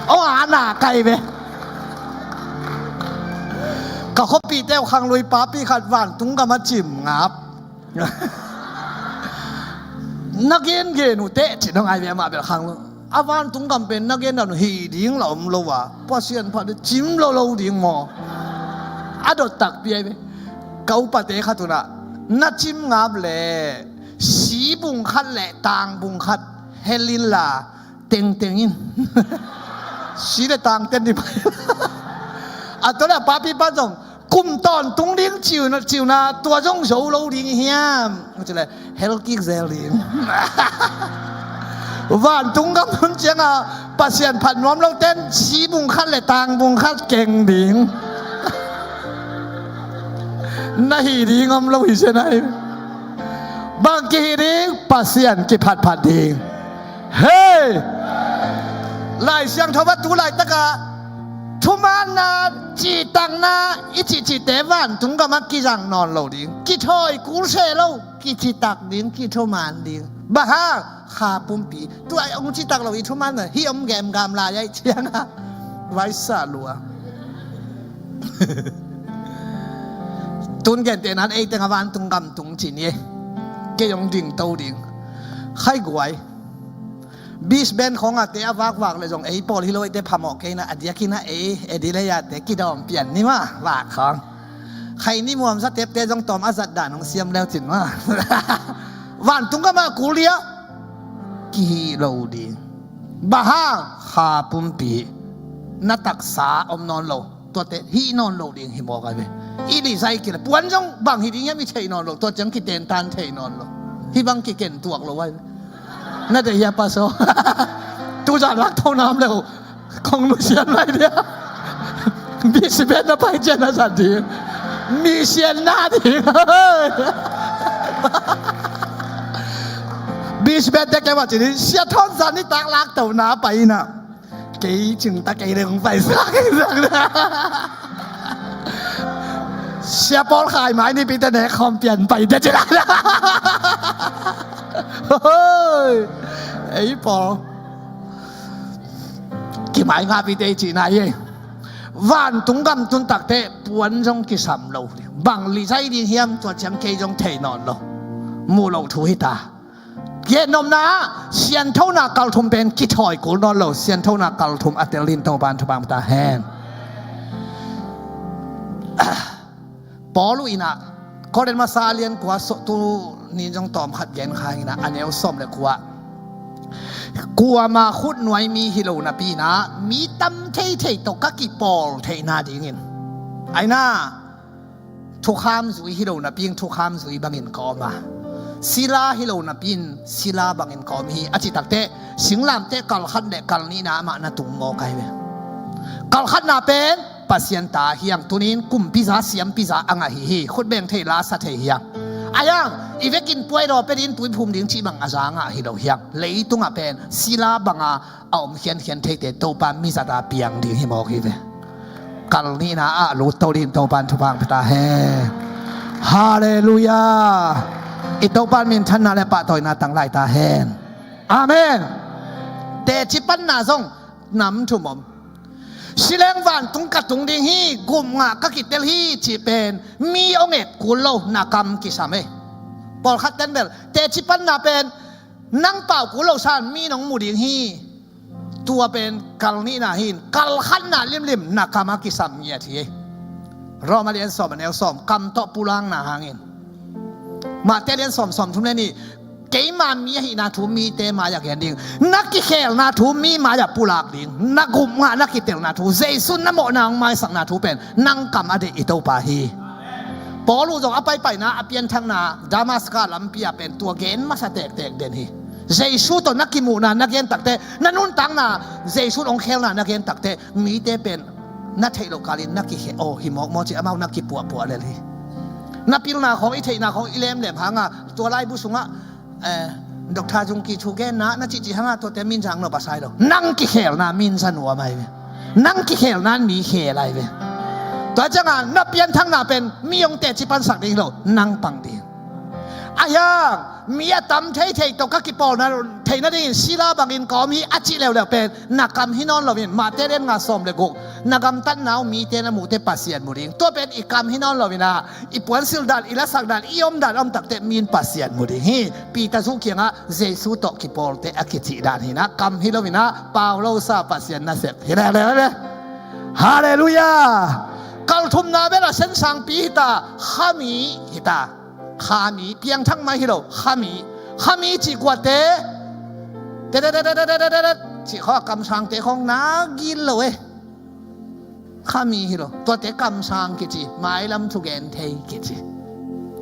Aw, a na kai ve. Ka khuapihte uh khanglui papi khat vantung gama cim ngap. Na gengen uh teh ci dong ai ve, amah bel khang lo. A vantung gam pen na gen dan uh hi ding la om lo a, Pasian phat cim lo lo ding maw? A dot takpi ai ve. Ka upate khat unah na cim ngap le si bung khat le tang bung khat hel inla tengteng in. Si le tang ten dih pai. A tua le a papi pa zong kum tawntung ding ciuna, ciuna tua zong zo lo ding hiam? Ci le hel kik zel ding. Vantung gam hun cianga Pasian phat nuam lo ten si bung khat le tang bung khat keng ding. Na hi ding om lo hi sia nai. Bang kihi ding, Pasian kiphatphat ding. Hei! Lai Siangtho ah tu laitaka thumaanna, cihtakna i cihcihte vantung gama kizang nawn lo ding. Kithawi kul se lo, kicitak ding, kithumaan ding. Bang hang, kha pumpi. Tu ai ong citak lo i thumaanna hih om gemgam lai ai cianga vaisa lua. Tun gentehna-in ei teng a vantung gam tung ci ni e. Kei ong dingto ding. Khai guai. Beach band khawng a te a vakvak le zong ei pawl hi lo ei te phamawh kei na a diakin a ei Adelaide a te kidawm pian ni ma vak khawng. Khai ni muam zatepte zong tawm a zat dan hong siam leu cin ma. Vantung gam a kul dia. Kihih lo ding. Bang hang, kha pumpi. Na taksa om nawn lo. Tuate hih nawn lo ding hi mawk ai ve. I lizai kile puan zong bang hi ding hiam i theih nawn lo. Tua ciang kitentan theih nawn lo. Hih bang kiken tuak lo ai ve. Na deih hia paso? Tuzan lak tho nam lo. Kong nusian lai dia. Bisiben na pai cian na san ding. Misian na ding. Bisiben te kei wa ci ding. Sia thon zan ni tak lak tho na pai na. Kei cing ta kei deng pai sa kei sa. Sia pawl khai mai ni pi te ne khom pian pai te ci la. Hoi. Ei pawl. Kimai nga pi te ci na ye. Vantung gam tun takte puan zong kisam lo. Bang lizai ding hiam tua ciang kei zong thei nawn lo. Mu lo thu hi ta. Gen nopna ah sianthona kalthum pen kithawi kul nawn lo. Sianthona kalthum a tel ding Topan thupha ta hen. Paul uh inah Korin masa lian kua so tu nin zong tawm khat gen kha inah a neu sawm le kua. Kuama khutnuai mi hi lo napi inah mi tam theithei tawh ka kipawl theihna dingin. Aina thukham zui hi lo napi in thukham zui bangin ka om a, sila hi lo napi in sila bangin ka om hi a cih takteh, singlamteh kal khat le kal nihna amah na tung mawk ahi ve. Kal khatna pen Pasian ta hi hang, tuni in kumpiza siampiza a ngah hi hi. Khutbeng thei, la sa thei hi hang. Ahi hang i vekin puaidaw pia ding, tui phum ding cih bang a za ngah hi lo hi hang. Leitungah pen sila banga a om khiankhian theite Topa mizata piang ding hi mawk hi ve. Kal nihna ah lut to ding Topa in thupha hong pia ta hen. Halleluiah. I Topa in minthanna le pahtawina tang lai ta hen. Amen. Teci panna zong nam thum om. Si leng vantung ka tung ding hi, gup ngah ka kitel hi cih pen mi hong et kul lo, na kam kisam ei. Pawlkhat ten bel teci panna pen nang pau kul lo san mi nong mu ding hi. Tua pen kal nihna hi in, kal khatna limlim na kam a kisam ngiat hi ei. Roma lian sawm a neu sawm, kam tawh pulakna hangin. Mate lian sawm, sawm thum le nih, keima mi ahihna thu mite mai-ah gen ding, na kikhelna thu mi mai-ah pulak ding, na gup ngah na kitelna thu, Jesu na mawhna hong maisakna thu pen nang kam a deih i Topa hi. Paul uh zong a paipaina, a pianthakna Damaska lampi ah pen tua gen masa tektek den hi. Jesu tawh na kimuhna na gen takteh, na nuntakna Jesu hong khelna na gen takteh, mite pen na theih loh kalin na kikhe aw hi mawkmawk ci, amau na kipuahpuah lel hi. Na pilna khawng, i theihna khawng i lemlem hanga tua laibu sungah, eh, Doctor Zungki thu genna na cihcih hanga tuate min zang nop a sai lo. Nang kikhelna min za nuam ahi ve. Nang kikhelna in mi khel ahi ve. Tua cianga na pianthakna pen mi hong teci pansak ding hi lo, nang pang ding. Ahi hang mi a tam theithei tawh ka kipawlna theih nadingin sila bangin ka om hi a cih leuleu pen na kam hi nawn loin, Mate lian nga sawm le guk, na gamtatna uh mite na muhteh Pasian mu ding. Tua pen i kam hi nawn loin ah, i puansilh dan, i lasak dan, i om dan a om takteh mi in Pasian mu ding hi. Peter zu kiangah Jesu tawh kipawlte a kicih dan hi in ah, kam hi loin ah, pau lo sa Pasian nasep hi leuleu ve. Halleluiah. Kal thumna bel a sensangpi hi ta, khami hi ta. Khami, piangthak mai hi lo, khami. Khami cih kuate, te te te te te te te te cih khawng, a kamsangte khawng na gil lo e. Khami hi lo, tuate kamsang kici, mailam thugen thei kici.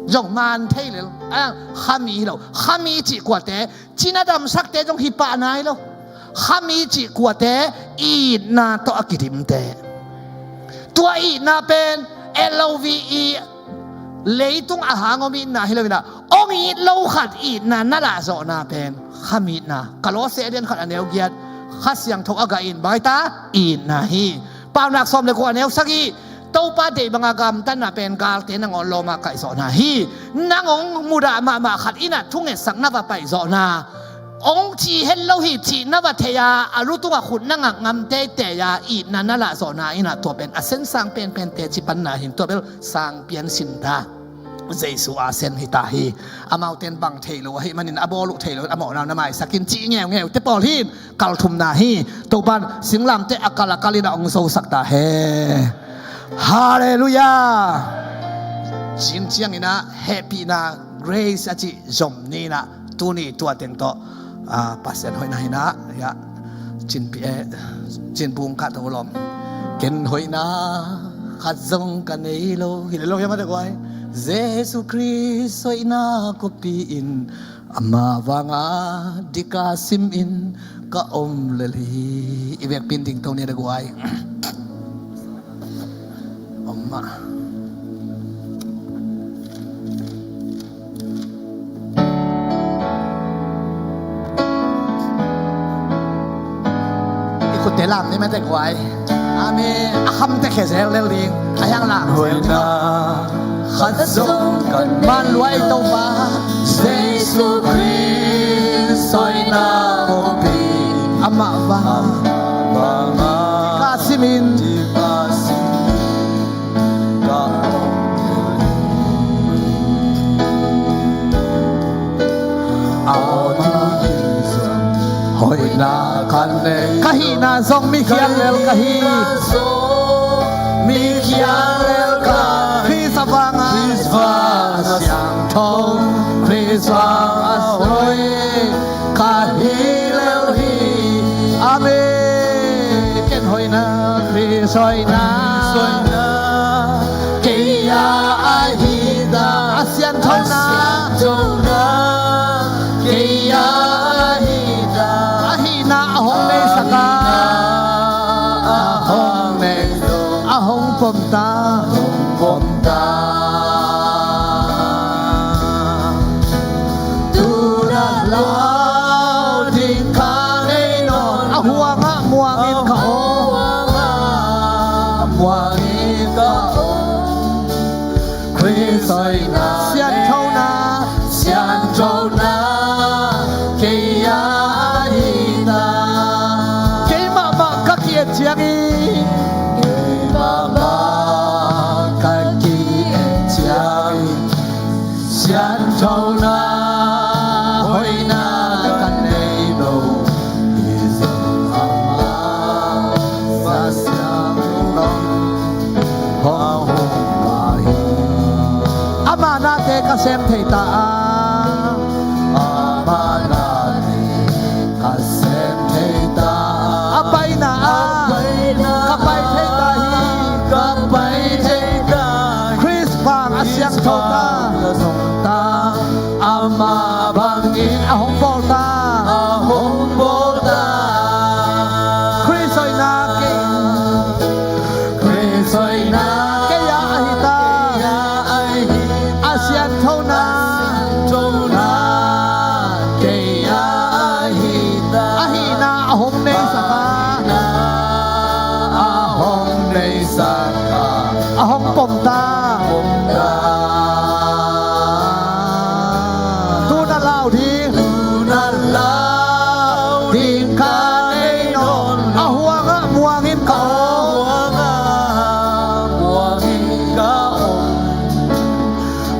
Zong man thei lel, a khami hi lo, khami cih kuate, cina damsakte zong hi pah nai lo. Khami cih kuate, itna tawh a kidimte. Tua itna pen, L O V E, leitung a hang om itna hi loin ah, hong it lo khat itna na lahzawhna pen khami itna. Kolose a lian khat a neu giat, Kha Siangtho a gah in bang hi ta? Itna hi. Paunak sawm le kua a neu sagih, Topa deih banga gamtatna pen galte nangawn lawma kaihzawhna hi. Nang hong mudah mahmah khat in ah thungetsak na va paihzawhna. Hong ci het lo hi cih na va thei-a, a lu tungah khut na ngak ngam teitei-a, itna na lahzawhna in ah tua pen a sensang penpen teci panna hi in, tua bel sang pian sin ta. Jesu a sen hi ta hi. Amaute in bang thei lo ahih manin, a bawl uh thei lo in, a mawhna uh na maisak in cih ngeungeu te pawl hi in, kal thumna hi. Topa in singlamteh a kal a kal in ah hong zosak ta hen. Halleluiah. Cin ciangin ah hehpihna, grace a cih zom ni in ah, tuni tua teng tawh, ah, Pasian hoihna hi in ah, ya, cinpi e, cinbung kah to lawm. Ken hoihna khat zong ka nei lo, hi le lo hiam a te guai. Jesu Khrist hoihna kawpi in, amah vanga dik a simin ka om lel hi. I vekpi in ding to ni a te guai. Om mah. I khutte lam ni mate guai. Amen. A khamte khe zel lel ding. A hiang lam zel ding. Hoihna khat zong ka nei lo. Man luai Topa Jesu Khrist hoihna kawpi, amah vang, amah vang dik a simin, dik a simin ka om lel hi. Aw, tu in zong hoihna ka nei. Ka hihna zong mikhial lel ka hi. Mikhial lel ka hi. Khrist vanga, Khrist vanga siangtho, Khrist vanga hoih ka hi lel hi. Amen. Ken hoihna, Khrist hoihna, Khrist hoihna kei a, a pom ta. Pom ta. Tu na lau ding kha nei nawn lo. A huang ah muang in ka om. A huang ah muang in ka om. Khrist hoihna, sianthona, sianthona kei a hi ta. Kei mahmah ka ki-et ciangin, kei mahmah ka ki-et ciangin, sianthona hoihna ka nei lo. Hi zong amah Kha Siangtho hong om hi. Ama nate ka sem thei ta a. Ama nate ka sem thei ta a. A paina ah, a paina ah, ka pai thei ta hi. Ka pai thei ta hi. Khrist bang a siangtho ta. Khrist bang a siangtho ta. Ama bangin a hong bawl ta. A hong bawl ta. Khrist hoihna kei, Khrist hoihna kei a hi ta. Kei a hi ta. A sianthona, a sianthona kei a hi ta. A hihna a hong neisak a. A hihna a hong neisak a. A hong pom ta. Pom ta. Tu na lau ding. Tu na lau ding kha nei nawn lo. A huang ah muang in ka om. A huang ah muang in ka om.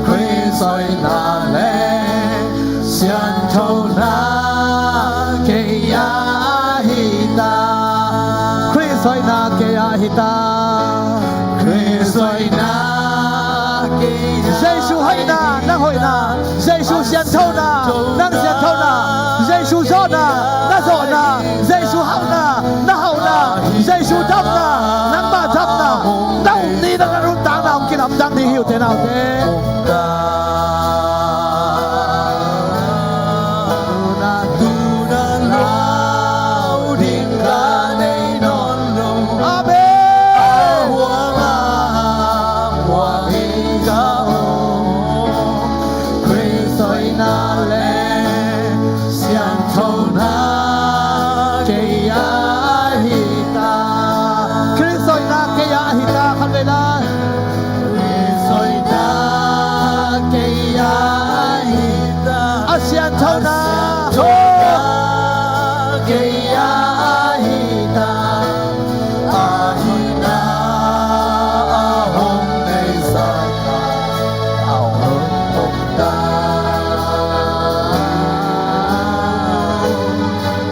Khrist hoihna le sianthona kei a hi ta. Khrist hoihna kei a hi ta. Khrist hoihna kei a hi ta. Jesu hoihna, nang hoihna. Jesu sianthona, nang sianthona. Jesu zawhna, na zawhna. Jesu hauhna, na hauhna. Jesu damna, nangmah damna. Na um ni, na nuntakna hong kilamdang ding hi uh te, na uh te. Amen. Sianthona kei a hi ta. Khrist hoihna kei a hi ta, khat vei lai. Khrist hoihna kei a hi ta. A sianthona, a sianthona kei a hi ta. A hihna a hong neisak a, a hong pom ta.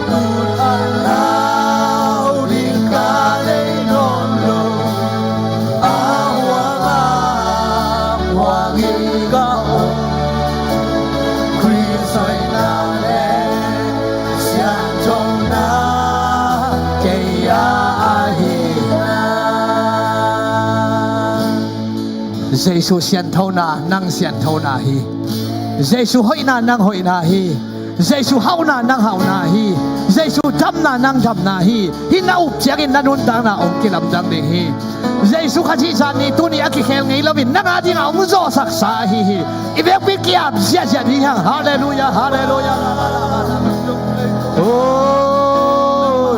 Tun a lau ding ka nei nawn lo. A huang ah muang in ka om. Khrist hoihna le sianthona kei a hi ta. Jesu sianthona nang sianthona hi. Jesu hoihna nang hoihna hi. Jesu hauhna nang hauhna hi. Jesu damna nang damna hi. Hih na up ciangin na nuntakna hong kilamdang ding hi. Jesu Khazih zan ni tuni a kikhel ngei loin nang a dingah hong zawhsaksa ahi hi. I vekpi kiap ziahziah ding hi hang. Halleluiah, halleluiah.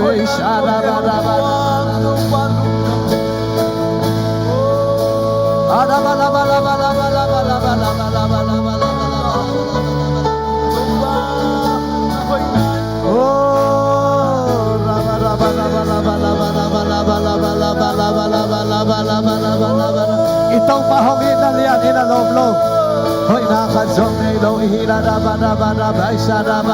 Oi, shadabadaba. I Topa hong itna lian in a lawm lo. Hoihna khat zong nei lo i hi la da ba da ba da ba i sa da ba.